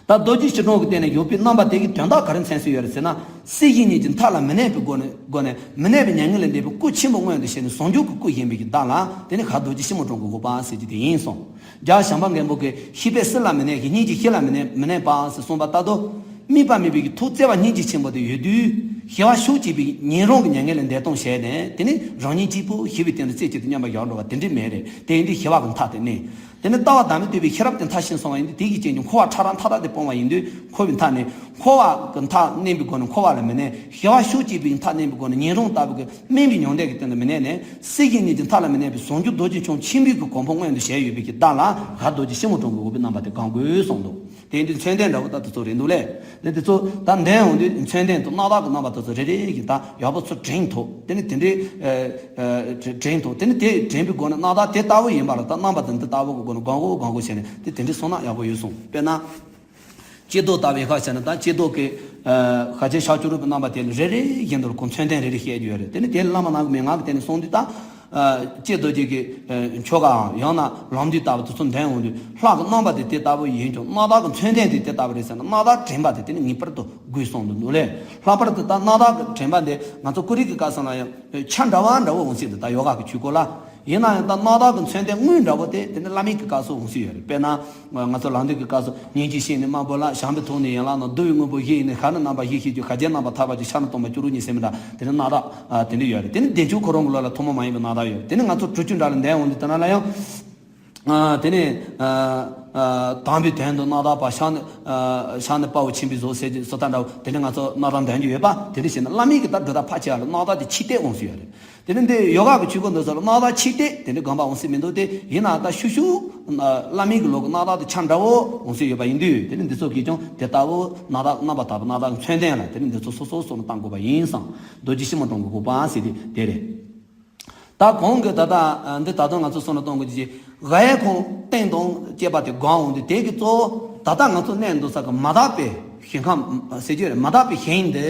ད་རྡོ་རྗེ་སྤྱི་དྲུང་གི་སྟེང་ན་ཡོད་པའི་རྣམ་པ་དེ་གི་དོན་དག་ག་རེ་མཚོན་སྲོལ་ཡོད་རེད་ཟེར་ན། སྲིད་ཞི་གཉིས་ཀྱི་མཐའ་ལ་མི་གནས་པའི་སྒོ་ནས་སྒོ་ནས་མི་གནས་པའི་མྱ་ངན་ལས་འདས་པའི་སྐུ་ཆེན་པོ་མངོན་དུ་བྱས་ནས་ཟུང་འཇུག་གི་སྐུ་བཞེངས་པའི་གི་བདག་ལ་དེ་ནི་ཞབས་རྡོ་རྗེ་སྤྱི་མོ་དྲུང་གི་དགོངས་པ་ཟེར་གྱི་དེ་ཡིན་གསུངས། རྒྱལ་བ་བྱམས་པ་མགོན་པོ་གིས་ཤེས་པས་སྲིད་ལ་མི་གནས་ཤིང་སྙིང་རྗེས་ཞི་ལ་མི་གནས་མི་གནས་པ་ཟེར་གསུངས་པ་ལྟར་དུ། དམིགས་པ་མེད་པའི་གི་ཐུགས་བརྩེ་བ་སྙིང་རྗེ་ཆེན་པོ་དེ་ཡོད་དུས་ཞི་བ་ཤུགས་ཆེ་བའི་ཉིན་རང་གི་མྱ་ངན་ལས་འདས་སྟངས་བྱས་ནས་དེ་ནི་རང་ཉིད་གཅིག་པུ་ཞི་བའི་སྟེང་དུ་རྩེ་གཅིག་ཏུ་མཉམ་པར་བཞག་འགྲོ་བ་དེ་འདྲ་མེད་རེད། དེ་ཡིན་དུས་ཞི་བ་གི་མཐའ་དེ་གནས། དེ་ནི་ལྟ་བ་བདག་མེད་བསྟོད་པའི་ཤེས་རབ་དེ་མཐར་ཕྱིན་སོང་བ་ཡིན་དུས་དེ་ཡི་རྐྱེན་གྱིས་འཁོར་བ་ཕྲ་རགས་མཐའ་དག་དེ་སྤོང་བ་ཡིན་དུས་འཁོར་བའི་མཐའ་ནས་འཁོར་བ་གི་མཐའ་གནས་པའི་སྒོ་ནས་འཁོར་བ་ལ་མི་གནས། ཞི་བ་ཤུགས་ཆེ་བའི་མཐའ་གནས་པའི་སྒོ་ནས་ཉིན་རང་ལྟ་བུ་གི་དམན་པའི་མྱང་འདས་ཀྱི་སྟེང་དུ་མི་གནས་ནས་སྲིད་ཞི་གཉིས་ཀྱི་མཐའ་ལ་མི་གནས་པའི་ཟུང་འཇུག་རྡོ་རྗེ་འཆང་ཆེན་པོའི་གི་གོ་འཕང་མངོན་དུ་བྱས་ཡོད་པའི་གི་བདག་ལ་ཞབས་རྡོ་རྗེ་སྤྱི་མོ་དྲུང་གི་དགོངས་པའི་རྣམ་པ་དེ་གང་དགོས་གསུངས་འདུག་དེ་ཡིན་དུས་མཚོན་དོན་འདྲ་བོ་ད་དེ་ཚོ་རེད་འདུག་ལས། དེ་དེ་ཚོ་ད་འདོན་འོང་དུས་མཚོན་དོན་དང་རྣམ་དག་གི་རྣམ་པ་དེ་ཚོ་རེ་རེ་བཞིན་ད་ཡག་པོ་ཚུར་དྲན་ཐུབ། དེ་ནི་དེ་འདྲའི་ཨ་ཨ་དྲན་ཐུབ། དེ་ནི་དེ་དྲན་པའི་སྒོ་ནས་རྣམ་དག་དེ་ལྟ་བུ་ཡིན་པ་ལ་ད་རྣམ་པ་དེ་འདི་ལྟ་བུ་གི་སྒོ་ནས་གང་དགོས་གང་དགོས་བྱས་ནས་དེ་དེ་འདྲའི་སོང་ན་ཡག་པོ་ཡོད་གསུངས། དཔེར་ན། ཀྱེ་རྡོར་ལྟ་བུའི་ཁ་བྱས་ན་ད་ཀྱེ་རྡོར་གི་ཨ་ཤཱཀྱའི་ཕྱག་བཅུ་དྲུག་གི་རྣམ་པ་དེ་ལ་རེ་རེ་བཞིན་དུ་ཁོང་མཚོན་དོན་རེ་རེ་བཤད་རྒྱུ་ཡོད་རེད། དེ་ནི་དེ་བླ་མ་ནང་གི་མན་ངག་གི་སྟེང་ནས་གསུངས་དུས་ད། ཨ་ཀྱེ་རྡོ་རྗེ་གི་ཨ་ཆོ་གའམ་ཡང་ན་ལམ་འདི་ལྟ་བུ་དེ་ཚོ་འདོན་འོང་དུས་ལྷ་གི་རྣམ་པ་དེ་དེ་ལྟ་བུ་ཡིན་ཀྱང་རྣམ་དག་གི་མཚོན་དོན་དེ་དེ་ལྟ་བུ་རེད་ཟེར་ན་རྣམ་དག་དྲན་པ་དེ་དེ་ནི་ངེས་པར་དུ་དགོས་གསུངས་འདུག་ལས། ལྷག་པར་དུ་ད་རྣམ་དག་གི་དྲན་པ་འདི་ང་ཚོ་ཀུན་རིག་གི་སྐབས་སུ་ལ་ཡང་ཆ་འདྲ་བ་འདྲ་བོ་འོང་སྲིད་འདུག་ད་ཡོ་ག་གི་ཆོས་སྐོར་ལ། ཡིན་ན་ཡང་ད་རྣམ་དག་གི་མཚོན་དོན་དངོས་འདྲ་བོ་དེ་དེ་ནི་བླ་མེད་ཀྱི་སྐབས་སུ་འོང་སྲིད་ཡོད་རེད། དཔེར་ན། ང་ཚོ་ལམ་འདི་གི་སྐབས་སུ་སྙིང་རྗེ་བཤད་ནས་དམར་པོ་ལ། བྱམས་པའི་ཐོག་ནས་ཡན་ལག་ནང་། བསྡུ་བའི་དངོས་པོ་བཞི་ཡིས་ནི། ཤར་ནས་རྣམ་པ་བཞི་ཤེས་ཀྱི། ཤཱཀྱའི་རྣམ་པར་ཐར་པ་ཀྱི། ཕྱག་ན་སྟོང་པ་བཅུ་དྲུག་ཉིད་ཟེར་མི་འདྲ་དེ་ནི་རྣམ་དག་དེ་འདྲ་ཡོད་རེད། དེ་ནི་བདེ་མཆོག་ཁོ་རང་གི་ལུགས་ལ་ཐུན་མོང་མ་ཡིན་པའི་རྣམ་དག་ཡོད་རེད། དེ་ནི་ང་ཚོ་སྒྲུབ་བརྒྱུད་འདྲ་ལ་འདོན་འོང་དུས་དེ་ན་ལ་ཡང་། ཨ་དེ་ནས་ཨ་ཨ་དམ་པའི་དོན་དུ་རྣམ་དག་པ། ཕྱག་ནི་ཨ་ཕྱག་ནི་དཔའ་བོས་ཆེན་པོའི་གཟུགས་ཟེར་གྱི་སོ་ལྟར་འདྲ་བོ་དེ་འདྲ་ང་ཚོ་རྣམ་དག་འདོན་རྒྱུ་ཡོད་པ་དེ་འདྲ་བྱས་ན་བླ་མེད་ཀྱི་ད་སྒྲུབ་ཐབས་ཕལ་ཆེ་བ་ལ་རྣམ་དག་དེ་ཕྱི་བལྟས་འོང་སྲིད་ཡོད་རེད། དེ་ནི་འདི་ཡོ་ག་གི་ཆོས་སྐོར་འདི་ཚོ་ལ་རྣམ་དག་ཕྱི་བལྟས་དེ་འདྲ་དགོངས་པ་འོང་སྲིད་མི་འདུག་དེ་ཡིན་ན་ད་ཤུགས་ཤུགས་ཨ་བླ་མེད་ཀྱི་ལུགས་ཀྱི་རྣམ་དག་དེ་ཆ་འདྲ་བོ་འོང་སྲིད་ཡོད་པ་ཡིན་དུས་དེ་ནི་འདི་ཚོ་གིས་ཀྱང་དེ་ལྟ་བུ་རྣམ་དག་རྣམ་པར་དག་པའི་རྣམ་དག་གི་མཚོན་དོན་ལ་དེ་ནི་འདི་ཚོ་སོ་སོ་སོ་ནས་བཏང་དགོས་པ་ཡིན་གསུངས། རྡོ་རྗེ་སྤྱི་མོ་དྲུང་གི་དགོངས་པ་ཟེར་དེ་དེ་རེད། ད་གོང་གི་ད་ལྟ་འདི་ད་དུང་ང་ཚོ་བསམ་བློ་གཏོང་དགོས་ཀྱི་གཡས་ཁུངས་སྟེང་དང་བཅས་པ་དེ་གང་འོང་དུས་དེ་གི་གཙོ་བོ་ད་ལྟ་ང་ཚོ་གནས་འདུག་ས་གི་མ་དག་པའི་ཞིང་ཁམས་ཟེར་རྒྱུ་རེད། མ་དག་པའི་ཞིང་འདི་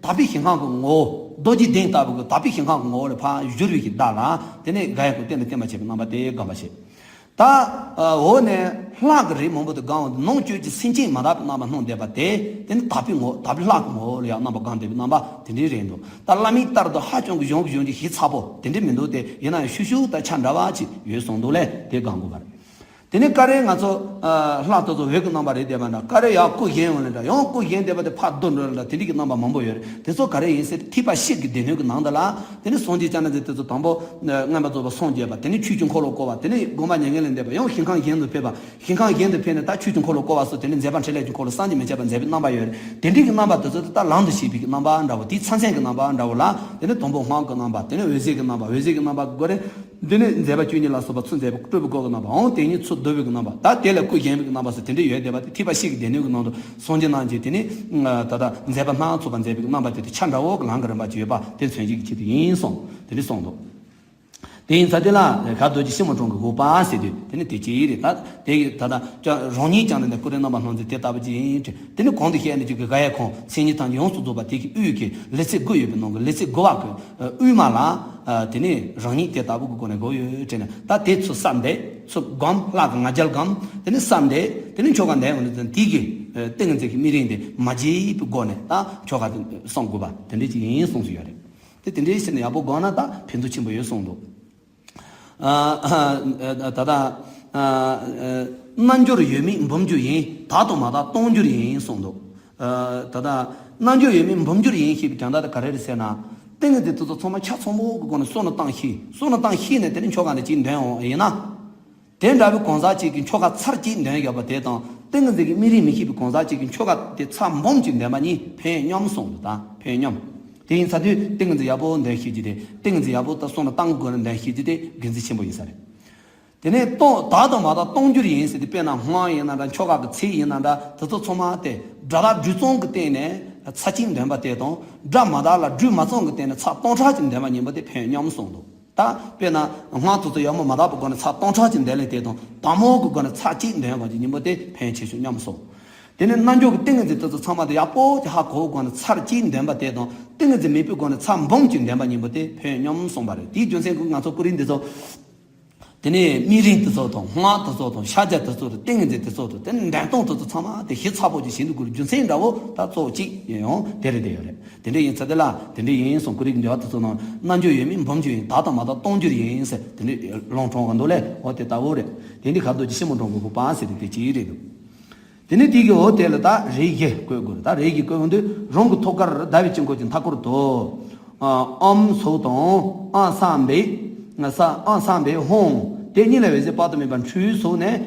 དག་པའི་ཞིང་ཁམས་ཀྱི་ངོ་བོ་རྡོ་རྗེ་གདན་ལྟ་བུ་གི་དག་པའི་ཞིང་ཁམས་ཀྱི་ངོ་བོ་ལ་ཕར་བཞུར་བའི་ཞིང་བདག་ལ་དེ་ནས་གཡས་ཁུངས་སྟེང་དང་བརྟེན་པར་བྱེད་པའི་རྣམ་པ་དེ་དགོངས་པ་བྱེད། ད་འོག་ནས་ལྷ་གི་རིགས་མང་པོ་དེ་གང་འོང་དུས་ནང་བཅུད་ཀྱི་སེམས་ཅན་མ་དག་པའི་རྣམ་པ་སྣང་བསྡད་པ་དེ་དེ་ནི་དག་པའི་ངོ་དག་པའི་ལྷ་གི་ངོ་བོ་ལ་ཡང་རྣམ་པ་གང་བསྡད་པའི་རྣམ་པ་དེ་འདྲའི་རེད་འདུག་ད་བླ་མའི་ལྟར་དུ་ཧ་ཅང་གི་གཞུང་གི་གཞུང་གི་ཞིབ་ཚགས་པོ་དེ་འདྲའི་མི་འདུག་དེ་ཡིན་ན་ཡང་ཤུགས་ཤུགས་ད་ཆ་འདྲ་བ་ཅིག་ཡོད་གསུངས་འདུག་ལས་དེ་གང་དགོས་པ་རེད། དེ་ནས་ཀ་རེ་ང་ཚོ་ལྷ་དེ་ཚོ་འོད་ཀྱི་རྣམ་པ་རེད་བསྡད་པ་འདྲ། ཀ་རེ་ཡང་སྐུ་བཞེངས་འོང་ལ་འདྲ། ཡང་སྐུ་བཞེངས་བསྡད་པ་དེ་ཕར་བསྡུ་འགྲོ་ལ་འདྲ། དེ་འདྲའི་གི་རྣམ་པ་མང་པོ་ཡོད་རེད། དེ་ཚོ་ག་རེ་ཡིན་ཟེར་ཐེག་པ་བཤད་ཀྱི་སྡེ་སྣོད་ཀྱི་ནང་དུ་ལ་དེ་ནས་སངས་རྒྱས་བཅོམ་ལྡན་འདས་དེ་ཚོ་དང་པོ་མངོན་པར་རྫོགས་པར་སངས་རྒྱས་པ། དེ་ནས་ཆོས་ཀྱི་འཁོར་ལོ་བསྐོར་བ། དེ་ནས་དགོངས་པ་མྱ་ངན་ལས་འདས་པ། ཡང་ཞིང་ཁམས་གཞན་དུ་ཕེབས་པ། ཞིང་ཁམས་གཞན་དུ་ཕེབས་ནས་ད་ཆོས་ཀྱི་འཁོར་ལོ་བསྐོར་བ་སོགས་དེ་ནས་མཛད་པ་འཕྲིན་ལས་ཀྱི་འཁོར་ལོ་གསར་འགྱུར་མི་འཆད་པར་མཛད་པའི་རྣམ་པ་ཡོད་རེད། དེ་འདྲའི་གི་རྣམ་པ་དེ་ཚོ་དེ་ད་ལམ་དུ་བྱེད་པའི་གི་རྣམ་པ་འདྲ་བོ། དེའི་མཚན་མཚོན་གྱི་རྣམ་པ་འདྲ་བོ་ལ་དེ་ནས་དང་པོ་སྔགས་ཀྱི་རྣམ་པ། དེ་ནས་འོད་ཟེར་གྱི་རྣམ་པ། འོད་ཟེར་གྱི་རྣམ་པ་དགོས་རེད། འདི་ནི་མཛད་པ་བཅུ་གཉིས་ལ་སོགས་པ་ཚུར་མཛད་པའི་སྤྲུལ་པའི་སྐུ་གི་རྣམ་པའམ་དེ་ཉིད་ཚུར་བསྡུ་བའི་གི་རྣམ་པ། ད་དེ་ལས་སྐུ་བཞེངས་པའི་གི་རྣམ་པ་སོགས་དེ་འདྲ་ཡོད་བསྡད་པ་དེ་ཐེག་པ་བཤད་ཀྱི་སྡེ་སྣོད་ཀྱི་ནང་དུ་སངས་རྒྱས་རྣམས་ཀྱིས་དེ་ནི་ད་ལྟ་མཛད་པ་སྣ་ཚོགས་པ་མཛད་པའི་གི་རྣམ་པ་དེ་དེ་ཆ་འདྲ་བོ་གི་ལམ་གྱི་རིམ་པ་ཅིག་ཡོད་པ་དེ་མཚོན་བྱེད་ཀྱི་ཆེད་དུ་ཡིན་གསུངས། དེ་འདྲ་གསུངས་འདུག་དེ་ཡིན་ཙང་དེ་ལ་ག་རྡོ་རྗེ་ཕྱི་མོ་གྲོང་གི་འོག་པ་ཟེར་དུས་དེ་ནི་དེ་ཅི་རེད། ད་དེ་གི་ད་ལྟ་རང་ཉིད་ཀྱང་ནི་ཀུན་རིག་རྣམ་པར་སྣང་མཛད་དེ་ལྟ་བུ་ཅིག་ཡིན་ཏེ། དེ་ནི་གོང་དུ་བཤད་ནས་ཅིག་གི་ག་ཡ་ཁོང་མཚན་ཉིད་ཐམས་ཅད་ཡོངས་སུ་རྫོགས་པ་དེ་གི་དབུས་ཀྱི་ལི་ཚེ་དགུ་ཡོད་པའི་ནང་གི་ལི་ཚེ་དགུ་བ་གི་དབུས་མ་ལ་དེ་ནི་རང་ཉིད་དེ་ལྟ་བུ་གི་སྒོ་ནས་བསྒོམས་ཡོད་དྲན་ནས། ད་དེ་ཚུར་བསམ་སྟེ་ཚུར་བསྒོམ། ལྷ་གི་ང་རྒྱལ་བསྒོམ། དེ་ནི་བསམ་སྟེ་དེ་ནི་ཆོ་ག་འདོན་ཡོང་དུས་དེ་གི་ཏིང་ངེ་འཛིན་གྱི་སྨིན་རིམ་དེ་མ་བརྗེད་པའི་སྒོ་ནས་ད་ཆོ་ག་དེ་གསུང་དགོས་པ་དེ་འདྲ་ཅིག་ཡིན་གསུངས་སུ་ཡོད་རེད། དེ་དེ་འདྲའི་ཕྱིར་ནས་ཡག་པོ་བསྒོམས་ན་ད་ཕན་ཐོགས་ཆེན་པོ་ཡོད་གསུངས་འདུག། ཨ་ཨ་ཨ་ད་ལྟ་ཨ་ཨ་རྣལ་འབྱོར་ཡོད་མེད་འབུམ་འགྱུར་ཡིན། དག་དང་མ་དག་སྟོང་འགྱུར་ཡིན་གསུངས་འདུག། ཨ་ད་ལྟ་རྣལ་འབྱོར་ཡོད་མེད་འབུམ་འགྱུར་ཡིན་ཞེས་པའི་དོན་དག་དེ་ག་རེ་རེད་ཟེར་ན། ཏིང་ངེ་འཛིན་དེ་ཚོ་ཚང་མ་ཆ་ཚང་པོ་གི་སྒོ་ནས་བསམ་བློ་བཏང་ཤེས། བསམ་བློ་བཏང་ཤེས་ནས་དེ་ནས་ཆོ་ག་འདི་གཅིག་འདོན་འོང་ཡིན་ན། དེ་འདྲ་བའི་གང་ཟག་གཅིག་གིས་ཆོ་ག་ཚར་གཅིག་འདོན་ཡོད་པ་དེ་དང་། ཏིང་ངེ་འཛིན་གྱི་སྨིན་རིམ་མི་ཤེས་པའི་གང་ཟག་གཅིག་གིས་ཆོ་ག་དེ་ཚར་འབུམ་གཅིག་འདོན་པ་གཉིས་ཕན་མཉམ་གསུངས་འདུག། ད་ཕན་མཉམ། དེ་ཡིན་ཙང་དུས་ཏིང་ངེ་འཛིན་ཡག་པོ་འདོན་ཤེས་ཀྱི་དེ། ཏིང་ངེ་འཛིན་ཡག་པོ་ད་བསམ་བློ་བཏང་དགོས་ན་འདོན་ཤེས་ཀྱི་དེ་དགེ་མཚན་ཆེན་པོ་ཡིན་ས་རེད། དེ་ནས་སྟོང་དག་དང་མ་དག་སྟོང་འགྱུར་ཡིན་ཟེར་ཏེ། དཔེར་ན་སྔགས་ཡིན་ན་འདྲ། ཆོ་ག་གི་ཚིག་ཡིན་ན་འདྲ། དེ་ཚོ་ཚང་མ་དེ་སྒྲ་དག་སྒྲོས་གསུམ་གྱི་སྟེང་ནས་ཚར་གཅིག་འདོན་པ་དེ་དང་། སྒྲ་མ་དག་ལ་སྒྲོས་མ་གསུམ་གྱི་སྟེང་ནས་ཚར་སྟོང་ཕྲག་གཅིག་འདོན་པ་གཉིས་པོ་དེ་ཕན་མཉམ་གསུངས་འདུག། ད་དཔེར་ན་སྔགས་དེ་ཚོ་ཡང་མ་མ་དག་པའི་སྒོ་ནས་ཚར་སྟོང་ཕྲག་གཅིག་འདོན་ལེ་དེ་དང་། དང་པོ་གི་སྒོ་ནས་ཚར་གཅིག་འདོན་པ་གི་གཉིས་པོ་དེ་ཕན་ཆེ་ཤོས་མཉམ་གསུངས། དེ་ནས་རྣལ་འབྱོར་གྱི་ཏིང་ངེ་འཛིན་དེ་ཚོ་ཚང་མ་དེ་ཡག་པོ་ཅིག་ཧ་གོ་བའི་སྒོ་ནས་ཚར་གཅིག་འདོན་པ་དེ་དང་། ཏིང་ངེ་འཛིན་མེད་པའི་སྒོ་ནས་ཚར་འབུམ་གཅིག་འདོན་པ་གཉིས་པོ་དེ་ཕན་མཉམ་གསུངས་པ་རེད། དེའི་རྒྱུ་མཚན་གྱིས་ང་ཚོ་ཀུན་རིག་འདི་ཚོ། དེ་ནས་སྨིན་རིམ་དེ་ཚོ་དང་། སྔགས་དེ་ཚོ་དང་། ཕྱག་རྒྱ་དེ་ཚོ་དང་། ཏིང་ངེ་འཛིན་དེ་ཚོ་དང་། དེ་ནས་འདོན་སྟངས་དེ་ཚོ་ཚང་མ་དེ་ཞིབ་ཚགས་པོ་ཅིག་བྱེད་དགོས་རྒྱུ་མཚན་འདྲ་བོ་ད་གཙོ་བོ་གཅིག་ཡང་དེ་རེད། དེ་ཡོད་རེད། དེ་འདྲ་ཡིན་ཙང་དེ་ལ་དེ་འདྲ་ཡིན་གསུངས། ཀུན་རིག་འགྲེལ་པ་དེ་ཚོ་ནང་རྣལ་འབྱོར་ཡོད་མེད་འབུམ་འགྱུར་ཡིན། དག་དང་མ་དག་སྟོང་འགྱུར་ཡིན་ཟེར་དེ་འདྲ་ལུང་དྲངས་པ་འདུག་ལེ། འོ་དེ་ལྟ་བུ་རེད། དེ་འདྲའི་ཁ་དོག་ཀྱི་ཕྱི་མོ་འགྲོ་དགོས་པ་ཟེར་དེ་དེ་གཅིག་རེད་འདུག། དེ་ནས་དེ་གི་འོ་དེ་ལ་ད་རིགས་བཞི་བཀོད་དགོས་རེད། ད་རིགས་བཞི་བཀོད་འོང་དུས། རང་གི་ཐུགས་ཀར་ཟླ་བའི་དཀྱིལ་འཁོར་གྱི་མཐའ་སྐོར་དུ། ཨ་ཨོཾ་ཟེར་དང་། ཨ་སམ་བྷེ། ས་ཨ་སམ་བྷེ་ཧཱུྃ། དེ་གཉིས་ལ་འོད་ཟེར་དཔག་ཏུ་མེད་པ་འཕྲོས་སོ་ནས།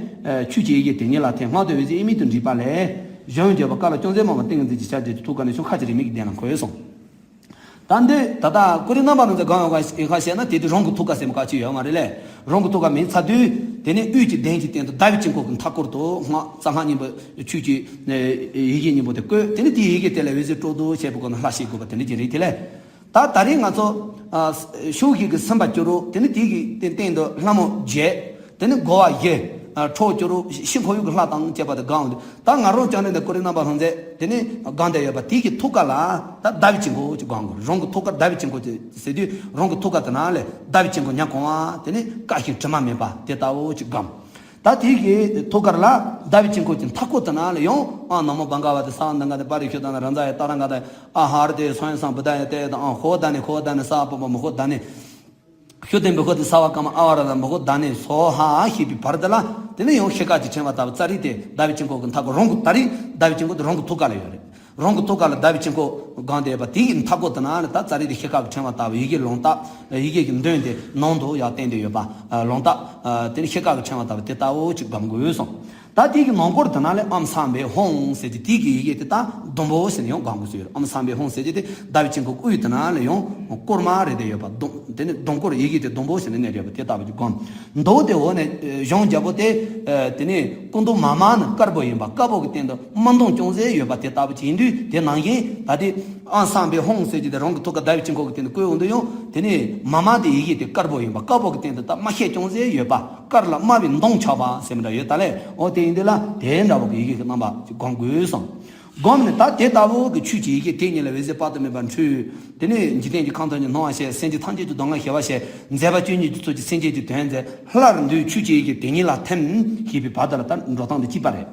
ཆོས་ཀྱི་ཡི་གེ་དེ་ཉིད་ལ་ཐིམ། སྔགས་དང་འོད་ཟེར་དབྱེར་མེད་དུ་འདྲེས་པ་ལས། གཞོན་ནུ་རྒྱལ་པོ་དཀའ་ལ་ཅུང་ཟད་མ་བ་ཏིང་ངེ་འཛིན་གྱི་ཆར་འབེབས་ཀྱི་ཐུགས་ཀ་ནས་བྱུང་། ཁ་ཅིག་རིང་མིན་གྱི་གདན་ལ་འཁོད་གསུངས། ད་འདི་ད་ལྟ་ཀུན་རིག་རྣམ་པར་སྣང་མཛད་གང་ཡོང་ག་ཡིན་ག་བཤད་ན། དེ་དུས་རང་གི་ཐུགས་ཀ་ཟེར་མ་ག་ཅི་ཡོད་མ་རེད་ལེ། རང་གི་ཐུགས་ཀ་མིན་ཚར་དུས། དེ་ནས་དབུས་ཀྱི་གདན་གྱི་སྟེང་དུ་ཟླ་བའི་དཀྱིལ་འཁོར་གྱི་མཐའ་སྐོར་དུ། སྔགས་རྩ་སྔགས་གཉིས་པོ་ཆོས་ཀྱི་ཡི་གེ་གཉིས་པོ་དེ་བཀོད། དེ་ནས་དེའི་ཡི་གེ་དེ་ལ་འོད་ཟེར་སྤྲོ་བསྡུ་བྱས་པའི་སྒོ་ནས་ལྷ་བསྐྱེད་དགོས་པ་དེ་འདྲ་ཅིག་རེད་དེ་ལེ། ད་ད་རེས་ང་ཚོ་ཨ་ཕྱོགས་བཞི་གི་སེམས་དཔའ་བཅུ་དྲུག། དེ་ནས་དེའི་གི་སྟེང་དུ་ལྷ་མོ་བརྒྱད། དེ་ནས་རྒོལ་བ་བཞི། ཨ་ཁྲོ་བོ་བཅུ་དྲུག། ཕྱི་འཁོར་ཡུག་གི་ལྷ་དང་བཅས་པ་དེ་སྒང་དུ། ད་ང་རང་བཅོམ་ལྡན་འདས་ཀུན་རིག་རྣམ་པར་སྣང་མཛད་དེ་ནས་སྒང་དེ་ཡོད་པ་དེའི་གི་ཐུགས་ཀ་ལ་ད་ཟླ་བའི་དཀྱིལ་འཁོར་ཅིག་སྒང་དགོས། རང་གི་ཐུགས་ཀར་ཟླ་བའི་དཀྱིལ་འཁོར་ཅིག་ཟེར་དུས། རང་གི་ཐུགས་ཀ་དེ་ན་ལས་ཟླ་བའི་དཀྱིལ་འཁོར་ཉ་གང་བ་དེ་ནས་དཀར་ཞིང་དྲི་མ་མེད་པ་དེ་ལྟ་བུ་ཅིག་སྒོམ། ད་དེའི་གི་ཐུགས་ཀར་ལ་ཟླ་བའི་དཀྱིལ་འཁོར་གྱི་མཐའ་སྐོར་དེ་ན་ལས་ཡང་ཨོཾ་ན་མོ་བྷ་ག་ཝ་ཏེ་ས་ཝ་ནྡྷ་ག་ཏེ་པ་རི་ཤུདྡྷ་ན་རཱ་ཛ་ཡ་ཏཱ་ར་ག་ཏེ་ཨ་ཧ་ར་ཏེ་སྭཱ་ཧཱ་སཾ་བུདྡྷ་ཡ་ཏེ་དང་། ཨ་ཧོ་དྷ་ནི་ཧོ་དྷ་ནི་ས་ཨ་པ་པ་མ་ཧོ་དྷ་ནི། ཤུ་ཏེ་བི་ཧོ་ཏེ་ས་བ་ཀ་མ་ཨ་བ་ར་ཏ་མ་ཧོ་དྷ་ནི་སྭཱ་ཧཱ་ཞེས་པའི་བར་དེ་ལ། དེ་ནས་ཡང་ཤེལ་དཀར་གྱི་ཕྲེང་བ་ལྟ་བུ་ཙཱ་རི་དེ་ཟླ་བའི་དཀྱིལ་འཁོར་གྱི་མཐའ་སྐོར། རང་གི་ད་རེས་ཟླ་བའི་དཀྱིལ་འཁོར་དེ་རང་གི་ཐུགས་ཀ་ལ་ཡོད་རེད། རང་གི་ཐུགས་ཀ་ལ་ཟླ་བའི་དཀྱིལ་འཁོར་སྒང་དེ་ཡོད་པ་དེ་གི་མཐའ་སྐོར་དེ་ན་ལ་ད་ཙཱ་རི་དེ་ཤེལ་དཀར་གྱི་ཕྲེང་བ་ལྟ་བུ་ཡི་གེ་ལོང་བཏབ། ཡི་གེ་གི་མདུན་དེ་ནང་དུ་ཡར་བསྟན་ཏེ་ཡོད་པ་ལོང་བཏབ། དེ་ནས་ཤེལ་དཀར་གྱི་ཕྲེང་བ་ལྟ་བུ་དེ་ལྟ་བུ་ཅིག་སྒོམ་དགོས་གསུངས། ད་དེ་གི་ནང་སྐོར་དེ་ན་ལས་ཨོཾ་སམ་བྷེ་ཧཱུྃ་ཟེར་གྱི་དེ་གི་ཡི་གེ་དེ་ད་ཟླུམ་པོ་ཟེར་ནས་ཡང་སྒོམ་དགོས་ཟེར། ཨོཾ་སམ་བྷེ་ཧཱུྃ་ཟེར་གྱི་དེ་ཟླ་བའི་དཀྱིལ་འཁོར་དབུས་དེ་ན་ལས་ཡང་སྐོར་མ་རེ་དེ་ཡོད་པ། ཟླུམ་དེ་ནས་ཟླུམ་སྐོར་ཡི་གེ་དེ་ཟླུམ་པོ་ཟེར་ནས་གནས་ཡོད་པ་དེ་ལྟ་བུ་ཅིག་སྒོམ། མདོ་དེ་འོག་ནས་གཞུང་རྒྱལ་པོ་དེ། དེ་ནས་སྐུ་མདོག་མ་དམར་ནི་དཀར་པོ་ཡིན་པ། དཀར་པོ་གི་སྟེང་དུ་དམར་མདངས་ཅུང་ཟད་ཡོད་པ་དེ་ལྟ་བུ་ཅིག་ཡིན་དུས། དེ་ནང་བཞིན་ད་དེ་ཨོཾ་སམ་བྷེ་ཧཱུྃ་ཟེར་གྱི་དེ་རང་གི་ཐུགས་ཀ་ཟླ་བའི་དཀྱིལ་འཁོར་གྱི་སྟེང་དུ་བཀོད་འོང་དུས་ཡང་། དེ་ནས་མ་དམར་དེ་ཡི་གེ་དེ་དཀར་པོ་ཡིན་པ། དཀར་པོ་གི་སྟེང་དུ་ད་དམར་ཤད་ཅུང་ཟད་ཡོད་པ། དཀར་ལ་དམར་བའི་མདངས་ཆགས་པ་ཟེར་མི་འདྲ་ཡོད་ད་ལས། འོ་དེ་ཡིན་དུས་ལ་དེ་འདྲ་བོ་གི་ཡི་གེ་གི་རྣམ་པ་ཅིག་སྒོམ་དགོས་གསུངས། སྒོམ་ནས་ད་དེ་ལྟ་བུ་གི་ཆོས་ཀྱི་ཡི་གེ་དེ་ཉིད་ལ་འོད་ཟེར་དཔག་ཏུ་མེད་པ་འཕྲོས། དེ་ནས་འཇིག་རྟེན་གྱི་ཁམས་ཐམས་ཅད་སྣང་བར་བྱེད། སེམས་ཅན་ཐམས་ཅད་ཀྱི་སྡུག་བསྔལ་ཞི་བར་བྱེད། མཛད་པ་བཅུ་གཉིས་ཀྱི་ཚུལ་གྱིས་སེམས་ཅན་གྱི་དོན་མཛད། སླར་འདུས་ཆོས་ཀྱི་ཡི་གེ་དེ་ཉིད་ལ་ཐིམ་ཞེས་པའི་བར་དེ་ལ་ད་འགྲོ་སྟངས་འདི་གཅིག་པ་རེད།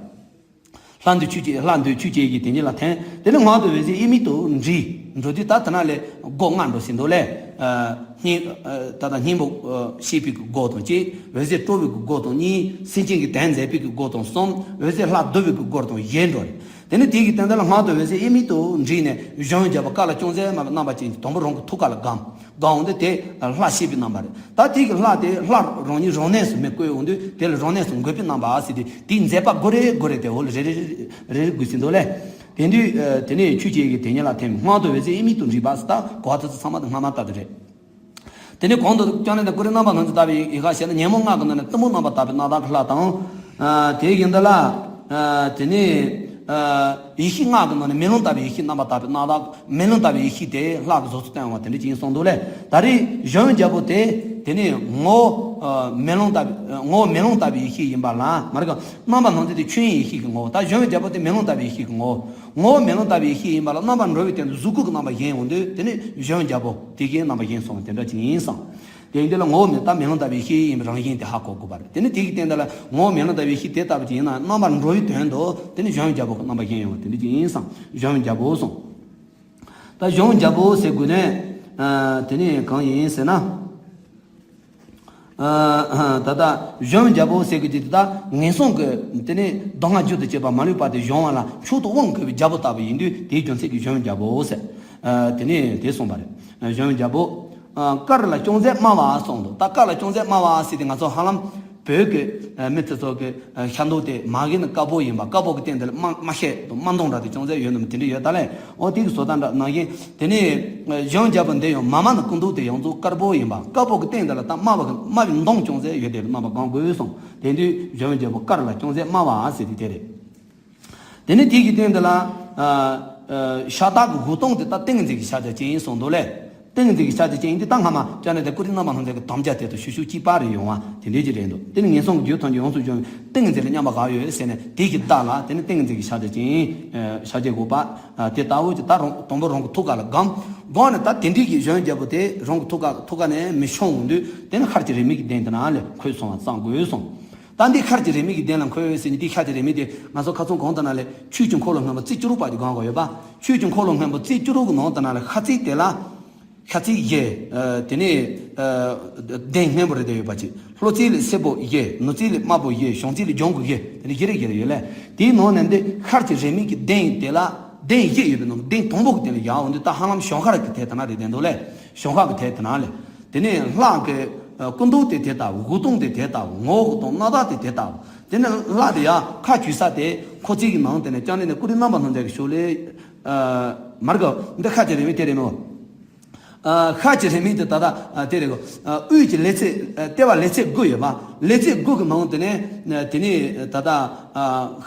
སླར་འདུས་ཆོས་ཀྱི་སླར་འདུས་ཆོས་ཀྱི་ཡི་གེ་དེ་ཉིད་ལ་ཐིམ། དེ་ནས་ངག་དང་འོད་ཟེར་དབྱེར་མེད་དུ་འདྲེས། འགྲོ་དུས་ད་དེ་ན་ལས་སྒོ་ལྔ་འགྲོ་ཟིན་འདུག་ལས། སྙིང་ད་ལྟ་སྙིང་པོ་བཤད་པའི་སྒོ་དང་གཅིག། འོད་ཟེར་སྤྲོ་བའི་སྒོ་དང་གཉིས། སེམས་ཅན་གྱི་དོན་མཛད་པའི་སྒོ་དང་གསུམ། འོད་ཟེར་ལྷ་བསྡུ་བའི་སྒོ་དང་བཞི་འགྲོ་རེད། དེ་ནས་དེ་གི་སྟེང་དེ་ལ་ངག་དང་འོད་ཟེར་དབྱེར་མེད་དུ་འདྲེས་ནས་གཞོན་ནུ་རྒྱལ་པོ་དཀའ་ལ་ཅུང་ཟད་མ་བའི་རྣམ་པ་ཅན་གྱི་དང་པོ་རང་གི་ཐུགས་ཀ་ལ་སྒོམ། སྒོམ་འོང་དུས་དེ་ལྷ་བསྐྱེད་པའི་རྣམ་པ་རེད། ད་དེ་གི་ལྷ་དེ་སླར་རང་ཉིད་རང་གནས་སུ་མི་བཀོད་འོང་དུས་དེ་ལ་རང་གནས་སུ་འགོད་པའི་རྣམ་པ་ཟེར་ཏེ། དེའི་མཛད་པ་དགུ་རེ་དགུ་རེ་དེ་འོག་ལ་རེ་རེ་རེ་རེ་དགོས་ཟིན་འདུག་ལས། དེ་དུས་དེ་ནས་ཆོས་ཀྱི་ཡི་གེ་དེ་ཉིད་ལ་ཐིམ། ངག་དང་འོད་ཟེར་དབྱེར་མེད་དུ་འདྲེས་པ་ཟེར། ད་གོ་བ་དེ་ཚོ་ཚང་མ་དེ་སྔ་མ་ལྟར་དུ་རེད། དེ་ནས་གོང་དུ་བཅོམ་ལྡན་འདས་ཀུན་རིག་རྣམ་པར་སྣང་མཛད་ལྟ་བུའི་ཡི་གེ་ཁ་བཤད་ན། ཉོན་མོངས་ལྔ་གི་ནང་ནས་གཏི་མུག་རྣམ་པར་དག་པའི་རྣམ་དག་གི་ལྷ་དང་། དེ་བཞིན་དུ་ལ་དེ་ནས་ ཡེ་ཤེས་ལྔ་གི་ནང་ནས་མེ་ལོང་ལྟ་བུའི་ཡེ་ཤེས་རྣམ་པར་དག་པའི་རྣམ་དག་མེ་ལོང་ལྟ་བུའི་ཡེ་ཤེས་དེ་ལྷ་གི་གཟུགས་སུ་སྟོན་པ་དེ་འདྲ་ཅིག་ཡིན་གསུངས་འདུག་ལས། ད་རེས་གཞོན་ནུ་རྒྱལ་པོ་དེ་དེ་ནས་ངོ་བོ་མེ་ལོང་ལྟ་བུའི་ངོ་བོ་མེ་ལོང་ལྟ་བུའི་ཡེ་ཤེས་ཡིན་པ་ལ་མ་རེད་ག་རྣམ་པར་སྣང་མཛད་དེ་ཆོས་དབྱིངས་ཡེ་ཤེས་ཀྱི་ངོ་བོ། ད་གཞོན་ནུ་རྒྱལ་པོ་དེ་མེ་ལོང་ལྟ་བུའི་ཡེ་ཤེས་ཀྱི་ངོ་བོ། ངོ་བོ་མེ་ལོང་ལྟ་བུའི་ཡེ་ཤེས་ཡིན་པ་ལ་རྣམ་པར་འགྲོ་བའི་སྟེང་དུ་གཟུགས་སྐུ་གི་རྣམ་པ་བཞེངས་ཡོང་དུས་དེ་ནས་གཞོན་ནུ་རྒྱལ་པོ་དེ་གའི་རྣམ་པ་བཞེངས་སོང་བ་དེ་འདྲ་ཅིག་ཡིན་གསུངས། དེ་ཡིན་དུས་ལ་ངོ་བོ་མེ་ད་མེ་ལོང་ལྟ་བུའི་ཡེ་ཤེས་ཡིན་པའི་རང་བཞིན་དེ་ཧ་གོ་དགོས་པ་རེད། དེ་ནི་དེ་གི་སྟེང་དུ་ལ་ངོ་བོ་མེ་ལོང་ལྟ་བུའི་ཡེ་ཤེས་དེ་ལྟ་བུ་ཅིག་ཡིན་ན་རྣམ་པར་འགྲོ་བའི་དོན་དུ་དེ་ནི་གཞོན་ནུ་རྒྱལ་པོ་གི་རྣམ་པ་བཞེངས་ཡོང་བ་དེ་འདྲ་ཅིག་ཡིན་གསུངས། གཞོན་ནུ་རྒྱལ་པོ་གསུངས། ད་གཞོན་ནུ་རྒྱལ་པོ་ཟེར་དགོས་ནས་དེ་ནི་གང་ཡིན་ཟེར་ན། ད་ལྟ་གཞོན་ནུ་རྒྱལ་པོ་ཟེར་དགོས་ཀྱི་དེ་ད་ངན་སོང་གི་དེ་ནི་སྡུག་བསྔལ་རྒྱུ་དང་བཅས་པ་མ་ལུས་པ་དེ་སྦྱོང་བ་ལ་མཆོག་ཏུ་དབང་བསྐུར་བའི་རྒྱལ་པོ་ལྟ་བུ་ཡིན་དུས་དེའི་རྒྱུ་མཚན་གྱིས་གཞོན་ནུ་རྒྱལ་པོ་ཟེར། དེ་ནི་དེ་གསུངས་པ་རེད། གཞོན་ནུ་རྒྱལ་པོ། དཀར་ལ་ཅུང་ཟད་དམར་བ་གསུངས་འདུག་ད་དཀར་ལ་ཅུང་ཟད་དམར་བ་ཟེར་དེ་ང་ཚོ་ཧ་ལམ་བོད་ཀྱི་མི་ཚོ་ཚོ་གི་ཤ་མདོག་དེ་མ་གི་ནི་དཀར་པོ་ཡིན་པ། དཀར་པོ་གི་སྟེང་དེ་ལ་དམར་དམར་ཤས་དང་དམར་མདོག་འདྲ་དེ་ཅུང་ཟད་ཡོད་ནམ་དེ་འདྲ་ཡོད་ད་ལས། འོ་དེ་གི་བཟོ་ལྟ་འདྲ་ནང་བཞིན་དེ་ནས་གཞོན་ནུ་རྒྱལ་པོ་འདི་ཡང་མ་མ་ནི་སྐུ་མདོག་དེ་ཡང་ཚོ་དཀར་པོ་ཡིན་པ། དཀར་པོ་གི་སྟེང་དེ་ལ་ད་དམར་བ་གི་དམར་བའི་མདོངས་ཅུང་ཟད་ཡོད་དེ་རྣམ་པ་གང་དགོས་གསུངས། དེ་དུས་གཞོན་ནུ་རྒྱལ་པོ་དཀར་ལ་ཅུང་ཟད་དམར་བ་ཟེར་དེ་དེ་རེད། དེ་ནས་དེ་གི་སྟེང་དེ་ལ། ཤ་སྟག་གི་དགུ་སྟོང་དེ་ད་ཏིང་ངེ་འཛིན་གྱི་ཕྱག་རྒྱ་ཅན་ཡིན་གསུངས་འདུག་ལས། ཏིང་ངེ་འཛིན་གྱི་ཕྱག་རྒྱ་ཅན་ཡིན་དུས་ད་སྔ་མ་ཅ་ན་དེ་ཀུ་རི་རྣམ་པར་སྣང་མཛད་ཀྱི་དམ་བཅའ་དེ་དང་ཤུ་ཤུ་གཅིག་པ་རེ་ཡོང་བ་དེ་འདྲའི་ཅིག་རེད་འདུག་དེ་ནི་ངན་སོང་གི་རྒྱུ་ཐམས་ཅད་ཡོངས་སུ་སྦྱོང་བའི་ཏིང་ངེ་འཛིན་ལ་མཉམ་པ་ག་ཡོད་ཟེར་ནས་དེ་གི་བདག་ལ་དེ་ནི་ཏིང་ངེ་འཛིན་གྱི་ཕྱག་རྒྱ་ཅན་ཕྱག་རྒྱའི་དགོས་པ་དེ་ལྟ་བུ་ཅིག་ད་རང་དང་པོ་རང་གི་ཐུགས་ཀ་ལ་བསྒོམ། བསྒོམ་ནས་ད་དེ་འདྲའི་གི་གཞོན་ནུ་རྒྱལ་པོ་དེ་རང་གི་ཐུགས་ཀ་ཐུགས་ཀ་ནས་མི་ཤོང་འོང་དུས་དེ་ནི་ཤར་གྱི་རེ་མིག་གི་གདན་དེ་ན་ལས་འཁོད་སོང་བ་ཙམ་དགོས་སོང་། ད་འདི་ཤར་གྱི་རེ་མིག་གི་གདན་ལ་འཁོད་ཟེར་ནས་འདི་ཤར་གྱི་རེ་མིག་དེ་ང་ཚོ་ཁ་ཚོན་གོང་དུ་ན་ལས་ཆོས་ཀྱི་འཁོར་ལོ་སྔོན་པོ་རྩིབས་བཅུ་དྲུག་པ་དེ་གང་གོ་ཡོད་པ། ཆོས་ཀྱི་འཁོར་ལོ་སྔོན་པོ་རྩིབས་བཅུ་དྲུག་གི་ནང་དུ་ན་ལས་ཤར་རྩིབས་དེ་ལ། ཤར་རྩིབས་བཞི། དེ་ནས་གདན་སྔོན་པོ་རེ་དེ་ཡོད་པ་ཅིག་ལྷོ་རྩིབས་ལས་སེར་པོ་བཞི། ནུབ་རྩིབས་ལས་དམར་པོ་བཞི། བྱང་རྩིབས་ལས་ལྗང་གུ་བཞི། དེ་ནས་བཞི་རེ་བཞི་རེ་ཡོད་ལས། དེའི་ནང་ནས་འདི་ཤར་གྱི་རེ་མིག་གི་གདན་དེ་ལ་གདན་བཞི་ཡོད་པའི་ནང་གི་གདན་དང་པོ་གི་དེ་ལ་ཡར་འོང་དུས་ད་ཧ་ལམ་བྱང་ཤར་གྱི་དེ་དེ་ན་རེ་དེ་འདུག་ལས། བྱང་ཤར་གྱི་དེ་དེ་ན་ལས། དེ་ནས་ལྷ་གི་སྐུ་མདོག་དེ་དེ་ལྟ་བུ། དགུ་སྟོང་དེ་དེ་ལྟ་བུ། ངོ་བོ་དང་རྣམ་དག་དེ་དེ་ལྟ་བུ། དེ་ནས་ལྷ་དེ་ཡང་ཁ་བྱུག་ས་དེ་ཁོ་ཚིག་གི་ནང་དེ་ནས་ཅང་ནས་ནས་ཀུ་རི་རྣམ་པར་སྣང་མཛད་ཀྱི་ཤོག་ལས། མར་ག་འདི་ཤར་གྱི་རེ་མིག་དེ་རེད་མོ། ཤར་གྱི་རེ་མིག་དེ་ད་ལྟ་དེ་རེད་གོ། དབུས་ཀྱི་ལེ་ཚན་ལྟེ་བ་ལེ་ཚན་དགུ་ཡོད་པ། ལེ་ཚན་དགུ་གི་ནང་དེ་ནས་དེ་ནས་ད་ལྟ་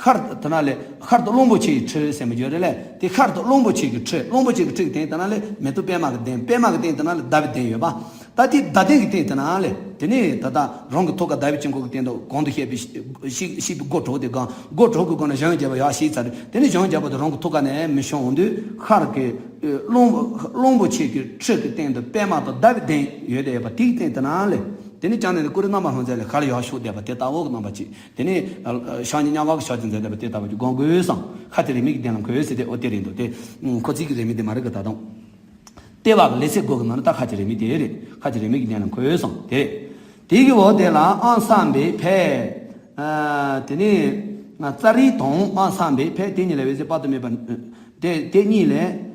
ཤར་དེ་ན་ལས་ཤར་དུ་གླང་པོ་ཆེའི་ཁྲི་ཟེར་མི་ཡོད་རེད་ལས། དེ་ཤར་དུ་གླང་པོ་ཆེ་གི་ཁྲི། གླང་པོ་ཆེ་གི་ཁྲི་གི་སྟེང་དེ་ན་ལས་མེ་ཏོག་པད་མ་གི་གདན། པད་མ་གི་སྟེང་དེ་ན་ལས་ཟླ་བའི་གདན་ཡོད་པ། ད་དེ་ཟླ་གདན་གྱི་སྟེང་དེ་ན་ལས་དེ་ནས་ད་ལྟ་རང་གི་ཐུགས་ཀ་ཟླ་བའི་དཀྱིལ་འཁོར་གྱི་སྟེང་དུ་གོང་དུ་བཤད་པའི་ཤིག་ཤིག་པའི་སྒོ་དྲུག་དེ་གང་སྒོ་དྲུག་གི་སྒོ་ནས་གཞོན་ནུ་རྒྱལ་པོ་ཡར་ཞིག་ཚར་རེད། དེ་ནས་གཞོན་ནུ་རྒྱལ་པོ་དེ་རང་གི་ཐུགས་ཀ་ནས་མི་ཤོང་འོང་དུས་ཤར་གྱི་གླང་གླང་པོ་ཆེ་གི་ཁྲི་གི་སྟེང་དུ་པད་མ་དང་ཟླ་བའི་གདན་ཡོད་བསྡད་ཡོད་པ་དེའི་སྟེང་དེ་ན་ལས། དེ་ནས་ཅང་ནས་ཀུ་རི་རྣམ་པར་སྣང་མཛད་ལས་ཤར་ཡར་ཤོག་བསྡད་པ་དེ་ལྟ་བུ་གི་རྣམ་པ་ཅིག་དེ་ནས་ཤར་ཉི་མཉམ་པ་གི་ཤར་གྱི་མཛད་བསྡད་པ་དེ་ལྟ་བུ་ཅིག་གང་དགོས་སམ། ཤར་གྱི་རེ་མིག་གི་གདན་ལ་འཁོད་ཟེར་ཏེ་འོ་དེ་རེད་འདུག་དེ་ཁོ་ཚིག་གི་རེ་མིག་དེ་མ་རེད་གི་ད་དུང་། ལྟེ་བ་གི་ལེ་ཚན་དགུ་གི་ནང་ནས་ད་ཤར་གྱི་རེ་མིག་དེ་རེད། ཤར་གྱི་རེ་མིག་གི་གདན་ལ་འཁོད་སོང་དེ་རེད། དེ་གི་འོག་དེ་ལ་ཨང་གསུམ་པའི་ཕད། དེ་ནས་ཙཱ་རི་དང་ཨང་གསུམ་པའི་ཕད་དེ་གཉིས་ལས་འོད་ཟེར་དཔག་ཏུ་མེད་པ། དེ་དེ་གཉིས་ལས་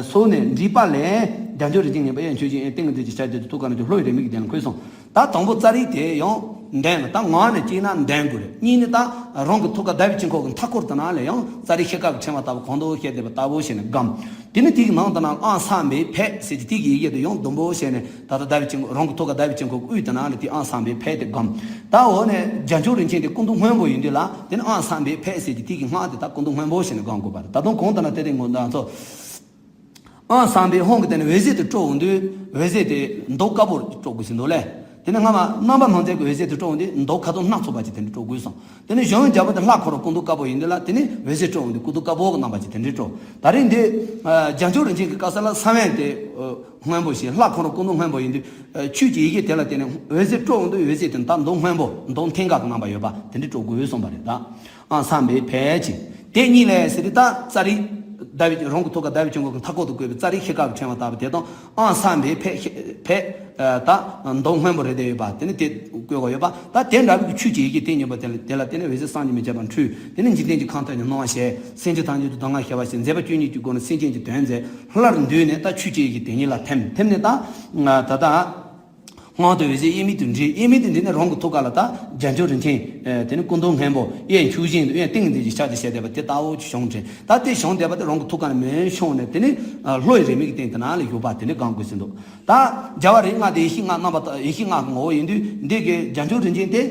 སོགས་ནས་འབྲས་བུ་ལས་རྒྱ་མཚོ་རིན་ཆེན་མཉམ་པ་དབྱངས་ཁྱུག་ཅན་ཡང་ཏིང་ངེ་འཛིན་གྱི་ཕྱག་རྒྱ་དེ་ཐུགས་ཀ་ནས་ཀྱི་ལྷོ་ཡི་རེ་མིག་གི་གདན་ལ་འཁོད་སོང་། ད་དང་པོ་ཙཱ་རི་དེ་ཡང་གདན་ལ་ད་ངག་ནས་གཅིག་ན་གདན་དགོས་རེད། གཉིས་ནི་ད་རང་གི་ཐུགས་ཀ་ཟླ་བའི་དཀྱིལ་འཁོར་གྱི་མཐའ་སྐོར་དུ་ན་ལས་ཡང་ཙཱ་རི་ཤེལ་དཀར་གྱི་ཕྲེང་བ་ལྟ་བུ་གོང་དུ་བཤད་བསྡད་པ་ལྟ་བུ་བྱས་ནས་བསྒོམ། དེ་ནི་དེ་གི་ནང་དུ་ན་ཨང་གསུམ་པའི་ཕད་ཟེར་གྱི་དེ་གི་ཡི་གེ་དེ་ཡང་ཟླུམ་པོ་བྱས་ནས་ད་ལྟ་ཟླ་བའི་དཀྱིལ་འཁོར་རང་གི་ཐུགས་ཀ་ཟླ་བའི་དཀྱིལ་འཁོར་གྱི་དབུས་དུ་ན་ལས་དེ་ཨང་གསུམ་པའི་ཕད་དེ་བསྒོམ། ད་འོག་ནས་རྒྱ་མཚོ་རིན་ཆེན་དེ་སྐུ་མདོག་སྔོན་པོ་ཡིན་དུས་ལ་དེ་ནི་ཨང་གསུམ་པའི་ཕད་ཟེར་གྱི་དེ་གི་སྔགས་དེ་ད་སྐུ་མདོག་སྔོན་པོ་བྱས་ནས་བསྒོམ་དགོས་པ་རེད། ད་དུང་གོང་དུ་ན་དེ་རིང་ངོ་ད་ཚོ། ཨང་གསུམ་པའི་ཧོང་གི་སྟེང་ནས་འོད་ཟེར་དེ་སྤྲོ་འོང་དུས་འོད་ཟེར་དེ་མདོག་དཀར་པོར་སྤྲོ་དགོས་ཟིན་འདུག་ལས། དེ་ནས་སྔ་མ་རྣམ་པར་སྣང་མཛད་ཀྱི་འོད་ཟེར་དེ་སྤྲོ་འོང་དུས་མདོག་ཁ་དོག་སྣ་ཚོགས་པ་ཅིག་དེ་འདྲ་སྤྲོ་དགོས་སོང་། དེ་ནས་གཞོན་ནུ་རྒྱལ་པོ་དེ་ལྷ་འཁོར་བའི་སྐུ་མདོག་དཀར་པོ་ཡིན་དུས་ལ་དེ་ནས་འོད་ཟེར་སྤྲོ་འོང་དུས་སྐུ་མདོག་དཀར་པོ་གི་རྣམ་པ་ཅིག་དེ་འདྲ་སྤྲོ། ད་རེས་འདི་རྒྱ་མཚོ་རིན་ཆེན་གྱི་བཀའ་ས་ལ་ས་བོན་དེ་སྔོན་པོ་ཞིག་ལྷ་འཁོར་བའི་སྐུ་མདོག་སྔོན་པོ་ཡིན་དུས་ཆོས་ཀྱི་ཡི་གེ་དེ་ལ་བརྟེན་ནས་འོད་ཟེར་སྤྲོ་འོང་དུས་འོད་ཟེར་དེ་ད་མདོག་སྔོན་པོ་མདོག་མཐིང་ག་གི་རྣམ་པ་ཡོད་པ་དེ་འདྲ་སྤྲོ་དགོས་གསུངས་པ་རེད་ད། ཨང་གསུམ་པའི་ཕད་ཅིང་། དེ་གཉིས་ལས་ཟེར་དུས་ད་ཙཱ་རི། ཟླ་བའི་རང་གི་ཐུགས་ཀ་ཟླ་བའི་དཀྱིལ་འཁོར་གྱི་མཐའ་སྐོར་དུ་བཀོད་པའི་ཙཱ་རི་ཤེལ་དཀར་གྱི་ཕྲེང་བ་ལྟ་བུ་དེ་དང་ཨང་གསུམ་པའི་ཕད་ཕད་ད་མདོག་སྔོན་པོ་རེ་དེ་ཡོད་པ་དེ་ནི་དེ་བཀོད་དགོས་ཡོད་པ། ད་དེ་འདྲ་བའི་ཆོས་ཀྱི་ཡི་གེ་དེ་ཉན་པ་དེ་ལ་དེ་ལ་བརྟེན་ནས་འོད་ཟེར་བསམ་གྱིས་མི་ཁྱབ་པ་འཕྲོས། དེ་ནི་འཇིག་རྟེན་གྱི་ཁམས་ཐམས་ཅད་སྣང་བ་ཞེས་སེམས་ཅན་ཐམས་ཅད་དུ་སྡུག་བསྔལ་སྐྱེ་བ་ཞེས་མཛད་པ་བཅུ་གཉིས་ཀྱི་སྒོ་ནས་སེམས་ཅན་གྱི་དོན་མཛད། སླར་འདུས་ནས་ད་ཆོས་ཀྱི་ཡི་གེ་དེ་ཉིད་ལ་ཐིམ། ཐིམ་ནས་ད་ད་ལྟ། སྔོན་དུ་འོད་ཟེར་དབྱེར་མེད་དུ་འདྲེས། དབྱེར་མེད་དུ་འདྲེས་ནས་རང་གི་ཐུགས་ཀ་ལ་ད་རྒྱ་མཚོ་རིན་ཆེན། དེ་ནི་སྐུ་མདོག་སྔོན་པོ་དབྱངས་ཁྱུག་ཅན་དུ་དབྱངས་ཏིང་ངེ་འཛིན་གྱི་ཕྱག་རྒྱ་བྱས་བསྡད་པ་དེ་ལྟ་བུ་བྱུང་དྲན། ད་དེ་བྱུང་བསྡད་པ་དེ་རང་གི་ཐུགས་ཀ་ནས་མི་ཤོང་ནས་དེ་ནི་ལྷོ་ཡི་རེ་མིག་གི་སྟེང་དེ་ན་ལ་ཡོད་པ་དེ་ནི་གང་དགོས་ཟིན་འདུག་ད་རྒྱལ་བ་རིགས་ལྔ་དེ་ཡེ་ཤེས་ལྔ་རྣམ་པ་ཡེ་ཤེས་ལྔ་གི་ངོ་བོ་ཡིན་དུས་འདི་གའི་རྒྱ་མཚོ་རིན་ཆེན་དེ།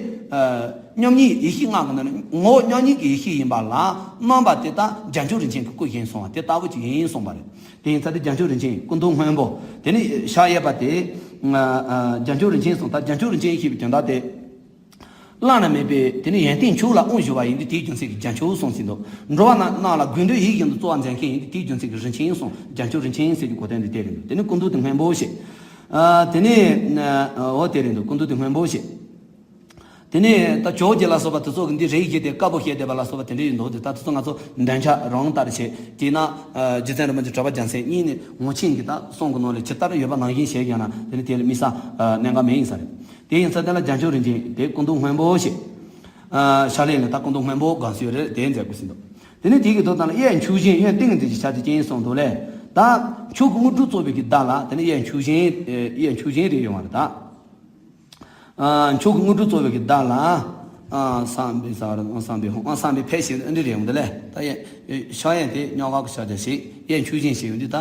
མཉམ་ཉིད་ཡེ་ཤེས་ལྔ་གི་ནང་ནས་ངོ་བོ་མཉམ་ཉིད་ཀྱི་ཡེ་ཤེས་ཡིན་པ་ལ་རྣམ་པ་དེ་དག་རྒྱ་མཚོ་རིན་ཆེན་གྱི་སྐུ་བཞིན་གསུངས་པ་དེ་ལྟ་བུ་ཅིག་ཡིན་གསུངས་པ་རེད། དེ་ཡིན་ཙང་དེ་རྒྱ་མཚོ་རིན་ཆེན་སྐུ་མདོག་སྔོན་པོ། དེ་ནས་ཕྱག་གཡས་པ་དེ་རྒྱ་མཚོ་རིན་ཆེན་གསུངས། ད་རྒྱ་མཚོ་རིན་ཆེན་ཞེས་པའི་དོན་དག་དེ། བླ་ན་མེད་པའི་དེ་ནི་ཡོན་ཏན་མཆོག་ལ་དབང་ཞུ་བ་ཡིན་ཏེ། དེའི་རྒྱུ་མཚན་གྱིས་རྒྱ་མཚོ་གསུངས་ཟིན་ཏོ། འགྲོ་བ་རྣམས་ལ་དགོས་འདོད་ཡིད་བཞིན་དུ་སྩོལ་བར་མཛད་མཁན་ཡིན་ཏེ། དེའི་རྒྱུ་མཚན་གྱིས་རིན་ཆེན་གསུངས། རྒྱ་མཚོ་རིན་ཆེན་ཟེར་གྱི་གོ་དོན་འདི་དེ་རེད་འདུག། དེ་ནི་སྐུ་མདོག་དེ་སྔོན་པོ་ཞེས། ཨ། དེ་ནི་ཨ། འོ་དེ་རེད་འདུག། སྐུ་མདོག་དེ་སྔོན་པོ་ཞེས། དེ་ནས་ད་ཇོ་བོ་རྗེ་ལ་སོགས་པ་དེ་ཚོ་གི་འདི་རེ་བཞེས་ཏེ་བཀའ་པོད་བཤད་བསྡད་པ་ལ་སོགས་པ་དེ་འདྲ་ཡིན་འདུག། དེ་ད་དེ་ཚོ་ང་ཚོ་འདོན་ཆ་རང་ལྟར་བྱས། དེས་ན་རྗེ་བཙུན་རིན་པོ་ཆེ་གྲགས་པ་རྒྱལ་མཚན་གཉིས་ནས་ངོ་ཆེན་གྱི་ད་གསུང་གི་ནང་ལས་ཇི་ལྟར་ཡོད་པ་ནང་བཞིན་བྱས་ཀྱང་ན་དེ་ནི་དེ་ལ་དམིགས་བསལ་གནད་འགག་མེད་ཡིན་ས་རེད། དེ་ཡིན་ས་དེ་ལ་རྒྱ་མཚོ་རིན་ཆེན་དེ་སྐུ་མདོག་སྔོན་པོ་ཞེས། ཕྱག་ལེན་ལ་ད་སྐུ་མདོག་སྔོན་པོ་དགོངས་སུ་ཡོད་རེད། དེ་མཛད་དགོས་ཟིན་འདུག། དེ་ནས་དེ་གི་ཐོག་ད་ལ་གཡས་མཆོག་སྦྱིན་གཡོན་ཏིང་ངེ་འཛིན་གྱི་ཕྱག་རྒྱ་ཅན་གསུངས་འདུག་ལས། ད་མཆོག་གི་དངོས་གྲུབ་སྩོལ་བའི་གི་བརྡ་ལ་དེ་ནས་གཡས་མཆོག་སྦྱིན། གཡས་མཆོག་སྦྱིན་རེ་ཡོང་བ་རེད་ད། ཨ། མཆོག་གི་དངོས་གྲུབ་སྩོལ་བའི་གི་བརྡ་ལ། ཨ། བསམ་པའི་ས་ར་བསམ་པའི་ཧོང་བསམ་པའི་ཕས་ཞེས་འདི་རེ་ཡོང་འདི་ལས། ད་གཡས་ཕྱག་གཡས་དེ་རྙོག་ག་གི་ཕྱག་རྒྱ་ཞིག། གཡས་མཆོག་སྦྱིན་ཞེས་ཡོང་འདི་ད་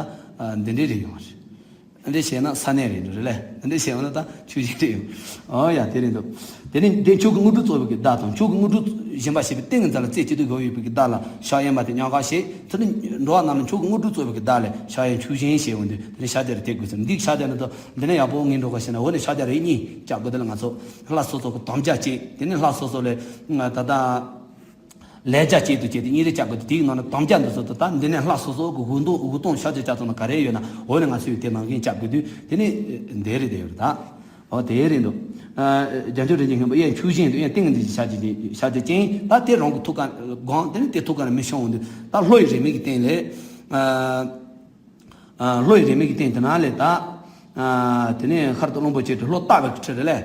འདི་འདྲའི་རེ་ཡོང་བ་རེད། འདི་བྱས་ན་ས་གནས་རེད་འགྲོ་རེད་ལས། འདི་བྱས་ན་ད་ཆོས་བཞིན་རེད་ཡོང་། ཨོ་ཡ་དེ་རེད་འདུག། དེ་ནི་འདི་མཆོག་གི་དངོས་གྲུབ་སྩོལ་བའི་གི་བརྡ་དང་། མཆོག་གི་དངོས་གྲུབ་སྦྱིན་པ་ཞེས་པའི་ཏིང་ངེ་འཛིན་ལ་རྩེ་གཅིག་ཏུ་དགོས་ཡོད་པའི་གི་བརྡ་ལ་ཕྱག་གཡོན་པ་དེ་རྙོག་ག་ཞེས། དེ་ནི་འགྲོ་བ་རྣམས་ལ་མཆོག་གི་དངོས་གྲུབ་སྩོལ་བའི་གི་བརྡ་ལས་ཕྱག་གཡས་མཆོག་སྦྱིན་ཞེས་འོང་དུས་དེ་ནི་ཕྱག་རྒྱ་རེ་དེ་དགོས་ཟེར། འདི་ཕྱག་རྒྱ་ནི་ད་འདི་ནས་ཡག་པོ་ངེས་འགྲོ་ག་ཞེ་ན། འོ་ནི་ཕྱག་རྒྱ་རེ་གཉིས་རྒྱག་དགོས། དེ་ལ་ང་ཚོ་ལྷ་སོ་སོ་གི་དམ་བཅའ་བཅས། དེ་ནི་ལྷ་སོ་སོ་ལས་ད་ལྟ་ལས་རྒྱ་བཅས་དུ་བཅས་ཏེ་གཉིས་རེ་རྒྱག་དགོས་ཏེ། དེའི་ནང་ནས་དམ་བཅའ་འདི་ཚོ་དང་། ད་འདི་ནས་ལྷ་སོ་སོ་གི་འུ་གདོང་འུ་གདོང་ཕྱག་རྒྱ་རྒྱག་ཐུབ་ན་ག་རེ་ཡོད་ན། འོ་ནི་ང་ཚོས་དེ་ནང་བཞིན་རྒྱག་དགོས་དུས་དེ་ནི་འདི་རེད་དེ་ཡོད་རེད་ད། འོ་དེ་རེད་འདུག། ཨ། རྒྱ་མཚོ་རིན་ཆེན་སྔོན་པོ་གཡས་མཆོག་སྦྱིན་དུ་གཡོན་ཏིང་ངེ་འཛིན་གྱི་ཕྱག་རྒྱ་ཅན། ཕྱག་རྒྱ་ཅན་ད་དེ་རང་གི་ཐུགས་ཀ་དགོངས། དེ་ནི་དེ་ཐུགས་ཀ་ནས་མི་ཤོང་འོང་དུས་ད་ལྷོ་ཡི་རིས་མེད་ཀྱི་སྟེང་ལས། ཨ། ལྷོ་ཡི་རིས་མེད་ཀྱི་སྟེང་དེ་ན་ལས་ད། ཨ། དེ་ནས་ཤར་དུ་གླང་པོ་ཆེ་དེ་ལྷོ་ལྟ་བའི་ཁྲི་རེད་ལས།